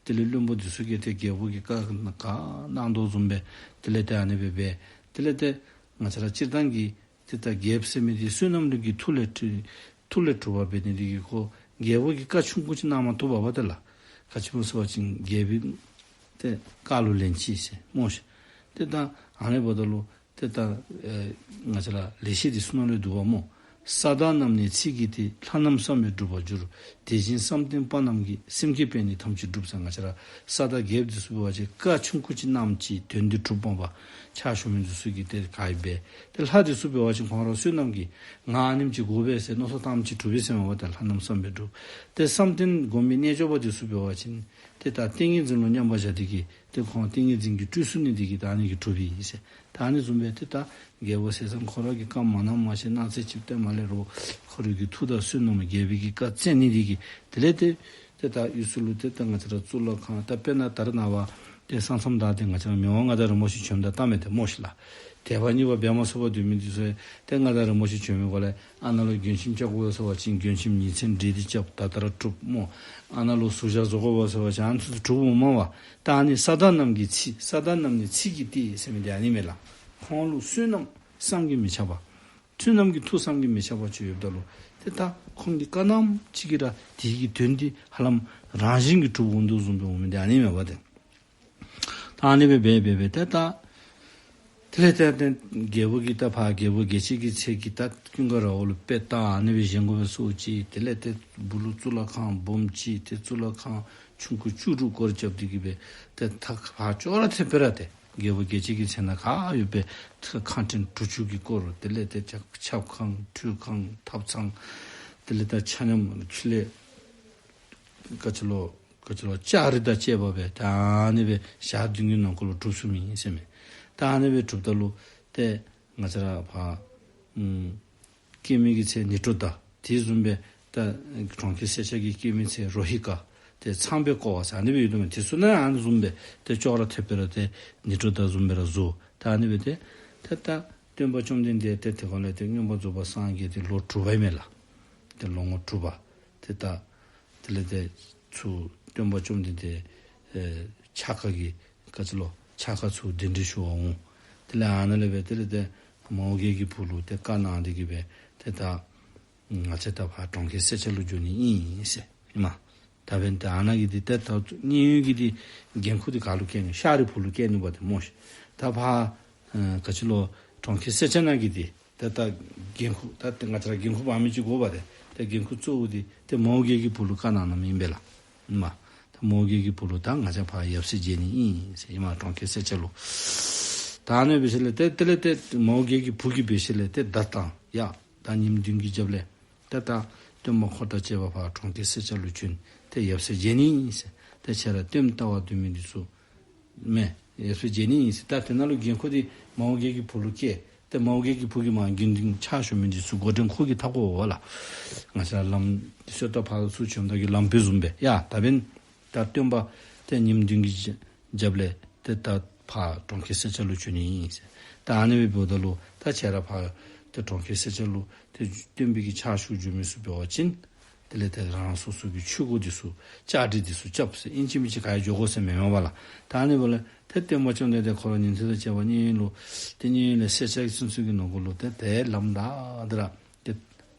དེ་ལས་བློན་པོ་འདི་ཚུ་གིས་ཏེ་རྒྱལ་པོ་གིས་བཀའ་གནང་དོ་བཟུམ་སྦེ་དེ་ལས་ཏེ་ཨ་ནི་སྦེ་འབད། དེ་ལས་ཏེ་ང་བཅས་ར་སྤྱིར་བཏང་གི་ཏེ་ད་རྒྱལཔོ་ཟེར་མི་འདི་བསོད་ནམས་ཀྱི་མཐུ་ལས་གྲུབ་མཐུ་ལས་གྲུབ་པ་འབད་ནི་འདི་གིས་ཁོ་རྒྱལ་པོ་གིས་བཀའ་ཆུང་ཀུ་ཅིག་གནང་མ་བཏུབ་པས་ཏེ་ལགས། ག་ཅི་སྨོ་ཟེར་བ་ཅིན་རྒྱལ་པོའི་ཏེ་བཀའ་ལུ་ལན་ཅི་ཟེར་སྨོ་ཤིག། ཏེ་ད་ཨ་ནི་འབདཝ་ད་ལུ་ཏེ་ད་ཨེ་ང་བཅས་ར་ལེགས་བཤད་འདི་ཚུ་ནང་ལུ་འདུག་པ་སྨོ། ས་བདག་རྣམས་ནི་ཚིག་གིས་བཏུལ། ལྷ་རྣམས་བསམ་པས་འགྲུབ་པར་འགྱུར། དེ་བཞིན་བསམ་གཏན་པ་རྣམས་ཀྱིས། སེམས་བསྐྱེད་པས་ནི་ཐམས་ཅད་འགྲུབ་ཟེར། ང་བཅས་ར་ས་བདག་རྒྱལཔོ་འདི་ཚུ་འབད་བ་ཅིན་བཀའ་ཆུང་ཀུ་ཅིག་གནངམ་ཅིག་དོན་འདི་གྲུབ་འོང་པས། ཕྱག་ཞུ་མི་འདི་ཚུ་གིས་ཏེ་ག་ཡི་འབད། ཏེ་ལྷ་འདི་ཚུ་འབད་བ་ཅིན་ཁོང་ར་བསོད་ནམས་ཀྱིས་ང་ཨ་ནེམ་ཅིག་དགོ་པས་ཟེར་མནོ་བསམ་བཏངམ་ཅིག་གྲུབ་པས་ཟེར་མས་པ་ཏེ། ལྷ་རྣམས་བསམ་པས་འགྲུབ། ཏེ་བསམ་གཏན་སྒོམ་པའི་རྣལ་འབྱོར་པ་འདི་ཚུ་འབད་བ་ཅིན་ཏེ་ད་ཏིང་ངེ་འཛིན་ལུ་མཉམ་པར་བཞག་སྟེ་གིས་ཏེ་ཁོང་ཏིང་ངེ་འཛིན་གྱི་སྤྲུལ་ཚུགས་ནི་འདི་གིས་ད་ཨ་ནི་གིས་གྲུབ་ཨིན་ཟེར། ད་ཨ་ནི་བཟུམ་སྦེ་ཏེ་ད་རྒྱལ་པོ་ཟེར་ས་ཁོ་ར་གིས་བཀའ་མ་གནངམ་མ་ཤེས་གནངམ་ཅིག་ཏེ་མ་ལས་རོགས་ཁོ་རའི་གི་མཐུ་དང་བསོད་ནམས་རྒྱལ་པོའི་གི་བཀའ་བཙན་ནི་འདི་གིས་དེ་ལས་ཏེ་ཏེ་ད་ཡུལ་ཚུ་ལུ་ཏེ་ད་ང་བཅས་ར་གཙུག་ལག་ཁང་ད་དཔེར་ན་ད་རེས་ནངས་པ་ཏེ་ས་མཚམས་བདའ་སྟེ་ང་བཅས་ར་མི་དབང་མངའ་བདག་རིན་པོ་ཆེ་བྱོནམ་ད་བལྟ་མས་ཏེ་སྨོ་ཤིག་ལགས། དད་པ་གཉིས་པ་འབད་མ་ཚུགས་པར་སྡོད་མི་འདི་ཚུ་ཏེ་མངའ་བདག་རིན་པོ་ཆེ་བྱོན་མི་འགོ་ལས་ཨ་ནཱ་ལུ་མགྱོན་ཁྱིམ་རྐྱབ་དགོ་ཟེར་བ་ཅིན་མགྱོན་ཁྱིམ་ཉིན་མཚན་བསྒྲིགས་ཏེ་རྐྱབ། ད་ལྟོ་ར་གྲུབ་སྨོ། ཨ་ནཱ་ལུ་ཟུར་བཞག་བཟོ་དགོ་པས་ཟེར་བ་ཅིན་ཨ་ནི་ཚུ་གྲུབ་འོང་མས་པ། ད་ཨ་ནི་ས་བདག་རྣམས་ཀྱི་ཚིག་ས་བདག་རྣམས་ནི་ཚིག་གིས་བཏུལ་ཟེར་མི་འདི་ཨ་ནི་མས་ལགས། ཁོང་ལུ་བསོད་ནམས་བསམ་གྱིས་མི་ཁྱབ་པ་བསོད་ནམས་ཀྱི་མཐུ་བསམ་གྱིས་མི་ཁྱབ་པ་ཅིག་ཡོདཔ་ད་ལུ་ཏེ་ད་ཁོང་གིས་བཀའ་གནངམ་ཅིག་གིས་ར་དེ་གི་དོན་འདི་ཧ་ལམ་རང་བཞིན་གྱིས་གྲུབ་འོང་དོ་བཟུམ་སྦེ་འོང་མི་འདི་ཨ་ནི་མས་པ་ཏེ། ད་ཨ་ནི་སྦེ་འབད་འབད་འབད་ཏེ་ད་དེ་ལས་ཏེ་ཏེ་རྒྱལ་པོ་གིས་ད་ཕར་རྒྱལ་པོ་རྒྱལ་བྱེད་ཀྱི་ཚལ་གྱི་ད་ཀུན་དགའ་ར་བ་ལུ་དཔེ་ལྟ་ཨ་ནི་སྦེ་བཞེངས་དགོ་པས་ཟེར་ཅི། དེ་ལས་ཏེ་སྦུག་ལུ་གཙུག་ལག་ཁང་སྦོམ་ཅིག་ཏེ་གཙུག་ལག་ཁང་ཆུང་ཀུ་བཅུ་དྲུག་སྐོར་རྐྱབ་སྟེ་གིས་སྦེ་ཏེ་ད་ཕར་ཅོག་ར་འཐདཔ་སྦེ་ར་ཏེ་རྒྱལ་པོ་རྒྱལ་བྱེད་ཀྱི་ཚལ་ནང་ག་ཡོད་པའི་ཁང་ཕྲན་དྲུག་ཅུ་གི་སྐོར་དེ་ལས་ཏེ་ཆབ་ཆབ་ཁང་ཁྲུས་ཁང་ཐབ་ཚང་དེ་ལས་ད་ཆ་མཉམ་ཕྱི་ལས་ག་ཅི་ལོ་ག་ཅི་ལོ་ལྕགས་རི་དང་བཅས་པ་སྦེ་ད་ཨ་ནི་སྦེ་ཞག་བདུན་གྱི་ནང་འཁོད་ལུ་གྲུབ་ཚུགས་མི་ཨིན་ཟེར་མས། ད་ཨ་ནི་སྦེ་གྲུབ་ད་ལུ་ཏེ་ང་བཅས་ར་ཕར་ཨམ་སྐྱེད་མོས་ཀྱི་ཚལ་ནཻ་ཊཱུརྻ་དེ་བཟུམ་སྦེ་ད་གྲོང་ཁྱེར་སེར་སྐྱ་གི་སྐྱེད་མོས་ཚལ་རོ་ཧི་ཀ་ཏེ་ཚངས་པས་བསྐོར་བ་ཟེར་ཨ་ནི་སྦེ་ཡོད་དོ་མས། དེ་ཚུ་ནང་ཨ་ནི་བཟུམ་སྦེ་ཏེ་ཅོག་ར་འཐདཔ་སྦེ་ར་ཏེ་ནཻ་ཊཱུརྻ་བཟུམ་སྦེ་ར་བཟོ། ད་ཨ་ནི་སྦེ་ཏེ་ཏེ་ད་སྟོན་པ་བཅོམ་ལྡན་འདས་ཏེ་དེ་ཁར་ལས་ཏེ་མངོན་པར་རྫོགས་པར་སངས་རྒྱས་ཏེ་ལོ་དྲུག་པ་ཨིན་མས་ལགས། ཏེ་ལོ་ངོ་དྲུག་པ། ཏེ་ད་དེ་ལས་ཏེ་ཚུར་སྟོན་པ་བཅོམ་ལྡན་འདས་ཨེ་འཆར་ཀ་གི་ག་ཅི་ལོ་འཆར་ཀ་ཚུར་གདན་འདྲེན་ཞུ་བར་འོང་། དེ་ལས་ཨ་ནཱ་ལས་སྦེ་དེ་ལས་ཏེ་མོའུ་འགལ་གྱི་བུ་ལུ་ཏེ་བཀའ་གནང་སྟེ་གིས་སྦེ་ཏེ་ད་ང་བཅས་ད་ཕར་གྲོང་ཁྱེར་སེར་སྐྱ་ལུ་འགྱོ་ནི་ཨིན་ཟེར་ཨིན་མས། ད་འབདན་ཏེ་ཨ་ནཱ་གི་འདི་ཏེ་ད་མཉན་ཡོད་ཀྱི་འདི་འགན་ཁུར་འདི་ག་ལུ་བཀལ་ནུག། ཤཱ་རིའི་བུ་ལུ་བཀལ་ནུག་པ་ཏེ་སྨོ་ཤིག། ད་ཕར་ཨེ་ག་ཅི་ལོ་གྲོང་ཁྱེར་སེར་སྐྱ་ནང་གི་འདི་ཏེ་ད་འགན་ཁུར་ད་ཏེ་ང་བཅས་ར་འགན་ཁུར་འབག་མི་ཅིག་དགོ་པ་ཏེ། ཏེ་འགན་ཁུར་གཙོ་བོ་འདི་ཏེ་མོའུ་འགལ་གྱི་བུ་ལུ་བཀའ་གནང་གནངམ་ཨིན་པས་ལགས། ཨིན་མས། ད་མོའུ་འགལ་གྱི་བུ་ལུ་ད་ང་བཅས་ཕར་ཡབ་སྲས་མཇལ་ནི་ཨིན་ཟེར་ཨིན་མས་གྲོང་ཁྱེར་སེར་སྐྱ་ལུ། ད་ཨ་ནི་འབད་ཞིནམ་ལས་ཏེ་དེ་ལས་ཏེ་མོའུ་འགལ་གྱི་བུ་གིས་འབད་ཞིནམ་ལས་ཏེ་བརྡ་བཏང་ཡ། ད་ཉིནམ་བདུན་གྱི་རྒྱབ་ལས་ཏེ་ད་སྟོན་པ་འཁོར་དང་བཅས་པ་ཕར་གྲོང་ཁྱེར་སེར་སྐྱ་ལུ་བྱོན། ཏེ་ཡབ་སྲས་མཇལ་ནི་ཨིན་ཟེར། ཏེ་ཁྱེད་ར་སྟོནམ་བལྟ་བར་འདུག་མི་འདི་ཚུ་མེན་ཡབ་སྲས་མཇལ་ནི་ཨིན་ཟེར། ད་དེ་ནང་ལུ་འགན་ཁུར་འདི་མོའུ་འགལ་གྱི་བུ་ལུ་བཀལ། ཏེ་མོའུ་འགལ་གྱི་བུ་གིས་མར་དགེ་འདུན་ཕྱག་ཞུ་མི་འདི་ཚུ་འགོ་འདྲེན་ཁོ་གིས་འཐབ་དགོ་པས་ལགས། ང་བཅས་ར་ལམ་འདི་ཚུ་ད་ཕར་ཚུར་བྱོནམ་ད་གི་ལམ་བུ་བཟུམ་སྦེ་ཡ། ད་འབདན་ད་སྟོན་པ་ཏེ་ཉིནམ་བདུན་གྱི་རྒྱབ་ལས་ཏེ་ད་ཕར་གྲོང་ཁྱེར་སེར་སྐྱ་ལུ་བྱོན་ནི་ཨིན་ཟེར། ད་ཨ་ནི་སྦེ་འབདཝ་ད་ལུ་ད་ཁྱེད་ར་ཕར་ཏེ་གྲོང་ཁྱེར་སེར་སྐྱ་ལུ་ཏེ་སྟོན་པའི་གི་ཕྱག་ཞུ་འགྱོ་མི་ཚུ་འབད་བ་ཅིན་ དེ་ལས་ཏེ་རང་རང་སོ་སོ་གི་ཆོས་གོས་འདི་ཚུ་བཅའ་སྒྲིག་འདི་ཚུ་རྐྱབ་ཟེར་ཨིན་ཅི་མིན་ཅི་ག་ཡང་འགྱོ་དགོ་ཟེར་མེན་མས་པ་ལགས། ད་ཨ་ནི་འབདཝ་ལས་ཏེ་སྟོན་པ་བཅོམ་ལྡན་འདས་ཁོ་ར་ཉན་ཐོས་དང་བཅས་པ་མཉན་ཡོད་ལུ་ཏེ་མཉན་ཡོད་ལས་སེར་སྐྱ་གི་ཚུན་ཚོད་ཀྱི་ནང་འཁོད་ལུ་ཏེ་ཏེ་ལམ་བདའ་སྟེ་ར་ཏེ་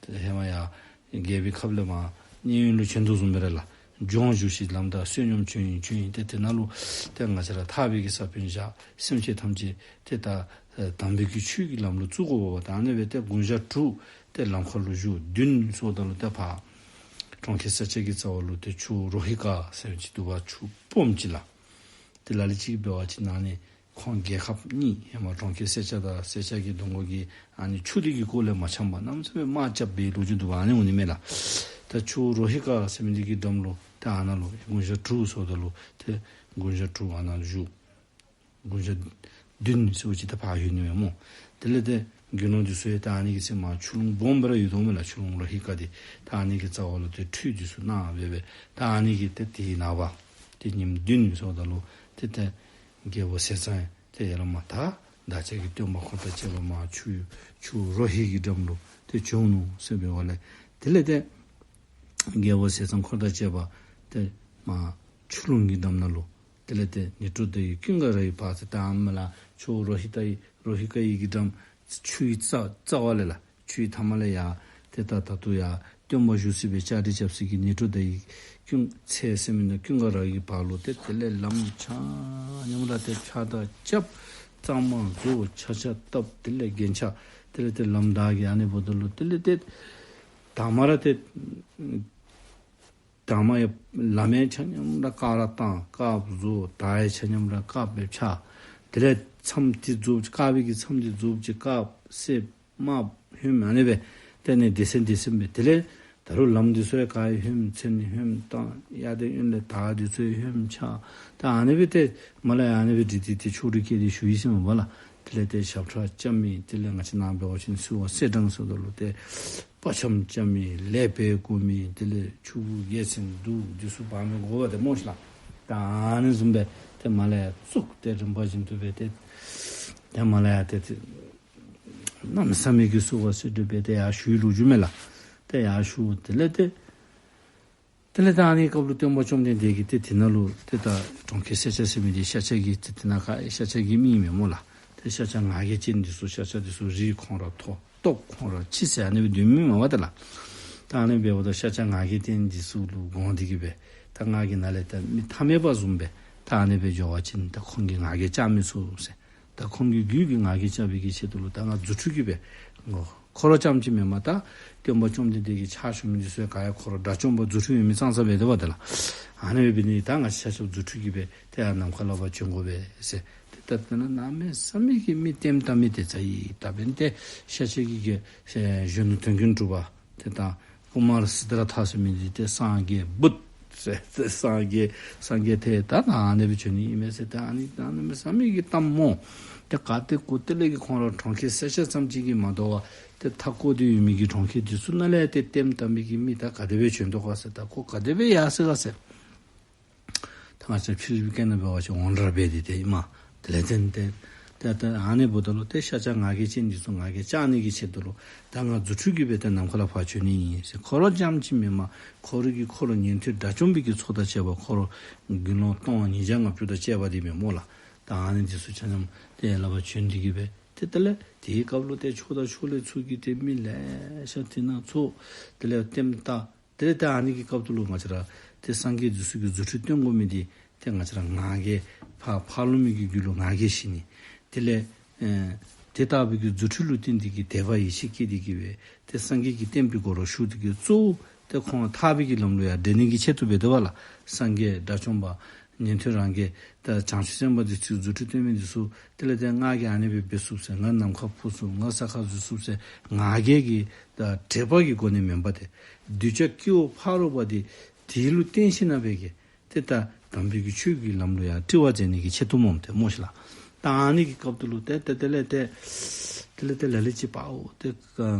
ཏེ་ཧེ་མ་ཡར་རྒྱལ་པོའི་ཁབ་ལས་མར་མཉན་ཡོད་ལུ་བྱོན་དོ་བཟུམ་སྦེ་ར་ལགས། ལྗོངས་བཞུགས་ཤིང་ལམ་བདའ་བསོད་སྙོམས་བྱོན་ཡི་བྱོན་ཡི། ཏེ་དེ་ནང་ལུ་ཏེ་ང་བཅས་ར་ཐར་པའི་གི་ས་བོན་བཞག། སེམས་ཅན་ཐམས་ཅད་ཏེ་ད་ཨེ་དམ་པའི་གི་ཆོས་ཀྱི་ལམ་ལུ་བཙུགས་དགོ་པས། ད་ཨ་ནི་སྦེ་ཏེ་དགུང་ཞག་དྲུག་ཏེ་ལམ་ཁར་ལུ་བཞུགས། བདུན་ཟེརཝ་ད་ལུ་ཏེ་ཕར་གྲོང་ཁྱེར་སེར་སྐྱ་གི་རྩ་བ་ལུ་ཏེ་ཆུ་རོ་ཧི་ཀ་ཟེར་ཅིག་འདུག་པ། ཆུ་སྦོམ་ཅིག་ལགས། ཏེ་ལ་ལུ་ཅིག་འབད་བ་ཅིན་ཨ་ནི་ཁོང་རྒྱལ་ཁབ་གཉིས་ཧེ་མ་གྲོང་ཁྱེར་སེར་སྐྱ་དང་སེར་སྐྱ་གི་གདོང་ཁ་གི་ཨ་ནི་ཆུ་འདི་གི་སྐོར་ལས་མ་འཆམ་པར་གནམ་མེད་ས་མེད་དམག་རྐྱབ་པའི་ལོ་རྒྱུས་འདུག་པ། ཨ་ནི་འོང་ནི་མས་ལགས། ད་ཆུ་རོ་ཧི་ཀ་ཟེར་མི་འདི་གི་འགྲམ་ལུ་ཏེ་ཨ་ནཱ་ལུ་དགུང་ཞག་དྲུག་ཟེརཝ་ད་ལུ་ཏེ་དགུང་ཞག་དྲུག་ཨ་ནཱ་ལུ་བཞུགས། དགུང་ཞག་བདུན་ཟེརཝ་ཅིག་ད་ཕར་ལྷོད་ནི་མས་སྨོ། དེ་ལས་ཏེ་དགེ་སློང་འདི་ཚུ་ཡང་ད་ཨ་ནི་གི་ཚེ་མར་ཆུ་ཀླུང་སྦོམ་སྦེ་ར་ཡོད་དོ་མས་ལགས། ཆུ་ཀླུང་རོ་ཧི་ཀ་འདི་ད་ཨ་ནི་གི་རྩ་བ་ལུ་ཏེ་ཁྲུས་འདི་ཚུ་གནང་སྦེ་སྦེ་ད་ཨ་ནི་གི་ཏེ་དེའི་ནངས་པ་ཏེ་ཉིནམ་བདུན་ཟེརཝ་ད་ལུ་ཏེ་ཏེ་རྒྱལ་པོ་ཟས་གཙང་ཏེ་ཡར་ལས་མར་ད་བདག་ཅག་གི་སྟོན་པ་འཁོར་དང་བཅས་པ་མར་ཆུ་ཆུ་རོ་ཧི་གི་འགྲམ་ལུ་ཏེ་བྱོན་ནུག་ཟེར་འབད་བ་ལས་དེ་ལས་ཏེ་རྒྱལ་པོ་ཟས་གཙང་འཁོར་དང་བཅས་པ་ཏེ་མར་ཆུ་ཀླུང་གི་འགྲམ་ནང་ལུ་དེ་ལས་ཏེ་ནཻ་ཊཱུརྻ་ཡིག་ཀུན་དགའ་ར་ཡི་བར་ཟེར་ད་ཨ་ནཱ་ལས་ཆུ་རོ་ཧི་ཀ་ཡི་རོ་ཧི་ཀ་ཡི་གི་འགྲམ་ཆུའི་རྩ་རྩ་བ་ལས་ལགས། ཆུའི་མཐའ་མ་ལས་ཡར་ཏེ་ད་ད་ལྟོ་ཡར་སྟོན་པ་བཞུགས་ས་སྦེ་བཅའ་སྒྲིག་རྐྱབ་ས་གི་ནཻ་ཊཱུརྻ་ཡིག་ཀུན་ཚལ་ཟེར་མི་ནང་ཀུན་དགའ་ར་ཡི་བར་ལུ་ཏེ་དེ་ལས་ལམ་ཆ་མཉམ་ར་ཏེ་ཕྱགས་བདའ་རྐྱབ། གཙང་མ་བཟོ། ཆག་ཆག་བཏབ། དེ་ལས་རྒྱན་ཆ་དེ་ལས་ཏེ་ལམ་བདའ་གི་ཨ་ནི་འབདཝ་ད་ལུ་དེ་ལས་ཏེ་དང་མ་ར་ཏེ་དང་མ་ཡང་ལམ་ཡང་ཆ་མཉམ་ར་དཀར་ར་བཏང་དཀརཔོ་བཟོ། དར་ཡང་ཆ་མཉམ་ར་དཀརཔོ་སྦེ་འཕྱར། དེ་ལས་མཚམས་འདི་བཟོཝ་ཅིག་དཀར་པོའི་གི་མཚམས་འདི་བཟོཝ་ཅིག་དཀརཔོ་སེརཔོ་དམརཔོ་ཧོནམ་ཨ་ནི་སྦེ་ཏེ་ཨ་ནི་སྡེ་ཚན་སྡེ་ཚན་སྦེ་དེ་ལས་ད་རུང་ལམ་འདི་ཚུ་ཡང་ག་ཡང་ཧོནམ་ཚེ་ནི་ཧོནམ་བཏང་། གཡག་དང་གཡོན་ལས་དར་འདི་ཚུ་ཡང་ཧོནམ་འཕྱར། ད་ཨ་ནི་སྦེ་ཏེ་མར་ལས་ཡར་ཨ་ནི་སྦེ་སྒྲིག་སྟེ་ཏེ་ཕྱོགས་སྒྲིག་བཀལ་ཏེ་བཞུགས་ཡི་ཟེར་མས་པ་ལགས། དེ་ལས་ཏེ་ཞབས་ཁྲ་རྐྱབ་མི་དེ་ལས་ང་བཅས་ནང་འབད་བ་ཅིན་ཚུ་བ་གསེར་སྦྲང་ཟེརཝ་ད་ལུ་ཏེ་དཔའ་འཆམ་རྐྱབ་མི་ལེགས་པར་གོན་མི་དེ་ལས་ཆུ་བུར་རྒྱལ་མཚན་གདུགས་འདི་ཚུ་འབག་མི་དགོ་པས་ཏེ་སྨོ་ཤིག་ལགས། ད་ཨ་ནི་བཟུམ་སྦེ་ཏེ་མར་ལས་ཡར་བཙུགས་ཏེ་རིམ་པ་བཞིན་དུ་སྦེ་ཏེ་ཏེ་མར་ལས་ཡར་ཏེ་ཏེ་གནམ་མེད་ས་མེད་ཀྱི་བསུ་བ་གསོལ་འདེབས་འབད་དེ་ཡར་ཞུ་བའི་ལོ་རྒྱུས་མས་ལགས། ཏེ་ཡར་ཞུ་དེ་ལས་ཏེ་དེ་ལས་ད་ཨ་ནི་སྐབས་ལུ་སྟོན་པ་བཅོམ་ལྡན་འདས་ཀྱིས་ཏེ་དེ་ནང་ལུ་ཏེ་ད་གྲོང་ཁྱེར་སེར་སྐྱ་ཟེར་མི་འདི་ཤཱཀྱ་གི་ཏེ་དེ་ནང་ཁ་ཤཱཀྱ་གི་མི་ཨིན་མས་སྨོ་ལགས། ཏེ་ཤཱཀྱ་ང་རྒྱལ་ཅན་འདི་ཚུ་ཤཱཀྱ་འདི་ཚུ་རིགས་ཁོང་ར་མཐོ་སྟོབས་ཁོང་ར་ཆེ་ཟེར་ཨ་ནི་སྦེ་འདོན་མི་མས་པ་ཏེ་ལགས། ད་ཨ་ནི་སྦེ་འབདཝ་ད་ཤཱཀྱ་ང་རྒྱལ་ཅན་འདི་ཚུ་ལུ་དགོངས་ཏེ་གིས་སྦེ་ད་ང་གིས་ནཱ་ལས་ད་མི་ཐ་མལ་པ་བཟུམ་སྦེ་ད་ཨ་ནི་སྦེ་འགྱོ་བ་ཅིན་ད་ཁོང་གིས་ང་རྒྱལ་བཅག་མི་ཚུགས་ཟེར། ད་ཁོང་གི་རྒྱུད་ཀྱི་ང་རྒྱལ་བཅག་པའི་གི་ཆེད་དུ་ལུ་ད་ང་རྫུ་འཕྲུལ་གྱིས་སྦེ་ཁོ་ར་རྐྱངམ་ཅིག་མེན་པར་ད་སྟོན་པ་བཅོམ་ལྡན་འདས་ཀྱི་ཕྱག་ཞུ་མི་འདི་ཚུ་ཡང་ག་ཡང་ཁོ་ར་དགྲ་བཅོམ་པ་རྫུ་འཕྲུལ་ཡོད་མི་ཙང་ཙ་སྦེ་འདུག་པ་ཏེ་ལགས། ཨ་ནི་སྦེ་འབད་ནི་ད་ང་བཅས་ཆ་ཁྱབ་རྫུ་འཕྲུལ་གྱིས་སྦེ་ཏེ་ཡར་ནམ་མཁའ་ལས་ཕར་བྱོན་དགོ་པས་ཟེར། ཏེ་ད་དེ་ནང་གནམ་མེད་ས་མེད་ཀྱི་མི་ལྟདམོ་ལྟ་མི་དེ་ཙ་ཡི། ད་འབདན་ཏེ་ཤཱཀྱ་གི་གི་གཞོན་ནུ་དོན་ཀུན་གྲུབ་པ་ཏེ་ད་ཀུ་མཱར་སིདྡྷཱརྠ་ཟེར་མི་འདི་ཏེ་སངས་རྒྱས་བུདྡྷ་ཟེར་སངས་རྒྱས་སངས་རྒྱས་ཏེ་ད་ཨ་ནི་སྦེ་བྱོན་ནི་ཨིན་མས་ཟེར། ད་ཨ་ནི་གནམ་མེད་ས་མེད་ཀྱི་ལྟདམོ་ཏེ་ག་ཏེ་གོ་ཏེ་ལས་ཀྱི་ཁོང་ར་གྲོང་ཁྱེར་སེར་སྐྱ་ཙམ་ཅིག་གིས་མ་དོ་བར་ཏེ་མཐའ་བསྐོར་ཏེ་ཡོད་མི་གི་གྲོང་ཁྱེར་འདི་ཚུ་ནང་ལས་ཏེ་ལྟདམོ་ལྟ་མི་གི་མི་ད་ག་དེ་སྦེ་བྱོན་དོ་ག་ཟེར། ད་ཁོ་ག་དེ་སྦེ་ཡར་སོང་ག་ཟེར། ད་ང་བཅས་ཕྱི་རོལ་པའི་སྐད་ནང་འབད་བ་ཅིན་འོང་ར་འབད་དེ་ཏེ་ཨིན་མས། དེ་ལས་ཏེ་ཏེ་ད་ཨ་ནི་འབདཝ་ད་ལུ་ཏེ་ཤཱཀྱ་ང་རྒྱལ་ཅན་འདི་ཚུ་ང་རྒྱལ་བཅག་ནི་གི་ཆེད་དུ་ལུ་ད་ང་རྫུ་འཕྲུལ་གྱིས་སྦེ་ཏེ་ནམ་མཁའ་ལས་ཕར་བྱོན་ནི་ཨིན་ཟེར། ཁོ་ར་རྐྱངམ་ཅིག་མེན་པར་ཁོ་རའི་གི་འཁོར་ཉན་ཐོས་དགྲ་བཅོམ་པའི་གི་ཚོགས་དང་བཅས་པ་ཁོ་ར་དགེ་སློང་སྟོང་ཉིས་བརྒྱ་ལྔ་བཅུ་དང་བཅས་པ་འདི་མས་སྨོ་ལགས། ད་ཨ་ནི་འདི་ཚུ་ཆ་མཉམ་ཏེ་ཡར་ལས་ཕར་བྱོན་ཏེ་གིས་སྦེ་ཏེ་དེ་ལས་དེའི་སྐབས་ལུ་ཏེ་ཕྱོགས་དང་ཕྱོགས་ལས་ཚུར་གྱི་ཏེ་མི་ལེ་ཤ་དེ་ནང་ཚོགས། དེ་ལས་ལྟདམོ་ལྟ། དེ་ལས་ཏེ་ཨ་ནི་གི་སྐབས་ལུ་ང་བཅས་ར་ཏེ་སངས་རྒྱས་འདི་ཚུ་གིས་རྫུ་འཕྲུལ་སྟོན་དགོ་མི་འདི་ཏེ་ང་བཅས་ར་ང་རྒྱལ་ཕར་ཕར་ལུ་མི་གི་རྒྱུད་ལུ་ང་རྒྱལ་ཞི་ནི། དེ་ལས་ཨེ་དེ་ལྟ་བུའི་གི་རྫུ་འཕྲུལ་ལུ་བརྟེན་ཏེ་གིས་དད་པ་ཡིད་ཆེས་སྐྱེས་ཏེ་གིས་སྦེ་ཏེ་སངས་རྒྱས་ཀྱི་བསྟན་པའི་སྒོ་རུ་ཞུགས་ཏེ་གིས་གཙོ་བོ་ཏེ་ཁོང་ཐར་པའི་གི་ལམ་ལུ་ཡར་འདྲེན་ནི་གི་ཆེད་དུ་འབད་དོ་བ་ལགས། སངས་རྒྱས་དགྲ་བཅོམ་པ་ཉན་ཐོས་རང་རྒྱལ་ད་བྱང་ཆུབ་སེམས་དཔའ་འདི་ཚུ་རྫུ་འཕྲུལ་སྟོན་མི་འདི་ཚུ་དེ་ལས་ཏེ་ང་གིས་ཨ་ནི་སྦེ་འབད་ཚུགས་ཟེར། ང་ནམ་མཁའ་འཕུར་ཚུགས། ང་ས་ཁར་འཛུལ་ཚུགས་ཟེར་ང་རྒྱལ་གྱི་ད་དྲེགས་པ་གི་སྒོ་ནས་མེན་པར་ཏེ་གདུལ་བྱ་སྐྱེ་བོ་ཕ་རོལ་པ་འདི་དེ་ལུ་བརྟེན་ཞིནམ་ལས་འབད་གི་ཏེ་ད་དམ་པའི་གི་ཆོས་ཀྱི་ལམ་ལུ་ཡར་སྤྲུལ་བ་མཛད་ནི་གི་ཆེད་དུ་སྨོ་ཏེ་སྨོ་ཤིག་ལགས། ད་ཨ་ནི་གི་སྐབས་ལུ་ཏེ་ཏེ་དེ་ལས་ཏེ་དེ་ལས་ཏེ་ལ་ལུ་ཅིག་པའོ་ཏེ་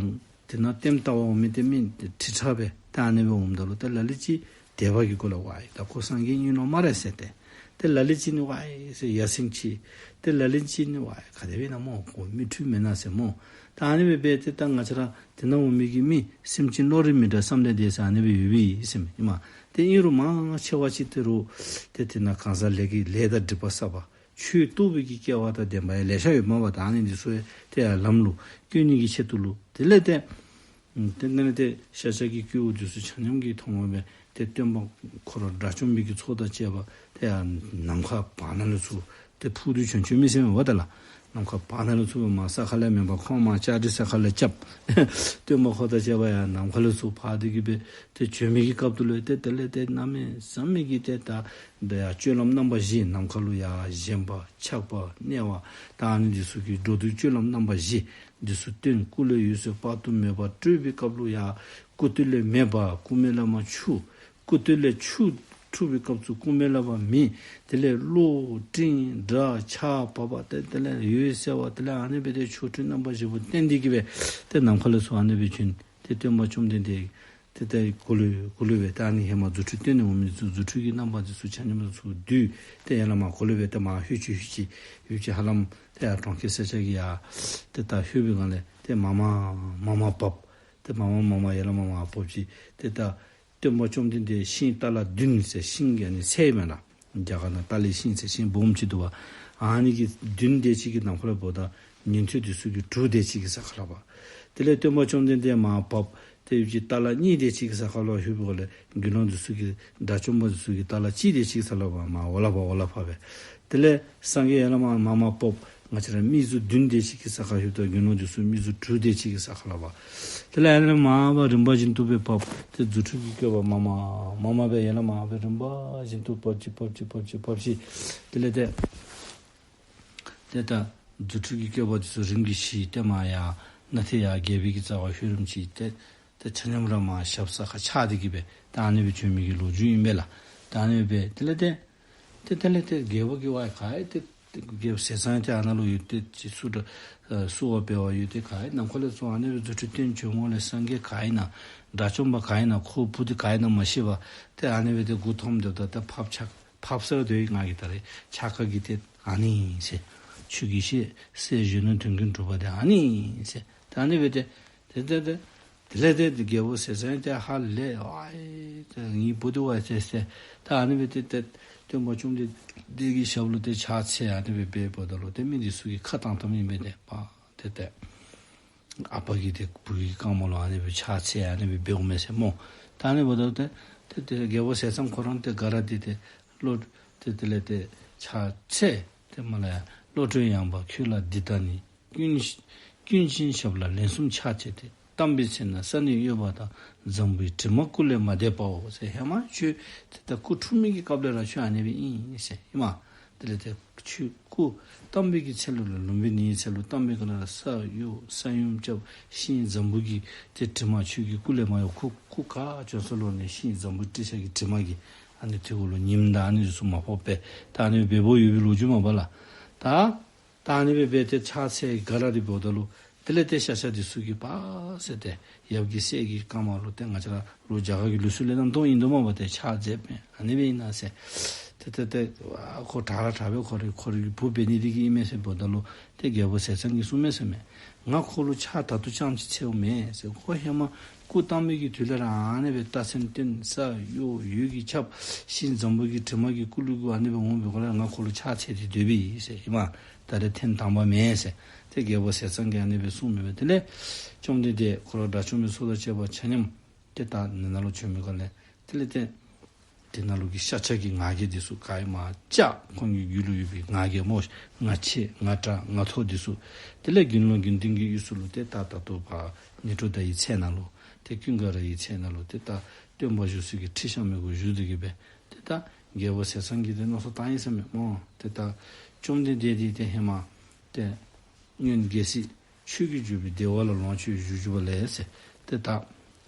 དེ་ནང་ལྟདམོ་ལྟ་བར་འོང་མི་ཏེ་མི་ཁྲི་ཕྲག་སྦེ་ཏེ་ཨ་ནི་སྦེ་འོངམ་ད་ལུ་ཏེ་ལ་ལུ་ཅིག་དད་པ་གི་སྒོ་ལས་ཝའི་ད་ཁོ་སངས་རྒྱས་ཨིན་ནོ་སྨ་རེ་ཟེར་ཏེ། ཏེ་ལ་ལུ་ཅིག་ནི་ཝའི་ཟེར་ཡ་མཚན་ཆེ། ཏེ་ལ་ལུ་ཅིག་ནི་ཝའི་ག་དེ་སྦེ་ཨིན་ན་སྨོ་ཁོ་མི་འཁྲུལ་མེན་ན་ཟེར་སྨོ། ད་ཨ་ནི་སྦེ་འབད་དེ་ད་ང་བཅས་ར་དེ་ནང་འོང་མི་གི་མི་སེམས་ཅན་བློ་རིག་མི་འདྲ་བསམ་གཏན་འདི་ཟེར་ཨ་ནི་སྦེ་ཡོད་པའི་ཨིན་ཟེར་མས། ཨིན་མས། ཏེ་ཨིན་རུང་མང་ཆེ་བ་ཅིག་ཏེ་རུང་ཏེ་དེ་ནང་གང་ཟག་ལས་ཀྱི་ལས་དང་སྒྲིབ་པ་བསགས་པ་ཆོས་རྟོགས་པའི་གི་སྐལ་བ་དང་ལྡན་པ་ཡང་ལེ་ཤ་ཡོདཔ་མས་པ། ད་ཨ་ནི་འདི་ཚུ་ཡང་ཏེ་ཡར་ལམ་ལུ་བཀོད་ནི་གི་ཆེད་དུ་ལུ་དེ་ལས་ཏེ་ཨམ་ཏེ་ཨ་ནི་ཏེ་ཤཱཀྱ་གི་སྐྱེ་བོ་འདི་ཚུ་ཆ་མཉམ་གྱིས་མཐོང་བ་སྦེ་ཏེ་སྟོན་པ་ཁོ་ར་དགྲ་བཅོམ་པའི་གི་ཚོགས་དང་བཅས་པ་ཏེ་ཡར་ནམ་མཁའ་བར་ན་ལས་ཚུར་ཏེ་འཕུར་ཏེ་བྱོན་བྱོན་མི་ཟེར་མས་པ་ད་ལགས། ནམ་མཁའ་བར་ན་ལས་ཚུར་སྦེ་མར་ས་ཁ་ལས་མེན་པར་ཁོང་མར་ལྕགས་རི་ས་ཁ་ལས་རྐྱབ། སྟོན་པ་ཁོ་དང་བཅས་པ་ཡར་ནམ་མཁའ་ལས་ཚུར་འཕུར་ཏེ་གི་སྦེ་ཏེ་བྱོན་མི་གི་སྐབས་སུ་ལུ་ཏེ་དེ་ལས་ཏེ་གནམ་མེད་ས་མེད་ཀྱི་ཏེ་ད་འདི་ཡར་སྤྱོད་ལམ་རྣམ་པ་བཞི་ནམ་མཁའ་ལུ་ཡར་བཞེངས་པ་འཆག་པ་གནས་པ་ད་ཨ་ནི་འདི་ཚུ་གི་འགྲོ་འདུག་སྤྱོད་ལམ་རྣམ་པ་བཞི་འདི་ཚུ་སྟོན། སྐུ་ལས་འོད་ཟེར་དཔག་ཏུ་མེད་པ་སྤྲོས་པའི་སྐབས་ལུ་ཡང་སྐུ་སྟོད་ལས་མེ་འབར། སྐུ་སྨད་ལས་མར་ཆུ། སྐུ་སྟོད་ལས་ཆུ་འཁྲུགས་པའི་སྐབས་སུ་སྐུ་སྨད་ལས་མར་མེ། དེ་ལས་གློག་སྤྲིན་སྒྲ་ཆར་བབས་པ་ཏེ་དེ་ལས་འོད་གསལ་བ་དེ་ལས་ཨ་ནི་སྦེ་ཏེ་ཆོ་འཕྲུལ་རྣམ་པ་བཞི་པོ་བསྟན་ཏེ་གི་སྦེ་ཏེ་ནམ་མཁའ་ལས་ཚུར་ཨ་ནི་སྦེ་བྱོན། ཏེ་སྟོན་པ་བཅོམ་ལྡན་འདས་ཏེ་ཏེ་གོ་ལུ་གོ་ལུ་སྦེ་ད་ཨ་ནི་ཧེ་མ་རྫུ་འཕྲུལ་སྟོན་ནི་འོང་མི་ཚུ་རྫུ་འཕྲུལ་གྱི་རྣམ་པ་འདི་ཚུ་ཆ་མཉམ་ཚུར་བསྡུས། ཏེ་ཡར་ལས་མར་གོ་ལུ་སྦེ་ཏེ་མར་ལྷོད་ཅི་ལྷོད་ཅི་ལྷོད་ཅི་ཧ་ལམ་ཏེ་ཡར་གྲོང་ཁྱེར་སེར་སྐྱ་གི་ཡར་ཏེ་ད་ལྷོད་པའི་སྒང་ལས་ཏེ་མར་མར་མར་མར་བབས། ཏེ་མར་མར་མར་མར་ཡར་ལས་མར་མར་བབས་ཅི། ཏེ་ད་སྟོན་པ་བཅོམ་ལྡན་འདས་ཤིང་ཏ་ལ་བདུན་ཟེར་ཤིང་གི་ཨ་ནི་ཚལ་མས་ལགས། རྒྱ་གར་ནང་ཏ་ལའི་ཤིང་ཟེར་ཤིང་སྦོམ་ཅིག་འདུག་པ། ཨ་ནི་གི་བདུན་དེ་ཅིག་གི་ནང་ཁོ་ལས་འབདཝ་ད་ཉན་ཐོས་འདི་ཚུ་གིས་དྲུག་དེ་ཅིག་གི་ས་ཁར་ལྷོད་པ། དེ་ལས་སྟོན་པ་བཅོམ་ལྡན་འདས་མར་བབས། ཏེ་ཡུལ་གྱི་ཏ་ལ་གཉིས་དེ་ཅིག་གི་ས་ཁར་ལྷོད་པའི་སྒང་ལས་དགེ་སློང་འདི་ཚུ་གིས་དགྲ་བཅོམ་པ་འདི་ཚུ་གིས་ཏ་ལ་གཅིག་དེ་ཅིག་གི་ས་ལྷོད་པ་མར་འོག་ལས་ཕར་འོག་ལས་ཕར་སྦེ། དེ་ལས་སངས་རྒྱས་ཡར་ལས་མར་མར་མར་བབས། ང་བཅས་ར་མིག་ཆུ་བདུན་དེ་ཅིག་གི་ས་ཁར་ལྷོདཔ་ད་དགེ་སློང་འདི་ཚུ་མིག་ཆུ་དྲུག་དེ་ཅིག་གི་ས་ཁར་ལྷོད་པ། དེ་ལས་ཡར་ལས་མར་མར་རིམ་པ་བཞིན་དུ་སྦེ་བབས། ཏེ་རྫུ་འཕྲུལ་གྱི་བཀོད་པ་མར་མར་མར་མར་སྦེ་ཡར་ལས་མར་སྦེ་རིམ་པ་བཞིན་དུ་བབས་ཅི་བབས་ཅི་བབས་ཅི་བབས་ཅི། དེ་ལས་ཏེ་ཏེ་ད་རྫུ་འཕྲུལ་གྱི་བཀོད་པ་འདི་ཚུ་རིམ་གྱིས་ཞི་སྟེ་མར་ཡར་ནཱ་ཏེ་ཡར་རྒྱལ་པོའི་གི་རྩ་བར་ལྷོད་རིམ་ཅིག་ཏེ་ཏེ་ཆ་མཉམ་ར་མར་ཞབས་ས་ཁར་ཆགས་ཏེ་གི་སྦེ་ད་ཨ་ནི་སྦེ་བྱོན་མི་གི་ལོ་རྒྱུས་ཨིན་པས་ལགས། ད་ཨ་ནི་སྦེ་དེ་ལས་ཏེ་ཏེ་དེ་ལས་ཏེ་རྒྱལ་པོ་གིས་ཝའི་ག་ཨེ་ཏེ་ཏེ་རྒྱལཔོ་ཟས་གཙང་ཏེ་ཨ་ནཱ་ལུ་ཡོད། ཏེ་ཅིག་བསུ་བ་བསུ་བ་འབད་བར་ཡོད། ཏེ་ག་ཨེ་ནམ་མཁའ་ལས་ཚུར་ཨ་ནི་སྦེ་རྫུ་འཕྲུལ་སྟོན་བྱོན་འོང་ལས་སངས་རྒྱས་ག་ཨིན་ན་དགྲ་བཅོམ་པ་ག་ཨིན་ན་ཁོ་བུ་འདི་ག་ཨིན་ན་མ་ཤེས་པར་ཏེ་ཨ་ནི་སྦེ་ཏེ་མགུ་འཐོམས་སྡོདཔ་ད་ཏེ་ཕབ་ཆག་ཕབ་ས་ར་སྡོད་ཡི། ང་གིས་ད་རེས་ཕྱག་ཁ་གི་ཏེ་ཨ་ནི་ཟེར་ཁྱོད་ཀྱིས་ཤེས་ཟེར་གཞོན་ནུ་དོན་ཀུན་གྲུབ་པ་དེ་ཨ་ནི་ཟེར་ད་ཨ་ནི་སྦེ་ཏེ་ཏེ་ཏེ་ཏེ་དེ་ལས་ཏེ་རྒྱལ་པོ་ཟས་གཙང་ཏེ་ཧ་ལས་ཝའི་ཏེ་ངེའི་བུ་འདི་ཝའི་ཟེར་ཟེར་ད་ཨ་ནི་སྦེ་ཏེ་ཏེ་སྟོན་པ་བཅོམ་ལྡན་འདས་ཀྱི་ཞབས་ལུ་ཏེ་ཕྱག་འཚལ་ཨ་ནི་སྦེ་འབདཝ་ད་ལུ་ཏེ་མི་འདི་ཚུ་གིས་ཁ་བཏང་བཏངམ་ཨིན་པས། ཏེ་པ་ཏེ་ཏེ་ཨ་པ་གིས་ཏེ་བུ་གི་རྐངམ་ལུ་ཨ་ནི་སྦེ་ཕྱག་འཚལ་ཨ་ནི་སྦེ་འབདཝ་མས་ཟེར་སྨོ། ད་ཨ་ནི་འབདཝ་ད་ཏེ་ཏེ་ཏེ་རྒྱལ་པོ་ཟས་གཙང་ཁོ་ར་ཏེ་དགའ་ར་སྟེ་ཏེ་བློ་ཏེ་དེ་ལས་ཏེ་ཕྱག་འཚལ་ཏེ་མ་ལ་ཡ་བློ་གྲོས་ཡངས་པ་ཁྱོད་ལ་འདི་ལྟ་ནི། ཀུན་ཀུན་མཁྱེན་ཞབས་ལ་ལན་གསུམ་ཕྱག་འཚལ་ཏེ། བལྟམས་པའི་ཚེ་ན་ས་ནི་གཡོ་བ་དང་། འཛམ་བུའི་དྲི་མ་སྐུ་ལས་མ་འདས་པའོ་ཟེར། ཧེ་མ་ཁྱོད་ཏེ་ད་སྐུ་འཁྲུངས་མི་གི་སྐབས་ལས་ར་ཁྱོད་ཨ་ནི་སྦེ་ཨིན་ཟེར་ཨིན་མས། དེ་ལས་ཏེ་ཁྱོད་སྐུ་བལྟམས་པའི་གི་ཚེ་ལུ་ལུམ་བི་ནིའི་ཚལ་ལུ་བལྟམས་པའི་སྒང་ལས་ས་གཡོ་ས་ཡོམ་རྐྱབ་ཤིང་འཛམ་བུ་གི་ཏེ་དྲི་མ་ཁྱོད་ཀྱི་སྐུ་ལས་མ་གཡོ། སྐུ་སྐུ་ག་བྱོན་ས་ལུ་ནི་ཤིང་འཛམ་བུ་ཏྲི་ཤ་གི་དྲི་མ་གིས་ཨ་ནི་ཏེ་གུ་ལུ་ཉིམ་དང་ཨ་ནི་ཚུ་མ་ཕོགཔ་སྦེ་ད་ཨ་ནི་སྦེ་འབདཝ་ཡོད་པའི་ལོ་རྒྱུས་མས་པ་ལགས། ད་ད་ཨ་ནི་སྦེ་འབད་དེ་ཕྱག་འཚལ་དགའ་ར་སྟེ་འབདཝ་ད་ལུ་དེ་ལས་ཏེ་ཤ་ཤ་འདི་ཚུ་གིས་པ་ཟེར་ཏེ་ཡབ་ཀྱི་སྲས་ཀྱི་རྐངམ་ལུ་ཏེ་ང་བཅས་ར་ལུ་རྒྱ་གར་གྱི་ལུགས་སྲོལ་ལས་ནམ་དོན་ཨིན་དོ་མས་པ། ཏེ་ཕྱག་འཚལཝ་མས་ཨ་ནི་སྦེ་ཨིན་ན་ཟེར། ཏེ་ཏེ་ཏེ་ཁོ་དྲག་ར་དྲག་སྦེ་ཁོ་རའི་ཁོ་རའི་བུ་འབད་ནི་འདི་གིས་ཨིན་མས་ཟེར་འབདཝ་ད་ལུ་ཏེ་རྒྱལ་པོ་ཟས་གཙང་གིས་གསུངམ་མས་ཟེར་མས། ང་ཁོ་ལུ་ཕྱག་ད་ལྟོ་རྐྱངམ་ཅིག་འཚལཝ་མེན་ཟེར། ཁོ་ཧེ་མ་སྐུ་བལྟམས་པའི་གི་དུས་ལས་ར་ཨ་ནི་སྦེ་རྟགས་མཚན་སྟོན། ས་གཡོ་འོད་ཀྱིས་ཁྱབ་ཤིང་འཛམ་བུ་གི་དྲི་མ་གི་སྐུ་ལུ་གུ་ཨ་ནི་སྦེ་འོང་བའི་སྒང་ལས་ང་ཁོ་ལུ་ཕྱག་འཚལ་ཏེ་སྡོད་པའི་ཟེར་ཨིན་མས། ད་རེས་ཐེངས་དང་པ་མེན་ཟེར། ཏེ་རྒྱལ་པོ་ཟས་གཙང་གིས་ཨ་ནི་སྦེ་གསུངམ་མས་པ། དེ་ལས་བཅོམ་ལྡན་འདས་ཁོ་ར་དགྲ་བཅོམ་པའི་ཚོགས་དང་བཅས་པ་ཆ་མཉམ་ཏེ་ད་ནཱ་ལུ་བྱོན་མི་སྒང་ལས་དེ་ལས་ཏེ་དེ་ནང་ལུ་གི་ཤཱཀྱ་གི་ང་རྒྱལ་འདི་ཚུ་ག་ཨིན་མ་བཅག། ཁོང་གི་རྒྱུད་ལུ་ཡོད་པའི་ང་རྒྱལ་སྨོ། ང་ཆེ་ང་དྲག་ང་མཐོ་འདི་ཚུ་དེ་ལས་དགེ་སློང་དགེ་འདུན་གྱི་དབུས་སུ་ལུ་ཏེ་ད་ད་ལྟོ་ཕར་ནཻ་ཊཱུརྻ་ཡི་ཚལ་ནང་ལུ་ཏེ་ཀུན་དགའ་ར་ཡི་ཚལ་ནང་ལུ་ཏེ་ད་སྟོན་པ་བཞུགས་ས་གི་ཁྲི་གཤམ་མི་གུ་བཞུགས་ཏེ་གི་སྦེ་ཏེ་ད་རྒྱལ་པོ་ཟས་གཙང་གིས་ཏེ་མནོ་བསམ་བཏང་ཡི་ཟེར་མས་སྨོ། ཏེ་ད་བཅོམ་ལྡན་འདས་འདི་ཏེ་ཧེ་མ་ཏེ་སྔོན་རྒྱལ་སྲས་ཆོས་ཀྱི་རྒྱལ་པོའི་བདེ་བ་ལ་ལོངས་སྤྱོད་བཞུགས་བཞུགས་པ་ལས་ཟེར། ཏེ་ད་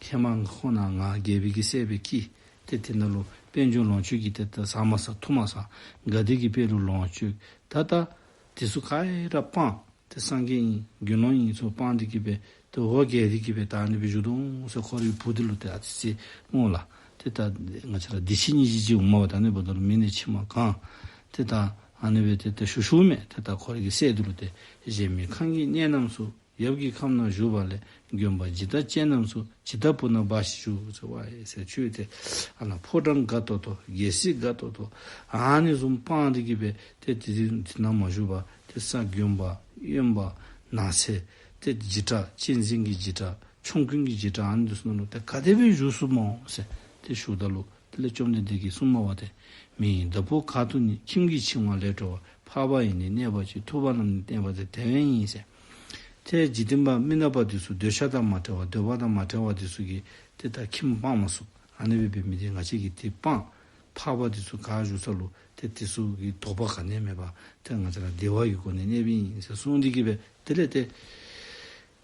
ཧེ་མ་ཁོ་ན་ང་རྒྱལ་པོའི་གི་སྲས་སྦེ་སྐྱེས། ཏེ་དེ་ནང་ལུ་དཔལ་འབྱོར་ལོངས་སྤྱོད་ཀྱིས་ཏེ་ད་ཟ་མ་ཟ་འཐུང་མ་ཟ། དགའ་བདེ་གི་དཔལ་ལུ་ལོངས་སྤྱོད། ད་ད་དེ་ཚུ་ག་ར་སྤངས། ཏེ་སངས་རྒྱས་ཨིན་དགེ་སློང་ཨིན་ཚུ་སྤངས་ཏེ་གི་སྦེ་ཏེ་འོ་བརྒྱལ་ཏེ་གི་སྦེ་ད་ཨ་ནི་སྦེ་བཞུགས་དོ་འོང་ཟེར། ཁོ་རའི་བུ་འདི་ལུ་ཏེ་ཨ་ཙི་ཅིག་སྨོ་ལགས། ཏེ་ད་ང་བཅས་ར་འདི་ཕྱི་གཉིས་ཀྱི་ཅིག་འོང་མ་པ་ད་ཨ་ནི་འབདཝ་ད་ལུ་མི་ནི་མཆིལ་མ་གང་། ཏེ་ད་ཨ་ནི་སྦེ་ཏེ་ཏེ་ཞུ་ཞུཝ་མས། ཏེ་ད་ཁོ་རའི་གི་སྲས་འདི་ལུ་ཏེ་གཞལ་མེད་ཁང་གི་གནས་རྣམས་སུ་ ཡབ་ཀྱི་ཁབ་ནང་བཞུགས་པ་ལས་དགོན་པ་འཇིགས་སྐྲག་ཅན་རྣམས་སུ་འཇིགས་སྐྲག་བུ་ནག་འབར་ཞིང་བཞུགས་ཟེར་བ་ཡི་ཟེར། ཁྱོད་ཏེ་ཨ་ནཱ་ཕོ་བྲང་དགའ་ཏོག་ཏོ་རྒྱལ་སྲིད་དགའ་ཏོག་ཏོ་ཨ་ནི་བཟུམ་སྤངས་ཏེ་གི་སྦེ་ཏེ་དེ་དེ་ནང་མ་བཞུགས་པར་ཏེ་ས་དགོན་པ་དབེན་པ་ནགས་ཚལ་ཏེ་འཇིགས་སྐྲག་གཅན་གཟན་གྱི་འཇིགས་སྐྲག་ཆོམ་རྐུན་གྱི་འཇིགས་སྐྲག་ཨ་ནི་འདི་ཚུ་ནང་ལུ་ཏེ་ག་དེ་སྦེ་བཞུགས་ཚུགས་སྨོ་ཟེར་ཏེ་ཞུཝ་ད་ལུ། དེ་ལས་བཅོམ་ལྡན་འདས་ཀྱིས་གསུངས་པ་ཏེ། མི་ཡི་བདག་པོ་ག་དུ་ནི། ཁྱིམ་གྱི་འཆིང་བ་ལས་གྲོལ་བ། འཕགས་པ་ཡི་ནི་གནས་པ་གཅིག། ཐུབ་པ་རྣམས་ནི་བསྟན་པ་སྟེ། དེ་བས་ཡིན་ཟེར། ཏེ་འཇིག་རྟེན་པ་མི་ནག་པ་འདི་ཚུ་འདོད་ཆགས་དང་མ་བྲལ་བ་འདོད་པ་དང་མ་བྲལ་བ་འདི་ཚུ་གིས་ཏེ་ད་ཁྱིམ་སྤང་མ་ཚུགས། ཨ་ནི་སྦེ་འབད་མི་འདི་ང་བཅས་ཀྱིས་ཏེ་སྤང་། འཕགས་པ་འདི་ཚུ་ག་བཞུགས་ས་ལུ་ཏེ་དེ་ཚུ་གི་དོགས་པ་ག་ནི་མེད་པར་ཏེ་ང་བཅས་ར་བདེ་བ་གི་སྒོ་ནས་གནསཔ་ཨིན་ཟེར་གསུངས་ཏེ་གི་སྦེ་དེ་ལས་ཏེ།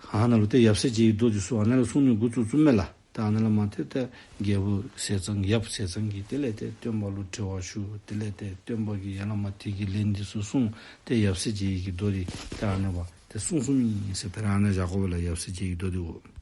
ཨ་ནཱ་ལུ་ཏེ་ཡབ་སྲས་མཇལ་བའི་མདོ་འདི་ཚུ་ཨ་ནཱ་ལུ་གསུངས་ནི་འགོ་བཙུགས་བཙུགསཔ་མས་ལགས། ད་ཨ་ནཱ་ལས་མར་ཏེ་ཏེ་རྒྱལ་པོ་ཟས་གཙང་ཡབ་ཟས་གཙང་གིས་དེ་ལས་ཏེ་སྟོན་པ་ལུ་དྲི་བ་ཞུ། དེ་ལས་ཏེ་སྟོན་པ་གིས་ཡང་ན་མ་དེ་གི་ལན་འདི་ཚུ་གསུངས་ཏེ་ཡབ་སྲས་མཇལ་བའི་གི་མདོ་འདི་ཏེ་ཨ་ནཱ་ལས་མར་ཏེ་གསུངས་གསུངསམ་ཨིན་ཟེར། ད་རེས་ཨ་ནཱ་བཞག་དགོ་པས་ལགས། ཡབ་སྲས་མཇལ་བའི་མདོ་འདི་འོ།